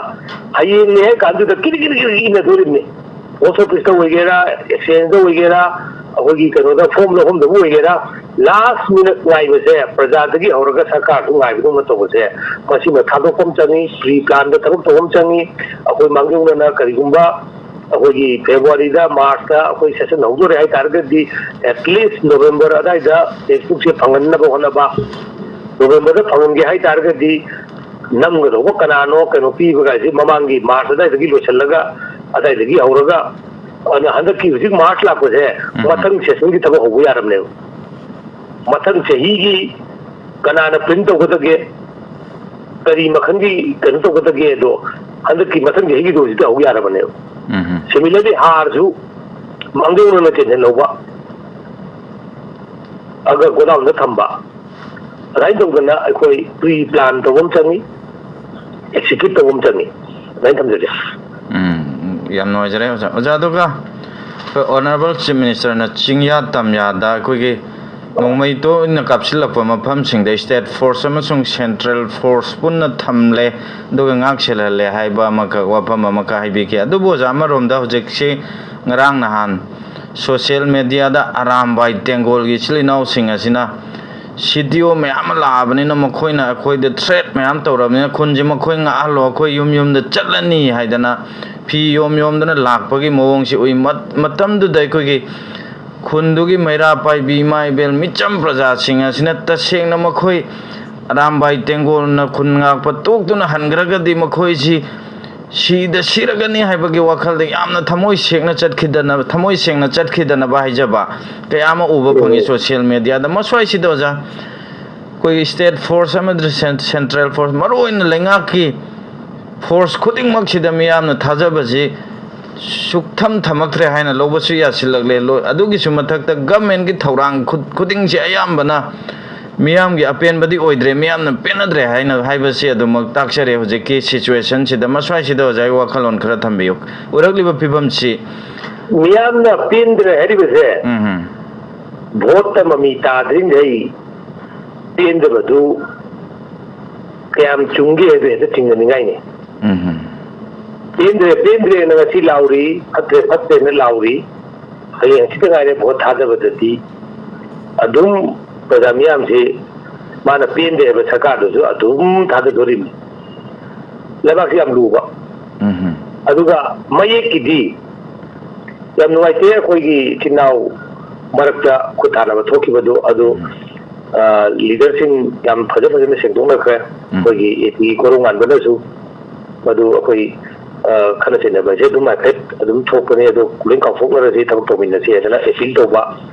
ꯍꯌꯦꯡꯅꯦ ꯍꯥꯏ ꯀꯥꯟꯗꯨꯗ ꯀꯤꯔꯤ ꯀꯤꯔꯤ ꯀꯤꯔꯤ ꯏꯟꯅꯗꯣꯔꯤꯕꯅꯤ꯫ ꯄꯣꯁ ꯑꯣꯐꯤꯁꯇ ꯑꯣꯏꯒꯦꯔꯥ, ꯑꯦꯛꯁꯆꯦꯟꯖꯇ ꯑꯣꯏꯒꯦꯔꯥ, ꯑꯩꯈꯣꯏꯒꯤ ꯀꯩꯅꯣꯗ ꯐꯣꯔꯝ ꯂꯧꯐꯝꯗꯕꯨ ꯑꯣꯏꯒꯦꯔꯥ, ꯂꯥꯁ ꯃꯤꯅꯠ ꯉꯥꯏꯕꯁꯦ ꯄ꯭ꯔꯖꯥꯗꯒꯤ ꯍꯧꯔꯒ ꯁꯔꯀꯥꯔꯁꯨ ꯉꯥꯏꯕꯗꯧꯅ ꯇꯧꯕꯁꯦ, ꯃꯁꯤꯃ ꯊꯥꯗꯣꯛꯄ ꯑꯃ ꯆꯪꯉꯤ, ꯄ꯭ꯔꯤ ꯄ꯭ꯂꯥꯟꯗ ꯊꯕꯛ ꯇꯧꯕ ꯑꯃ ꯆꯪꯉꯤ꯫ ꯑꯩꯈꯣꯏ ꯃꯥꯡꯖꯧꯅꯅ ꯀꯔꯤꯒꯨꯝꯕ ꯑꯩꯈꯣꯏꯒꯤ ꯐꯦꯕ꯭ꯔꯨꯋꯥꯔꯤꯗ, ꯃꯥꯔꯆꯇ ꯑꯩꯈꯣꯏ ꯁꯦꯁꯟ ꯍꯧꯗꯣꯔꯦ ꯍꯥꯏ ꯇꯥꯔꯒꯗꯤ, ꯑꯦꯠꯂꯤꯁ ꯅꯣꯕꯦꯝꯕꯔ ꯑꯗꯥꯏꯗ ꯇꯦꯛꯁꯕꯨꯛꯁꯦ ꯐꯪꯍꯟꯅꯕ ꯍꯣꯠꯅꯕ, ꯅꯣꯕꯦꯝꯕꯔꯗ ꯐꯪꯍꯟꯒꯦ ꯍꯥꯏ ꯇꯥꯔꯒꯗꯤ ꯅꯝꯒꯗꯧꯕ ꯀꯅꯥꯅꯣ, ꯀꯩꯅꯣ ꯄꯤꯕꯒꯥꯏꯁꯦ ꯃꯃꯥꯡꯒꯤ ꯃꯥꯔꯆ ꯑꯗꯥꯏꯗꯒꯤ ꯂꯣꯏꯁꯤꯜꯂꯒ, ꯑꯗꯥꯏꯗꯒꯤ ꯍꯧꯔꯒ, ꯑꯗꯨꯅ ꯍꯟꯗꯛꯀꯤ ꯍꯧꯖꯤꯛ ꯃꯥꯔꯆ ꯂꯥꯛꯄꯁꯦ, ꯎꯝ꯫ ꯃꯊꯪ ꯁꯦꯁꯟꯒꯤ ꯊꯕꯛ ꯍꯧꯕ ꯌꯥꯔꯕꯅꯦꯕ꯫ ꯃꯊꯪ ꯆꯍꯤꯒꯤ ꯀꯅꯥꯅ ꯄ꯭ꯔꯤꯟ ꯇꯧꯒꯗꯒꯦ, ꯀꯔꯤ ꯃꯈꯜꯒꯤ ꯀꯩꯅꯣ ꯇꯧꯒꯗꯒꯦꯗꯣ ꯍꯟꯗꯛꯀꯤ ꯃꯊꯪ ꯆꯍꯤꯒꯤꯗꯣ ꯍꯧꯖꯤꯛꯇ ꯍꯧ ꯌꯥꯔꯕꯅꯦꯕ꯫ ꯎꯝ꯫ ꯁꯤꯃꯤꯂꯔꯂꯤ ꯍꯥꯔꯁꯨ ꯃꯥꯡꯖꯧꯅꯅ ꯆꯦꯟꯁꯤꯜꯍꯧꯕ, ꯑꯗꯨꯒ ꯒꯣꯗꯥꯎꯟꯗ ꯊꯝꯕ, ꯑꯗꯨꯃꯥꯏꯅ ꯇꯧꯗꯅ ꯑꯩꯈꯣꯏ ꯄ꯭ꯔꯤ ꯄ꯭ꯂꯥꯟ ꯇꯧꯕ ꯑꯃ ꯆꯪꯉꯤ, ꯑꯦꯛꯁꯤꯀ꯭ꯌꯨꯠ ꯇꯧꯕ ꯑꯃ ꯆꯪꯉꯤ꯫ ꯑꯗꯨꯃꯥꯏꯅ ꯊꯝꯖꯒꯦ꯫ ꯎꯝ, ꯌꯥꯝ ꯅꯨꯡꯉꯥꯏꯖꯔꯦ ꯑꯣꯖꯥ꯫ ꯑꯣꯖꯥ, ꯑꯗꯨꯒ ꯑꯩꯈꯣꯏ Honourable Chief Minister ꯅ ꯆꯤꯡꯌꯥ ꯇꯝꯌꯥꯗ ꯑꯩꯈꯣꯏꯒꯤ ꯅꯣꯡꯃꯩ ꯇꯣꯏꯅ ꯀꯥꯞꯁꯤꯜꯂꯛꯄ ꯃꯐꯝꯁꯤꯡꯗ state force ꯑꯃꯁꯨꯡ central force ꯄꯨꯟꯅ ꯊꯝꯂꯦ, ꯑꯗꯨꯒ ꯉꯥꯛ ꯁꯦꯜꯍꯜꯂꯦ ꯍꯥꯏꯕ ꯑꯃꯈꯛ, ꯋꯥꯐꯝ ꯑꯃꯈꯛ ꯍꯥꯏꯕꯤꯈꯤ꯫ ꯑꯗꯨꯕꯨ ꯑꯣꯖꯥ, ꯑꯃꯔꯣꯝꯗ ꯍꯧꯖꯤꯛꯁꯤ ꯉꯔꯥꯡ ꯅꯍꯥꯟ social media ꯗ ꯑꯔꯥꯝꯕꯥꯏ ꯇꯦꯡꯒꯣꯜꯒꯤ ꯏꯆꯤꯜ ꯏꯅꯥꯎꯁꯤꯡ ꯑꯁꯤꯅ C D O ꯃꯌꯥꯝ ꯑꯃ ꯂꯥꯛꯑꯕꯅꯤꯅ, ꯃꯈꯣꯏꯅ ꯑꯩꯈꯣꯏꯗ threat ꯃꯌꯥꯝ ꯇꯧꯔꯕꯅꯤꯅ, "ꯈꯨꯟꯁꯦ ꯃꯈꯣꯏ ꯉꯥꯛꯍꯜꯂꯣ, ꯑꯩꯈꯣꯏ ꯌꯨꯝ ꯌꯨꯝꯗ ꯆꯠꯂꯅꯤ" ꯍꯥꯏꯗꯅ ꯐꯤ ꯌꯣꯝ ꯌꯣꯝꯗꯅ ꯂꯥꯛꯄꯒꯤ ꯃꯑꯣꯡꯁꯤ ꯎꯏ꯫ ꯃꯠ-, ꯃꯇꯝꯗꯨꯗ ꯑꯩꯈꯣꯏꯒꯤ ꯈꯨꯟꯗꯨꯒꯤ ꯃꯩꯔꯥ ꯄꯥꯏꯕꯤ ꯏꯃꯥ ꯏꯕꯦꯜ ꯃꯤꯆꯝ ꯄ꯭ꯔꯖꯥꯁꯤꯡ ꯑꯁꯤꯅ ꯇꯁꯦꯡꯅ ꯃꯈꯣꯏ ꯑꯔꯥꯝꯕꯥꯏ ꯇꯦꯡꯒꯣꯜꯅ ꯈꯨꯟ ꯉꯥꯛꯄ ꯇꯣꯛꯇꯨꯅ ꯍꯟꯈ꯭ꯔꯒꯗꯤ, ꯃꯈꯣꯏꯁꯤ ꯁꯤꯗ ꯁꯤꯔꯒꯅꯤ ꯍꯥꯏꯕꯒꯤ ꯋꯥꯈꯜꯗ ꯌꯥꯝꯅ ꯊꯃꯣꯏ ꯁꯦꯡꯅ ꯆꯠꯈꯤꯗꯅ, ꯊꯃꯣꯏ ꯁꯦꯡꯅ ꯆꯠꯈꯤꯗꯅꯕ ꯍꯥꯏꯖꯕ ꯀꯌꯥ ꯑꯃ ꯎꯕ ꯐꯪꯉꯤ social media ꯗ꯫ ꯃꯁ꯭ꯋꯥꯏꯁꯤꯗ ꯑꯣꯖꯥ, ꯑꯩꯈꯣꯏꯒꯤ state force ꯑꯃꯗꯤ cen-, central force, ꯃꯔꯨꯑꯣꯏꯅ ꯂꯩꯉꯥꯛꯀꯤ force ꯈꯨꯗꯤꯡꯃꯛꯁꯤꯗ ꯃꯤꯌꯥꯝꯅ ꯊꯥꯖꯕꯁꯤ ꯁꯨꯛꯊꯝ ꯊꯝꯃꯛꯇ꯭ꯔꯦ ꯍꯥꯏꯅ ꯂꯧꯕꯁꯨ ꯌꯥꯁꯤꯜꯂꯛꯂꯦ꯫ ꯂꯣ-, ꯑꯗꯨꯒꯤꯁꯨ ꯃꯊꯛꯇ government ꯀꯤ ꯊꯧꯔꯥꯡ ꯈꯨ-, ꯈꯨꯗꯤꯡꯁꯦ ꯑꯌꯥꯝꯕꯅ ꯃꯤꯌꯥꯝꯒꯤ ꯑꯄꯦꯟꯕꯗꯤ ꯑꯣꯏꯗ꯭ꯔꯦ, ꯃꯤꯌꯥꯝꯅ ꯄꯦꯟꯅꯗ꯭ꯔꯦ ꯍꯥꯏꯅ ꯍꯥꯏꯕꯁꯤ ꯑꯗꯨꯃꯛ ꯇꯥꯛꯆꯔꯦ꯫ ꯍꯧꯖꯤꯛꯀꯤ situation ꯁꯤꯗ, ꯃꯁ꯭ꯋꯥꯏꯁꯤꯗ ꯑꯣꯖꯥꯒꯤ ꯋꯥꯈꯜꯂꯣꯟ ꯈꯔ ꯊꯝꯕꯤꯌꯨ꯫ ꯑꯣꯏꯔꯛꯂꯤꯕ ꯐꯤꯕꯝꯁꯤ ꯃꯤꯌꯥꯝꯅ ꯄꯦꯟꯗ꯭ꯔꯦ ꯍꯥꯏꯔꯤꯕꯁꯦ, ꯎꯝ ꯍꯝ꯫ ꯚꯣꯠꯇ ꯃꯃꯤ ꯇꯥꯗ꯭ꯔꯤꯉꯩ ꯄꯦꯟꯗꯕꯗꯨ ꯀꯌꯥꯝ ꯆꯨꯝꯒꯦ ꯍꯥꯏꯕ ꯍꯦꯛꯇ ꯆꯤꯡꯅꯅꯤꯡꯉꯥꯏꯅꯤ꯫ ꯎꯝ ꯍꯝ꯫ ꯄꯦꯟꯗ꯭ꯔꯦ, ꯄꯦꯟꯗ꯭ꯔꯦꯅ ꯉꯁꯤ ꯂꯥꯎꯔꯤ, ꯐꯠꯇ꯭ꯔꯦ, ꯐꯠꯇ꯭ꯔꯦꯅ ꯂꯥꯎꯔꯤ, ꯍꯌꯦꯡ ꯍꯪꯆꯤꯠꯇ ꯉꯥꯏꯔꯦ ꯚꯣꯠ ꯊꯥꯗꯕꯗꯗꯤ ꯑꯗꯨꯝ ꯄ꯭ꯔꯖꯥ ꯃꯤꯌꯥꯝꯁꯤ ꯃꯥꯅ ꯄꯦꯟꯗꯦ ꯍꯥꯏꯕ ꯁꯔꯀꯥꯔꯗꯨꯁꯨ ꯑꯗꯨꯝ ꯊꯥꯗꯗꯣꯔꯤꯕꯅꯤ꯫ ꯂꯩꯕꯥꯛꯁꯤ ꯌꯥꯝ ꯂꯨꯕ꯫ ꯎꯝ ꯍꯝ꯫ ꯑꯗꯨꯒ ꯃꯌꯦꯛꯀꯤꯗꯤ ꯌꯥꯝ ꯅꯨꯡꯉꯥꯏꯇꯦ, ꯑꯩꯈꯣꯏꯒꯤ ꯏꯆꯤꯟ ꯏꯅꯥꯎ ꯃꯔꯛꯇ ꯈꯨꯠ ꯊꯥꯅꯕ ꯊꯣꯛꯈꯤꯕꯗꯨ꯫ ꯑꯗꯨ ꯎꯝ꯫ ꯂꯤꯗꯔꯁꯤꯡ ꯌꯥꯝ ꯐꯖ ꯐꯖꯅ ꯁꯦꯡꯗꯣꯛꯅꯈ꯭ꯔꯦ꯫ ꯑꯩꯈꯣꯏꯒꯤ ꯑꯦ ꯄꯤ ꯀꯣꯔꯧꯉꯥꯟꯕꯅꯁꯨ ꯃꯗꯨ ꯑꯩꯈꯣꯏ ꯈꯠꯅ ꯆꯩꯅꯕ ꯍꯥꯏꯁꯦ ꯑꯗꯨꯝ ꯍꯥꯏꯐꯦꯠ ꯑꯗꯨꯝ ꯊꯣꯛꯄꯅꯦ, ꯑꯗꯣ ꯂꯣꯏ ꯀꯥꯎꯊꯣꯛꯅꯔꯁꯤ, ꯊꯕꯛ ꯇꯧꯃꯤꯟꯅꯁꯤ ꯍꯥꯏꯗꯅ ꯑꯦꯄꯤꯜ ꯇꯧꯕ,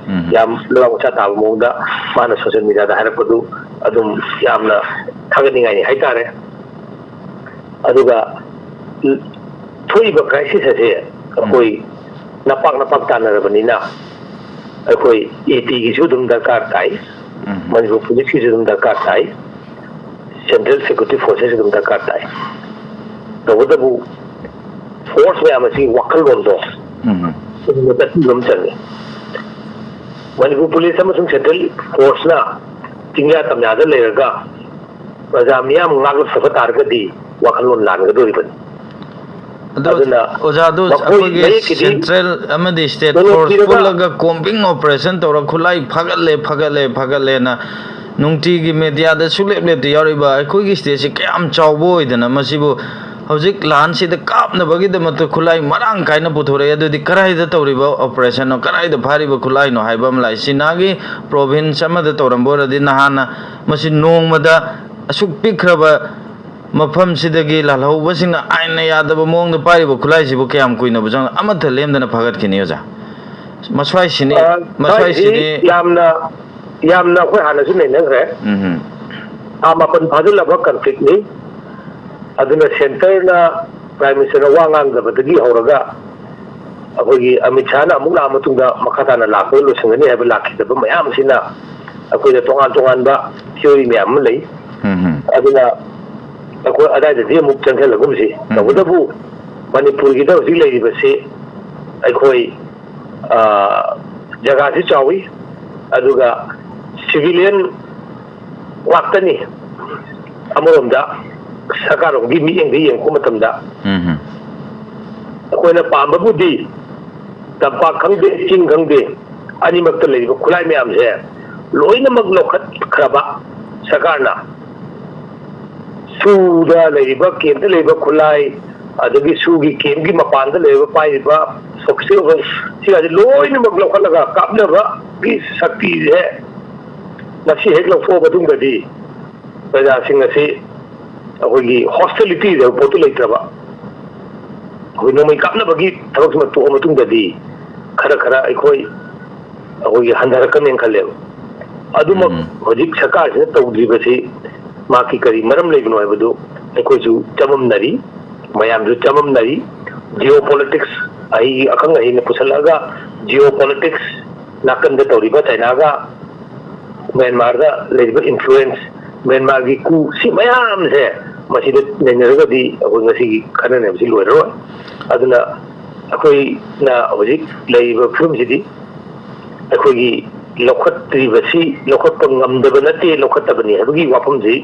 ꯌꯥꯝ ꯂꯩꯕꯥꯛ ꯃꯆꯥ ꯇꯥꯕ ꯃꯑꯣꯡꯗ ꯃꯥꯅ ꯁꯣꯁꯤꯌꯦꯜ ꯃꯤꯗꯤꯌꯥꯗ ꯍꯥꯏꯔꯛꯄꯗꯨ ꯑꯗꯨꯝ ꯌꯥꯝꯅ ꯊꯥꯒꯠꯅꯤꯡꯉꯥꯏꯅꯤ ꯍꯥꯏꯇꯥꯔꯦ꯫ ꯑꯗꯨꯒ ꯊꯣꯛꯏꯕ ꯀ꯭ꯔꯥꯏꯁꯤꯁ ꯑꯁꯦ ꯑꯩꯈꯣꯏ ꯅꯄꯥꯛ ꯅꯄꯥꯛ ꯇꯥꯟꯅꯔꯕꯅꯤꯅ ꯑꯩꯈꯣꯏ ꯑꯦ ꯄꯤꯒꯤꯁꯨ ꯑꯗꯨꯝ ꯗꯔꯀꯥꯔ ꯇꯥꯏ, ꯃꯅꯤꯄꯨꯔ ꯄꯨꯂꯤꯁꯀꯤꯁꯨ ꯑꯗꯨꯝ ꯗꯔꯀꯥꯔ ꯇꯥꯏ, ꯁꯦꯟꯇ꯭ꯔꯦꯜ ꯁꯦꯀ꯭ꯌꯨꯔꯤꯇꯤ ꯐꯣꯔꯁꯦꯁ ꯑꯗꯨꯝ ꯗꯔꯀꯥꯔ ꯇꯥꯏ꯫ ꯇꯧꯕꯇꯕꯨ ꯐꯣꯔꯁ ꯃꯌꯥꯝ ꯑꯁꯤꯒꯤ ꯋꯥꯈꯜꯂꯣꯟꯗꯣ ꯆꯨꯝꯅ ꯆꯠꯄꯤꯕ ꯑꯃ ꯆꯪꯉꯤ꯫ ꯃꯅꯤꯄꯨꯔ ꯄꯨꯂꯤꯁ ꯑꯃꯁꯨꯡ ꯁꯦꯟꯇ꯭ꯔꯦꯜ ꯐꯣꯔꯁꯅ ꯆꯤꯡꯌꯥ ꯇꯝꯌꯥꯗ ꯂꯩꯔꯒ ꯄ꯭ꯔꯖꯥ ꯃꯤꯌꯥꯝ ꯉꯥꯛꯂꯛꯇꯕ ꯇꯥꯔꯒꯗꯤ ꯋꯥꯈꯜꯂꯣꯟ ꯂꯥꯟꯒꯗꯧꯔꯤꯕꯅꯤ꯫ ꯑꯗꯣ ꯑꯗꯨꯅ ꯑꯣꯖꯥꯗꯨ ꯃꯈꯣꯏ ꯑꯩꯈꯣꯏꯒꯤ ꯃꯌꯦꯛꯀꯤꯗꯤ ꯁꯦꯟꯇ꯭ꯔꯦꯜ ꯑꯃꯗꯤ ꯁ꯭ꯇꯦꯠ ꯇꯣꯂꯣꯞ ꯐꯣꯔꯁ ꯄꯤꯔꯒ ꯄꯨꯜꯂꯒ ꯀꯣꯝꯕꯤꯡ ꯑꯣꯄꯔꯦꯁꯟ ꯇꯧꯔ ꯈꯨꯠꯂꯥꯏ ꯐꯒꯠꯂꯦ, ꯐꯒꯠꯂꯦ, ꯐꯒꯠꯂꯦꯅ ꯅꯨꯡꯇꯤꯒꯤ ꯃꯦꯗꯤꯌꯥꯗ ꯁꯨꯛꯂꯦꯞ ꯂꯦꯞꯇ ꯌꯥꯎꯔꯤꯕ ꯑꯩꯈꯣꯏꯒꯤ ꯁ꯭ꯇꯦꯠꯁꯤ ꯀꯌꯥꯝ ꯆꯥꯎꯕ ꯑꯣꯏꯗꯅ ꯃꯁꯤꯕꯨ ꯍꯧꯖꯤꯛ ꯂꯥꯟꯁꯤꯗ ꯀꯥꯞꯅꯕꯒꯤꯗꯃꯛꯇ ꯈꯨꯠꯂꯥꯏ ꯃꯔꯥꯡ ꯀꯥꯏꯅ ꯄꯨꯊꯣꯔꯛꯑꯦ꯫ ꯑꯗꯨꯗꯤ ꯀꯗꯥꯏꯗ ꯇꯧꯔꯤꯕ ꯑꯣꯄꯔꯦꯁꯟꯅꯣ, ꯀꯗꯥꯏꯗ ꯐꯥꯔꯤꯕ ꯈꯨꯠꯂꯥꯏꯅꯣ ꯍꯥꯏꯕ ꯑꯃ ꯂꯥꯛꯏ꯫ ꯆꯤꯅꯥꯒꯤ ꯄ꯭ꯔꯣꯚꯤꯟꯁ ꯑꯃꯗ ꯇꯧꯔꯝꯕ ꯑꯣꯏꯔꯗꯤ ꯅꯍꯥꯟꯅ ꯃꯁꯤ ꯅꯣꯡꯃꯗ ꯑꯁꯨꯛ ꯄꯤꯛꯈ꯭ꯔꯕ ꯃꯐꯝꯁꯤꯗꯒꯤ ꯂꯥꯜꯍꯧꯕꯁꯤꯡꯅ ꯑꯥꯏꯟꯅ ꯌꯥꯗꯕ ꯃꯑꯣꯡꯗ ꯄꯥꯏꯔꯤꯕ ꯈꯨꯠꯂꯥꯏꯁꯤꯕꯨ ꯀꯌꯥꯝ ꯀꯨꯏꯅꯕ ꯆꯪ-, ꯑꯃꯠꯇ ꯂꯦꯝꯗꯅ ꯐꯒꯠꯈꯤꯅꯤ, ꯑꯣꯖꯥ? ꯃꯁ꯭ꯋꯥꯏꯁꯤꯅꯤ, ꯑ, ꯃꯁ꯭ꯋꯥꯏꯁꯤꯗꯤ ꯁ꯭ꯋꯥꯏꯁꯤꯗꯤ ꯌꯥꯝꯅ, ꯌꯥꯝꯅ ꯑꯩꯈꯣꯏ ꯍꯥꯟꯅꯁꯨ ꯅꯩꯅꯈ꯭ꯔꯦ꯫ ꯎꯝ꯫ ꯊꯥ ꯃꯥꯄꯟ ꯐꯥꯖꯤꯜꯂꯕ ꯀꯟꯐ꯭ꯂꯤꯛꯅꯤ꯫ ꯑꯗꯨꯅ ꯁꯦꯟꯇꯔꯅ ꯄ꯭ꯔꯥꯏꯝ ꯃꯤꯅꯤꯁꯇꯔꯅ ꯋꯥ ꯉꯥꯡꯗꯕꯗꯒꯤ ꯍꯧꯔꯒ ꯑꯩꯈꯣꯏꯒꯤ ꯑꯃꯤꯠ ꯁꯥꯍꯅ ꯑꯃꯨꯛ ꯂꯥꯛꯑ ꯃꯇꯨꯡꯗ ꯃꯈꯥ ꯇꯥꯅ ꯂꯥꯛꯄꯗ ꯂꯣꯏꯁꯤꯟꯒꯅꯤ ꯍꯥꯏꯕ ꯂꯥꯛꯈꯤꯗꯕ ꯃꯌꯥꯝꯁꯤꯅ ꯑꯩꯈꯣꯏꯗ ꯇꯣꯉꯥꯟ ꯇꯣꯉꯥꯟꯕ ꯊꯤꯑꯣꯔꯤ ꯃꯌꯥꯝ ꯑꯃ ꯂꯩ꯫ ꯎꯝ꯫ ꯑꯗꯨꯅ ꯑꯩꯈꯣꯏ ꯑꯗꯥꯏꯗꯗꯤ ꯑꯃꯨꯛ ꯆꯪꯁꯤꯜꯂꯒꯨꯝꯁꯤ꯫ ꯎꯝ꯫ ꯇꯧꯕꯇꯕꯨ ꯃꯅꯤꯄꯨꯔꯒꯤꯗ ꯍꯧꯖꯤꯛ ꯂꯩꯔꯤꯕꯁꯤ ꯑꯩꯈꯣꯏ, ꯑ, ꯖꯒꯥꯁꯤ ꯆꯥꯎꯏ, ꯑꯗꯨꯒ ꯁꯤꯚꯤꯂꯤꯌꯟ ꯉꯥꯛꯇꯅꯤ꯫ ꯑꯃꯔꯣꯝꯗ ꯁꯔꯀꯥꯔꯂꯣꯝꯒꯤ ꯃꯤꯠꯌꯦꯡꯗ ꯌꯦꯡꯉꯛꯄ ꯃꯇꯝꯗ ꯎꯝ꯫ ꯑꯩꯈꯣꯏꯅ ꯄꯥꯝꯕꯕꯨꯗꯤ ꯇꯝꯄꯥꯛ ꯈꯪꯗꯦ, ꯆꯤꯡ ꯈꯪꯗꯦ, ꯑꯅꯤꯃꯛꯇ ꯂꯩꯔꯤꯕ ꯈꯨꯠꯂꯥꯏ ꯃꯌꯥꯝꯁꯦ ꯂꯣꯏꯅꯃꯛ ꯂꯧꯈꯠꯈ꯭ꯔꯕ ꯁꯔꯀꯥꯔꯅ, ꯁꯨꯗ ꯂꯩꯔꯤꯕ, ꯀꯦꯝꯇ ꯂꯩꯔꯤꯕ ꯈꯨꯠꯂꯥꯏ, ꯑꯗꯒꯤ ꯁꯨꯒꯤ ꯀꯦꯝꯒꯤ ꯃꯄꯥꯟꯗ ꯂꯩꯔꯤꯕ ꯄꯥꯏꯔꯤꯕ ꯁꯣꯐꯤꯁꯇꯤꯀꯦꯇꯦꯗ ꯁꯤꯒꯁꯦ ꯂꯣꯏꯅꯃꯛ ꯂꯧꯈꯠꯂꯒ ꯀꯥꯞꯅꯕꯒꯤ ꯁꯛꯇꯤꯁꯦ ꯃꯁꯤ ꯍꯦꯛ ꯂꯧꯊꯣꯛꯑ ꯃꯇꯨꯡꯗꯗꯤ ꯄ꯭ꯔꯖꯥꯁꯤꯡ ꯑꯁꯤ ꯑꯩꯈꯣꯏꯒꯤ ꯍꯣꯁꯇꯤꯂꯤꯇꯤ ꯍꯥꯏꯕ ꯄꯣꯠꯇꯨ ꯂꯩꯇ꯭ꯔꯕ, ꯑꯩꯈꯣꯏ ꯅꯣꯡꯃꯩ ꯀꯥꯞꯅꯕꯒꯤ ꯊꯕꯛꯁꯤꯃ ꯇꯣꯛꯑ ꯃꯇꯨꯡꯗꯗꯤ ꯈꯔ ꯈꯔ ꯑꯩꯈꯣꯏ ꯑꯩꯈꯣꯏꯒꯤ ꯍꯟꯊꯔꯛꯀꯅꯦꯅ ꯈꯜꯂꯦꯕ꯫ ꯑꯗꯨꯃꯛ ꯎꯝ꯫ ꯍꯧꯖꯤꯛ ꯁꯔꯀꯥꯔꯁꯤꯅ ꯇꯧꯗ꯭ꯔꯤꯕꯁꯤ ꯃꯍꯥꯛꯀꯤ ꯀꯔꯤ ꯃꯔꯝ ꯂꯩꯕꯅꯣ ꯍꯥꯏꯕꯗꯨ ꯑꯩꯈꯣꯏꯁꯨ ꯆꯃꯝꯅꯔꯤ, ꯃꯌꯥꯝꯁꯨ ꯆꯃꯝꯅꯔꯤ꯫ ꯖꯤꯑꯣ ꯄꯣꯂꯤꯇꯤꯛꯁ ꯑꯍꯩ ꯑꯈꯪ ꯑꯍꯩꯅ ꯄꯨꯁꯜꯂꯛꯑꯒ ꯖꯤꯑꯣ ꯄꯣꯂꯤꯇꯤꯛꯁ ꯅꯥꯀꯟꯗ ꯇꯧꯔꯤꯕ ꯆꯥꯏꯅꯥꯒ ꯃ꯭ꯌꯥꯟꯃꯥꯔꯗ ꯂꯩꯔꯤꯕ ꯏꯟꯐ꯭ꯂꯨꯌꯦꯟꯁ, ꯃ꯭ꯌꯥꯟꯃꯥꯔꯒꯤ ꯀꯨ, ꯁꯤ ꯃꯌꯥꯝꯁꯦ ꯃꯁꯤꯗ ꯅꯩꯅꯔꯒꯗꯤ ꯑꯩꯈꯣꯏ ꯉꯁꯤꯒꯤ ꯈꯟꯅ ꯅꯩꯅꯕꯁꯤ ꯂꯣꯏꯔꯔꯣꯏ꯫ ꯑꯗꯨꯅ ꯑꯩꯈꯣꯏꯅ ꯍꯧꯖꯤꯛ ꯂꯩꯔꯤꯕ ꯐꯤꯕꯝꯁꯤꯗꯤ ꯑꯩꯈꯣꯏꯒꯤ ꯂꯧꯈꯠꯇ꯭ꯔꯤꯕꯁꯤ ꯂꯧꯈꯠꯄ ꯉꯝꯗꯕ ꯅꯠꯇꯦ, ꯂꯧꯈꯠꯇꯕꯅꯤ ꯍꯥꯏꯕꯒꯤ ꯋꯥꯐꯝꯁꯤ꯫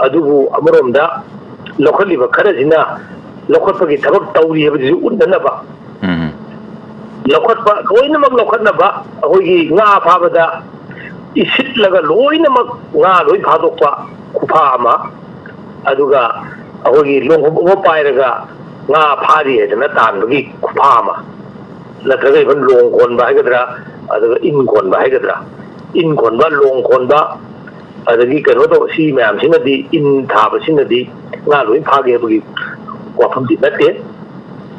ꯑꯗꯨꯕꯨ ꯑꯃꯔꯣꯝꯗ ꯂꯧꯈꯠꯂꯤꯕ ꯈꯔꯁꯤꯅ ꯂꯧꯈꯠꯄꯒꯤ ꯊꯕꯛ ꯇꯧꯔꯤ ꯍꯥꯏꯕꯁꯤꯁꯨ ꯎꯠꯅꯅꯕ, ꯎꯝ꯫ ꯂꯧꯈꯠꯄ ꯂꯣꯏꯅꯃꯛ ꯂꯧꯈꯠꯅꯕ, ꯑꯩꯈꯣꯏꯒꯤ ꯉꯥ ꯐꯥꯕꯗ ꯏꯁꯤꯠꯂꯒ ꯂꯣꯏꯅꯃꯛ ꯉꯥ ꯂꯣꯏ ꯐꯥꯗꯣꯛꯄ ꯈꯨꯐꯥ ꯑꯃ, ꯑꯗꯨꯒ ꯑꯩꯈꯣꯏꯒꯤ ꯂꯣꯡꯍꯨꯞ ꯑꯃ ꯄꯥꯏꯔꯒ ꯉꯥ ꯐꯥꯔꯤ ꯍꯥꯏꯗꯅ ꯇꯥꯟꯕꯒꯤ ꯈꯨꯐꯥ ꯑꯃ, ꯅꯠꯇ꯭ꯔꯒ even ꯂꯣꯡ ꯈꯣꯟꯕ ꯍꯥꯏꯒꯗ꯭ꯔꯥ, ꯑꯗꯨꯒ ꯏꯟ ꯈꯣꯟꯕ ꯍꯥꯏꯒꯗ꯭ꯔꯥ, ꯏꯟ ꯈꯣꯟꯕ, ꯂꯣꯡ ꯈꯣꯟꯕ, ꯑꯗꯒꯤ ꯀꯩꯅꯣ ꯇꯧꯕ, ꯁꯤ ꯃꯌꯥꯝꯁꯤꯅꯗꯤ, ꯏꯟ ꯊꯥꯕꯁꯤꯅꯗꯤ ꯉꯥ ꯂꯣꯏ ꯐꯥꯒꯦ ꯍꯥꯏꯕꯒꯤ ꯋꯥꯐꯝꯗꯤ ꯅꯠꯇꯦ꯫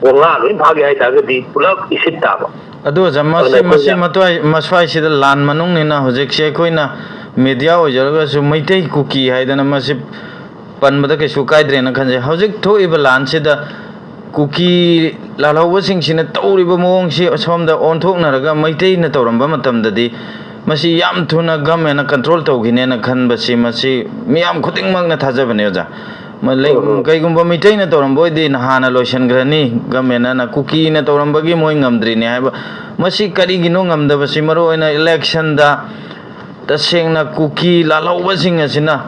ꯑꯣ, ꯉꯥ ꯂꯣꯏ ꯐꯥꯒꯦ ꯍꯥꯏꯇꯥꯔꯒꯗꯤ ꯄꯨꯂꯞ ꯏꯁꯤꯠ ꯇꯥꯕ꯫ ꯑꯗꯨ ꯑꯣꯖꯥ, ꯃꯁꯤ, ꯑꯗꯨꯅ ꯃꯁꯤ ꯑꯩꯈꯣꯏꯅ ꯃꯇ꯭ꯋꯥꯏ-, ꯃꯁ꯭ꯋꯥꯏꯁꯤꯗ ꯂꯥꯟ ꯃꯅꯨꯡꯅꯤꯅ ꯍꯧꯖꯤꯛꯁꯦ ꯑꯩꯈꯣꯏꯅ ꯃꯦꯗꯤꯌꯥ ꯑꯣꯏꯖꯔꯒꯁꯨ ꯃꯩꯇꯩ ꯀꯨꯀꯤ ꯍꯥꯏꯗꯅ ꯃꯁꯤ ꯄꯟꯕꯗ ꯀꯩꯁꯨ ꯀꯥꯏꯗ꯭ꯔꯦꯅ ꯈꯟꯖꯩ꯫ ꯍꯧꯖꯤꯛ ꯊꯣꯛꯏꯕ ꯂꯥꯟꯁꯤꯗ ꯀꯨꯀꯤ ꯂꯥꯜꯍꯧꯕꯁꯤꯡꯁꯤꯅ ꯇꯧꯔꯤꯕ ꯃꯑꯣꯡꯁꯤ ꯑꯁꯣꯝꯗ ꯑꯣꯟꯊꯣꯛꯅꯔꯒ ꯃꯩꯇꯩꯅ ꯇꯧꯔꯝꯕ ꯃꯇꯝꯗꯗꯤ ꯃꯁꯤ ꯌꯥꯝ ꯊꯨꯅ ꯒꯃꯦꯟꯅ ꯀꯟꯇ꯭ꯔꯣꯜ ꯇꯧꯈꯤꯅꯦꯅ ꯈꯟꯕꯁꯤ ꯃꯁꯤ ꯃꯤꯌꯥꯝ ꯈꯨꯗꯤꯡꯃꯛꯅ ꯊꯥꯖꯕꯅꯦ ꯑꯣꯖꯥ꯫ ꯃ-, ꯂꯩ-, ꯎꯝ, ꯎꯝ꯫ ꯀꯩꯒꯨꯝꯕ ꯃꯤꯇꯩꯅ ꯇꯧꯔꯝꯕ ꯑꯣꯏꯗꯤ ꯅꯍꯥꯟꯅ ꯂꯣꯏꯁꯤꯟꯈ꯭ꯔꯅꯤ꯫ ꯒꯃꯦꯟꯅ ꯀꯨꯀꯤꯅ ꯇꯧꯔꯝꯕꯒꯤ ꯃꯣꯏ ꯉꯝꯗ꯭ꯔꯤꯅꯦ ꯍꯥꯏꯕ꯫ ꯃꯁꯤ ꯀꯔꯤꯒꯤꯅꯣ ꯉꯝꯗꯕꯁꯤ? ꯃꯔꯨꯑꯣꯏꯅ ꯏꯂꯦꯛꯁꯟꯗ ꯇꯁꯦꯡꯅ ꯀꯨꯀꯤ ꯂꯥꯜꯍꯧꯕꯁꯤꯡ ꯑꯁꯤꯅ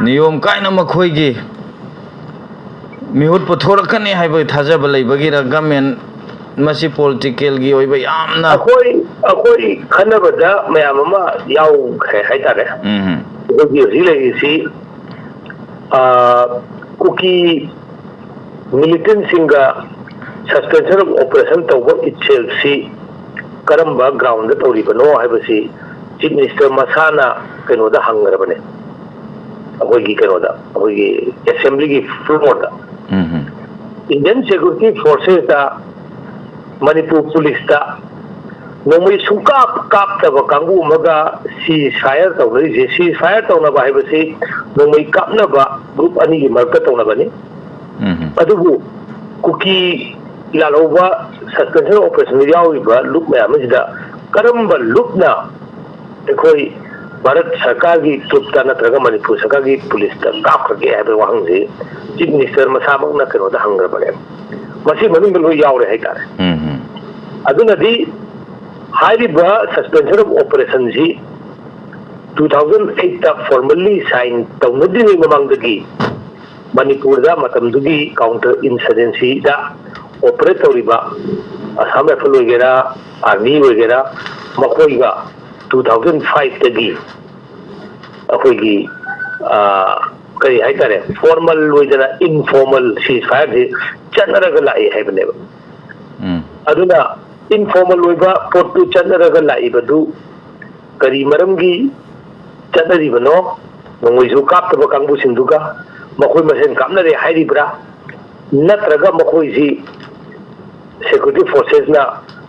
ꯅꯤꯌꯣꯝ ꯀꯥꯏꯅ ꯃꯈꯣꯏꯒꯤ ꯃꯤꯍꯨꯠ ꯄꯨꯊꯣꯔꯛꯀꯅꯤ ꯍꯥꯏꯕꯒꯤ ꯊꯥꯖꯕ ꯂꯩꯕꯒꯤꯔ ꯒꯃꯦꯟ ꯃꯁꯤ ꯄꯣꯂꯤꯇꯤꯀꯦꯜꯒꯤ ꯑꯣꯏꯕ ꯌꯥꯝꯅ ꯑꯩꯈꯣꯏ, ꯑꯩꯈꯣꯏ ꯈꯟꯅꯕꯗ ꯃꯌꯥꯝ ꯑꯃ ꯌꯥꯎꯈ꯭ꯔꯦ ꯍꯥꯏꯇꯥꯔꯦ꯫ ꯎꯝ꯫ ꯑꯩꯈꯣꯏꯒꯤ ꯍꯧꯖꯤꯛ ꯂꯩꯔꯤꯁꯤ, ꯑ, ꯀꯨꯀꯤ ꯃꯤꯂꯤꯇꯦꯟꯁꯤꯡꯒ suspension of operation ꯇꯧꯕ ꯏꯊꯤꯜꯁꯤ ꯀꯔꯝꯕ ground ꯇꯧꯔꯤꯕꯅꯣ ꯍꯥꯏꯕꯁꯤ ꯆꯤꯐ ꯃꯤꯅꯤꯁꯇꯔ ꯃꯁꯥꯅ ꯀꯩꯅꯣꯗ ꯍꯪꯈ꯭ꯔꯕꯅꯦ, ꯑꯩꯈꯣꯏꯒꯤ ꯀꯩꯅꯣꯗ, ꯑꯩꯈꯣꯏꯒꯤ ꯑꯦꯁꯦꯝꯕ꯭ꯂꯤꯒꯤ ꯐ꯭ꯂꯣꯔꯗ꯫ ꯎꯝ ꯎꯝ ꯏꯟꯗꯤꯌꯟ ꯁꯦꯀ꯭ꯌꯨꯔꯤꯇꯤ ꯐꯣꯔꯁꯦꯁꯇ ꯃꯅꯤꯄꯨꯔ ꯄꯨꯂꯤꯁꯇ ꯅꯣꯡꯃꯩ ꯁꯨꯡꯀꯥꯞ ꯀꯥꯞꯇꯕ ꯀꯥꯡꯕꯨ ꯑꯃꯒ ꯁꯤꯖ ꯐꯥꯌꯔ ꯇꯧꯅꯔꯤꯁꯦ, ꯁꯤꯖ ꯐꯥꯌꯔ ꯇꯧꯅꯕ ꯍꯥꯏꯕꯁꯤ ꯅꯣꯡꯃꯩ ꯀꯥꯞꯅꯕ ꯒ꯭ꯔꯨꯞ ꯑꯅꯤꯒꯤ ꯃꯔꯛꯇ ꯇꯧꯅꯕꯅꯤ꯫ ꯎꯝ ꯑꯗꯨꯕꯨ ꯀꯨꯀꯤ ꯂꯥꯜꯍꯧꯕ ꯁꯁꯄꯦꯟꯁꯟ ꯑꯣꯄꯔꯦꯁꯟꯗ ꯌꯥꯎꯔꯤꯕ ꯂꯨꯞ ꯃꯌꯥꯝ ꯑꯁꯤꯗ ꯀꯔꯝꯕ ꯂꯨꯞꯅ ꯑꯩꯈꯣꯏ ꯚꯥꯔꯠ ꯁꯔꯀꯥꯔꯒꯤ ꯇ꯭ꯔꯨꯞꯇ ꯅꯠꯇ꯭ꯔꯒ ꯃꯅꯤꯄꯨꯔ ꯁꯔꯀꯥꯔꯒꯤ ꯄꯨꯂꯤꯁꯇ ꯀꯥꯞꯈ꯭ꯔꯒꯦ ꯍꯥꯏꯕꯒꯤ ꯋꯥꯍꯪꯁꯤ ꯆꯤꯐ ꯃꯤꯅꯤꯁꯇꯔ ꯃꯁꯥꯃꯛꯅ ꯀꯩꯅꯣꯗ ꯍꯪꯈ꯭ꯔꯕꯅꯦꯕ꯫ ꯃꯁꯤ ꯃꯅꯨꯡꯗ ꯂꯣꯏ ꯌꯥꯎꯔꯦ ꯍꯥꯏꯇꯥꯔꯦ꯫ ꯎꯝ ꯎꯝ ꯑꯗꯨꯅꯗꯤ ꯍꯥꯏꯔꯤꯕ ꯁꯁꯄꯦꯟꯁꯟ ꯑꯣꯐ ꯑꯣꯄꯔꯦꯁꯟꯁꯤ ꯇꯨ ꯊꯥꯎꯖꯟ ꯑꯩꯠꯇ ꯐꯣꯔꯃꯜꯂꯤ ꯁꯥꯏꯟ ꯇꯧꯅꯗ꯭ꯔꯤꯉꯩ ꯃꯃꯥꯡꯗꯒꯤ ꯃꯅꯤꯄꯨꯔꯗ ꯃꯇꯝꯗꯨꯒꯤ ꯀꯥꯎꯟꯇꯔ ꯏꯟꯁꯔꯖꯦꯟꯁꯤꯗ ꯑꯣꯄꯔꯦꯠ ꯇꯧꯔꯤꯕ ꯑꯁꯥꯝ ꯔꯥꯏꯐꯜ ꯑꯣꯏꯒꯦꯔꯥ, ꯑꯥꯔꯃꯤ ꯑꯣꯏꯒꯦꯔꯥ, ꯃꯈꯣꯏꯒ ꯇꯨ ꯊꯥꯎꯖꯟ ꯐꯥꯏꯚꯇꯒꯤ ꯑꯩꯈꯣꯏꯒꯤ, ꯑ, ꯀꯔꯤ ꯍꯥꯏꯇꯥꯔꯦ, ꯐꯣꯔꯃꯜ ꯑꯣꯏꯗꯅ ꯏꯟꯐꯣꯔꯃꯜ ꯁꯤꯖ ꯐꯥꯌꯔꯁꯤ ꯆꯠꯅꯔꯒ ꯂꯥꯛꯏ ꯍꯥꯏꯕꯅꯦꯕ꯫ ꯎꯝ ꯑꯗꯨꯅ ꯏꯟꯐꯣꯔꯃꯜ ꯑꯣꯏꯕ ꯄꯣꯠꯇꯨ ꯆꯠꯅꯔꯒ ꯂꯥꯛꯏꯕꯗꯨ ꯀꯔꯤ ꯃꯔꯝꯒꯤ ꯆꯠꯅꯔꯤꯕꯅꯣ? ꯅꯣꯡꯃꯩꯁꯨ ꯀꯥꯞꯇꯕ ꯀꯥꯡꯕꯨꯁꯤꯡꯗꯨꯒ ꯃꯈꯣꯏ ꯃꯁꯦꯟ ꯀꯥꯞꯅꯔꯦ ꯍꯥꯏꯔꯤꯕ꯭ꯔꯥ? ꯅꯠꯇ꯭ꯔꯒ ꯃꯈꯣꯏꯁꯤ ꯁꯦꯀ꯭ꯌꯨꯔꯤꯇꯤ ꯐꯣꯔꯁꯦꯁꯅ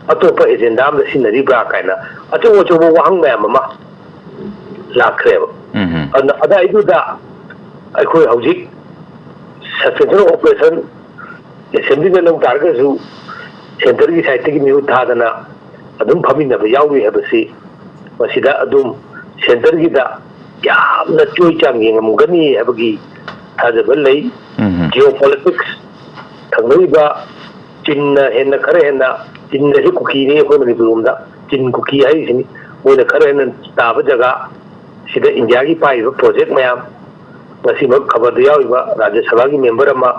ꯑꯇꯣꯞꯄ ꯑꯦꯖꯦꯟꯗꯥ ꯑꯃꯗ ꯁꯤꯖꯤꯟꯅꯔꯤꯕ꯭ꯔꯥ ꯀꯥꯏꯅ ꯑꯆꯧ ꯑꯆꯧꯕ ꯋꯥꯍꯪ ꯃꯌꯥꯝ ꯑꯃ ꯂꯥꯛꯈ꯭ꯔꯦꯕ꯫ ꯎꯝ ꯑꯗꯨꯅ ꯑꯗꯥꯏꯗꯨꯗ ꯑꯩꯈꯣꯏ ꯍꯧꯖꯤꯛ ꯁꯁꯄꯦꯟꯁꯟ ꯑꯣꯄꯔꯦꯁꯟ ꯑꯦꯁꯦꯝꯕ꯭ꯂꯤꯗ ꯂꯧ ꯇꯥꯔꯒꯁꯨ ꯁꯦꯟꯇꯔꯒꯤ ꯁꯥꯏꯠꯇꯒꯤ ꯃꯤꯍꯨꯠ ꯊꯥꯗꯅ ꯑꯗꯨꯝ ꯐꯝꯃꯤꯟꯅꯕ ꯌꯥꯎꯔꯤ ꯍꯥꯏꯕꯁꯤ ꯃꯁꯤꯗ ꯑꯗꯨꯝ ꯁꯦꯟꯇꯔꯒꯤꯗ ꯌꯥꯝꯅ ꯆꯣꯏ ꯆꯥꯡ ꯌꯦꯡꯉꯝꯒꯅꯤ ꯍꯥꯏꯕꯒꯤ ꯊꯥꯖꯕ ꯂꯩ꯫ ꯎꯝ ꯖꯤꯑꯣ ꯄꯣꯂꯤꯇꯤꯛꯁ ꯊꯪꯅꯔꯤꯕ ꯆꯤꯟꯅ ꯍꯦꯟꯅ, ꯈꯔ ꯍꯦꯟꯅ, ꯆꯤꯟꯅꯁꯨ ꯀꯨꯀꯤꯅꯤ ꯑꯩꯈꯣꯏ ꯃꯅꯤꯄꯨꯔ ꯂꯣꯝꯗ, ꯆꯤꯟ ꯀꯨꯀꯤ ꯍꯥꯏꯔꯤꯁꯤꯅꯤ꯫ ꯃꯣꯏꯅ ꯈꯔ ꯍꯦꯟꯅ ꯇꯥꯕ ꯖꯒꯥ ꯁꯤꯗ ꯏꯟꯗꯤꯌꯥꯒꯤ ꯄꯥꯏꯔꯤꯕ ꯄ꯭ꯔꯣꯖꯦꯛ ꯃꯌꯥꯝ, ꯉꯁꯤꯃꯛ ꯈꯕꯔꯗ ꯌꯥꯎꯔꯤꯕ ꯔꯥꯖ꯭ꯌ ꯁꯚꯥꯒꯤ ꯃꯦꯝꯕꯔ ꯑꯃ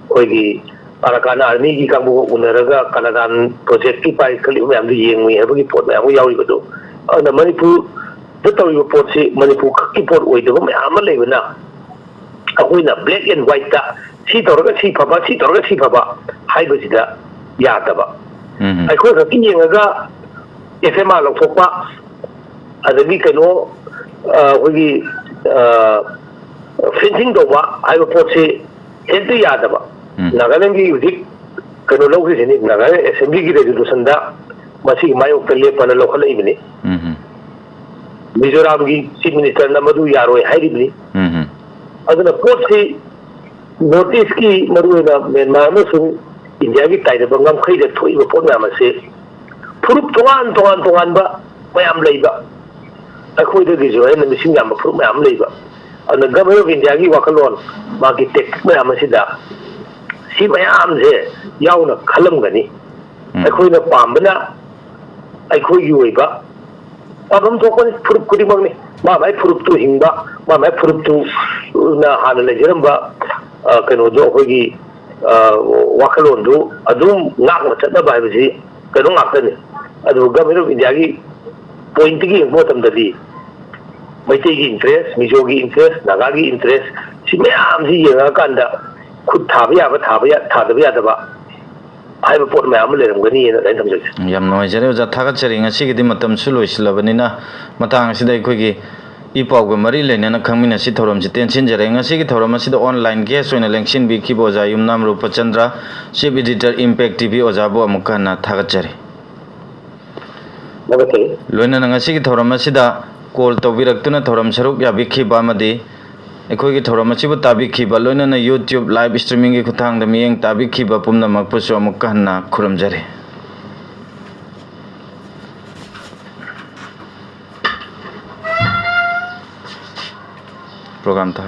ꯑꯩꯈꯣꯏꯒꯤ ꯑꯔꯥꯀꯥꯟ ꯑꯥꯔꯃꯤꯒꯤ ꯀꯥꯡꯕꯨꯒ ꯎꯅꯔꯒ ꯀꯂꯥꯗꯥꯟ ꯄ꯭ꯔꯣꯖꯦꯛꯀꯤ ꯄꯥꯏꯈꯠꯂꯤꯕ ꯃꯌꯥꯝꯗꯨ ꯌꯦꯡꯉꯨꯏ ꯍꯥꯏꯕꯒꯤ ꯄꯣꯠ ꯃꯌꯥꯝ ꯑꯃ ꯌꯥꯎꯔꯤꯕꯗꯣ꯫ ꯑꯗꯨꯅ ꯃꯅꯤꯄꯨꯔꯗ ꯇꯧꯔꯤꯕ ꯄꯣꯠꯁꯤ ꯃꯅꯤꯄꯨꯔ ꯈꯛꯀꯤ ꯄꯣꯠ ꯑꯣꯏꯗꯕ ꯃꯌꯥꯝ ꯑꯃ ꯂꯩꯕꯅ ꯑꯩꯈꯣꯏꯅ ꯕ꯭ꯂꯦꯛ ꯑꯦꯟ ꯋꯥꯏꯠꯇ ꯁꯤ ꯇꯧꯔꯒ ꯁꯤ ꯐꯕ, ꯁꯤ ꯇꯧꯔꯒ ꯁꯤ ꯐꯕ ꯍꯥꯏꯕꯁꯤꯗ ꯌꯥꯗꯕ꯫ ꯎꯝ ꯑꯩꯈꯣꯏ ꯈꯛꯀꯤ ꯌꯦꯡꯉꯒ ꯑꯦꯐ ꯑꯦꯝ ꯑꯥꯔ ꯂꯧꯊꯣꯛꯄ, ꯑꯗꯒꯤ ꯀꯩꯅꯣ, ꯑ, ꯑꯩꯈꯣꯏꯒꯤ, ꯑ, fencing ꯇꯧꯕ ꯍꯥꯏꯕ ꯄꯣꯠꯁꯤ ꯍꯦꯛꯇ ꯌꯥꯗꯕ꯫ ꯎꯝ꯫ ꯅꯥꯒꯥꯂꯦꯟꯒꯤ ꯍꯧꯖꯤꯛ ꯀꯩꯅꯣ ꯂꯧꯈ꯭ꯔꯤꯁꯤꯅꯤ, ꯅꯥꯒꯥꯂꯦꯟ assemblyꯒꯤ resolutionꯗ ꯃꯁꯤꯒꯤ ꯃꯥꯌꯣꯛꯇ ꯂꯦꯞꯄꯅ ꯂꯧꯈꯠꯂꯛꯏꯕꯅꯤ꯫ ꯎꯝ꯫ ꯃꯤꯖꯣꯔꯥꯝꯒꯤ chief ministerꯅ ꯃꯗꯨ ꯌꯥꯔꯣꯏ ꯍꯥꯏꯔꯤꯕꯅꯤ꯫ ꯎꯝ꯫ ꯑꯗꯨꯅ ꯄꯣꯠꯁꯤ North Eastꯀꯤ, ꯃꯔꯨꯑꯣꯏꯅ ꯃ꯭ꯌꯥꯟꯃꯥꯔ ꯑꯃꯁꯨꯡ ꯏꯟꯗꯤꯌꯥꯒꯤ ꯇꯥꯏꯅꯕ ꯉꯝꯈꯩꯗ ꯊꯣꯛꯏꯕ ꯄꯣꯠ ꯃꯌꯥꯝ ꯑꯁꯤ ꯐꯨꯔꯨꯞ ꯇꯣꯉꯥꯟ ꯇꯣꯉꯥꯟ ꯇꯣꯉꯥꯟꯕ ꯃꯌꯥꯝ ꯂꯩꯕ, ꯑꯩꯈꯣꯏꯗꯒꯤꯁꯨ ꯍꯦꯟꯅ ꯃꯤꯁꯤꯡ ꯌꯥꯝꯕ ꯐꯨꯔꯨꯞ ꯃꯌꯥꯝ ꯑꯃ ꯂꯩꯕ꯫ ꯑꯗꯨꯅ Government of Indiaꯒꯤ ꯋꯥꯈꯜꯂꯣꯟ, ꯃꯥꯒꯤ tactic ꯃꯌꯥꯝ ꯑꯁꯤꯗ ꯁꯤ ꯃꯌꯥꯝꯁꯦ ꯌꯥꯎꯅ ꯈꯜꯂꯝꯒꯅꯤ꯫ ꯎꯝ꯫ ꯑꯩꯈꯣꯏꯅ ꯄꯥꯝꯕꯅ ꯑꯩꯈꯣꯏꯒꯤ ꯑꯣꯏꯕ ꯄꯥꯝꯐꯝ ꯊꯣꯛꯄꯅꯤ, ꯐꯨꯔꯨꯞ ꯈꯨꯗꯤꯡꯃꯛꯅꯤ꯫ ꯃꯥ ꯃꯥꯏ ꯐꯨꯔꯨꯞꯇꯨ ꯍꯤꯡꯕ, ꯃꯥ ꯃꯥꯏ ꯐꯨꯔꯨꯞꯇꯨꯅ ꯍꯥꯟꯅ ꯂꯩꯖꯔꯝꯕ, ꯑ, ꯀꯩꯅꯣꯗꯣ, ꯑꯩꯈꯣꯏꯒꯤ, ꯑ, ꯋꯥꯈꯜꯂꯣꯟꯗꯨ ꯑꯗꯨꯝ ꯉꯥꯛꯅ ꯆꯠꯅꯕ ꯍꯥꯏꯕꯁꯤ ꯀꯩꯅꯣ ꯉꯥꯛꯇꯅꯤ꯫ ꯑꯗꯨꯕꯨ Government of Indiaꯒꯤ pointꯇꯒꯤ ꯌꯦꯡꯕ ꯃꯇꯝꯗꯗꯤ ꯃꯩꯇꯩꯒꯤ interest, ꯃꯤꯖꯣꯒꯤ interest, ꯅꯥꯒꯥꯒꯤ interest, ꯁꯤ ꯃꯌꯥꯝꯁꯤ ꯌꯦꯡꯉꯀꯥꯟꯗ ꯈꯨꯠ ꯊꯥꯕ ꯌꯥꯕ ꯊꯥꯕ ꯌꯥ-, ꯊꯥꯗꯕ ꯌꯥꯗꯕ ꯍꯥꯏꯕ ꯄꯣꯠ ꯃꯌꯥꯝ ꯑꯃ ꯂꯩꯔꯝꯒꯅꯤꯅ ꯑꯩꯅ ꯊꯝꯖꯒꯦ꯫ ꯌꯥꯝ ꯅꯨꯡꯉꯥꯏꯖꯔꯦ ꯑꯣꯖꯥ, ꯊꯥꯒꯠꯆꯔꯤ꯫ ꯉꯁꯤꯒꯤꯗꯤ ꯃꯇꯝꯁꯨ ꯂꯣꯏꯁꯤꯜꯂꯕꯅꯤꯅ, ꯃꯇꯥꯡ ꯑꯁꯤꯗ ꯑꯩꯈꯣꯏꯒꯤ ꯏ ꯄꯥꯎꯒ ꯃꯔꯤ ꯂꯩꯅꯅ ꯈꯪꯃꯤꯟꯅꯁꯤ ꯊꯧꯔꯝꯁꯤ ꯇꯦꯟꯁꯤꯟꯖꯔꯦ꯫ ꯉꯁꯤꯒꯤ ꯊꯧꯔꯝ ꯑꯁꯤꯗ online guest ꯑꯣꯏꯅ ꯂꯦꯡꯁꯤꯟꯕꯤꯈꯤꯕ ꯑꯣꯖꯥ ꯌꯨꯝꯅꯥꯝ ꯔꯨꯄꯆꯟꯗ꯭ꯔ, Chief Editor, Impact TV, ꯑꯣꯖꯥꯕꯨ ꯑꯃꯨꯛꯀ ꯍꯟꯅ ꯊꯥꯒꯠꯆꯔꯤ꯫ ꯊꯥꯒꯠꯆꯔꯤ꯫ ꯂꯣꯏꯅꯅ ꯉꯁꯤꯒꯤ ꯊꯧꯔꯝ ꯑꯁꯤꯗ call ꯇꯧꯕꯤꯔꯛꯇꯨꯅ ꯊꯧꯔꯝ ꯁꯔꯨꯛ ꯌꯥꯕꯤꯈꯤꯕ ꯑꯃꯗꯤ ꯑꯩꯈꯣꯏꯒꯤ ꯊꯧꯔꯝ ꯑꯁꯤꯕꯨ ꯇꯥꯕꯤꯈꯤꯕ, ꯂꯣꯏꯅꯅ YouTube live streamingꯒꯤ ꯈꯨꯠꯊꯥꯡꯗ ꯃꯤꯠꯌꯦꯡ ꯇꯥꯕꯤꯈꯤꯕ ꯄꯨꯝꯅꯃꯛꯄꯨꯁꯨ ꯑꯃꯨꯛꯀ ꯍꯟꯅ ꯈꯨꯔꯨꯝꯖꯔꯤ꯫ Program ꯇ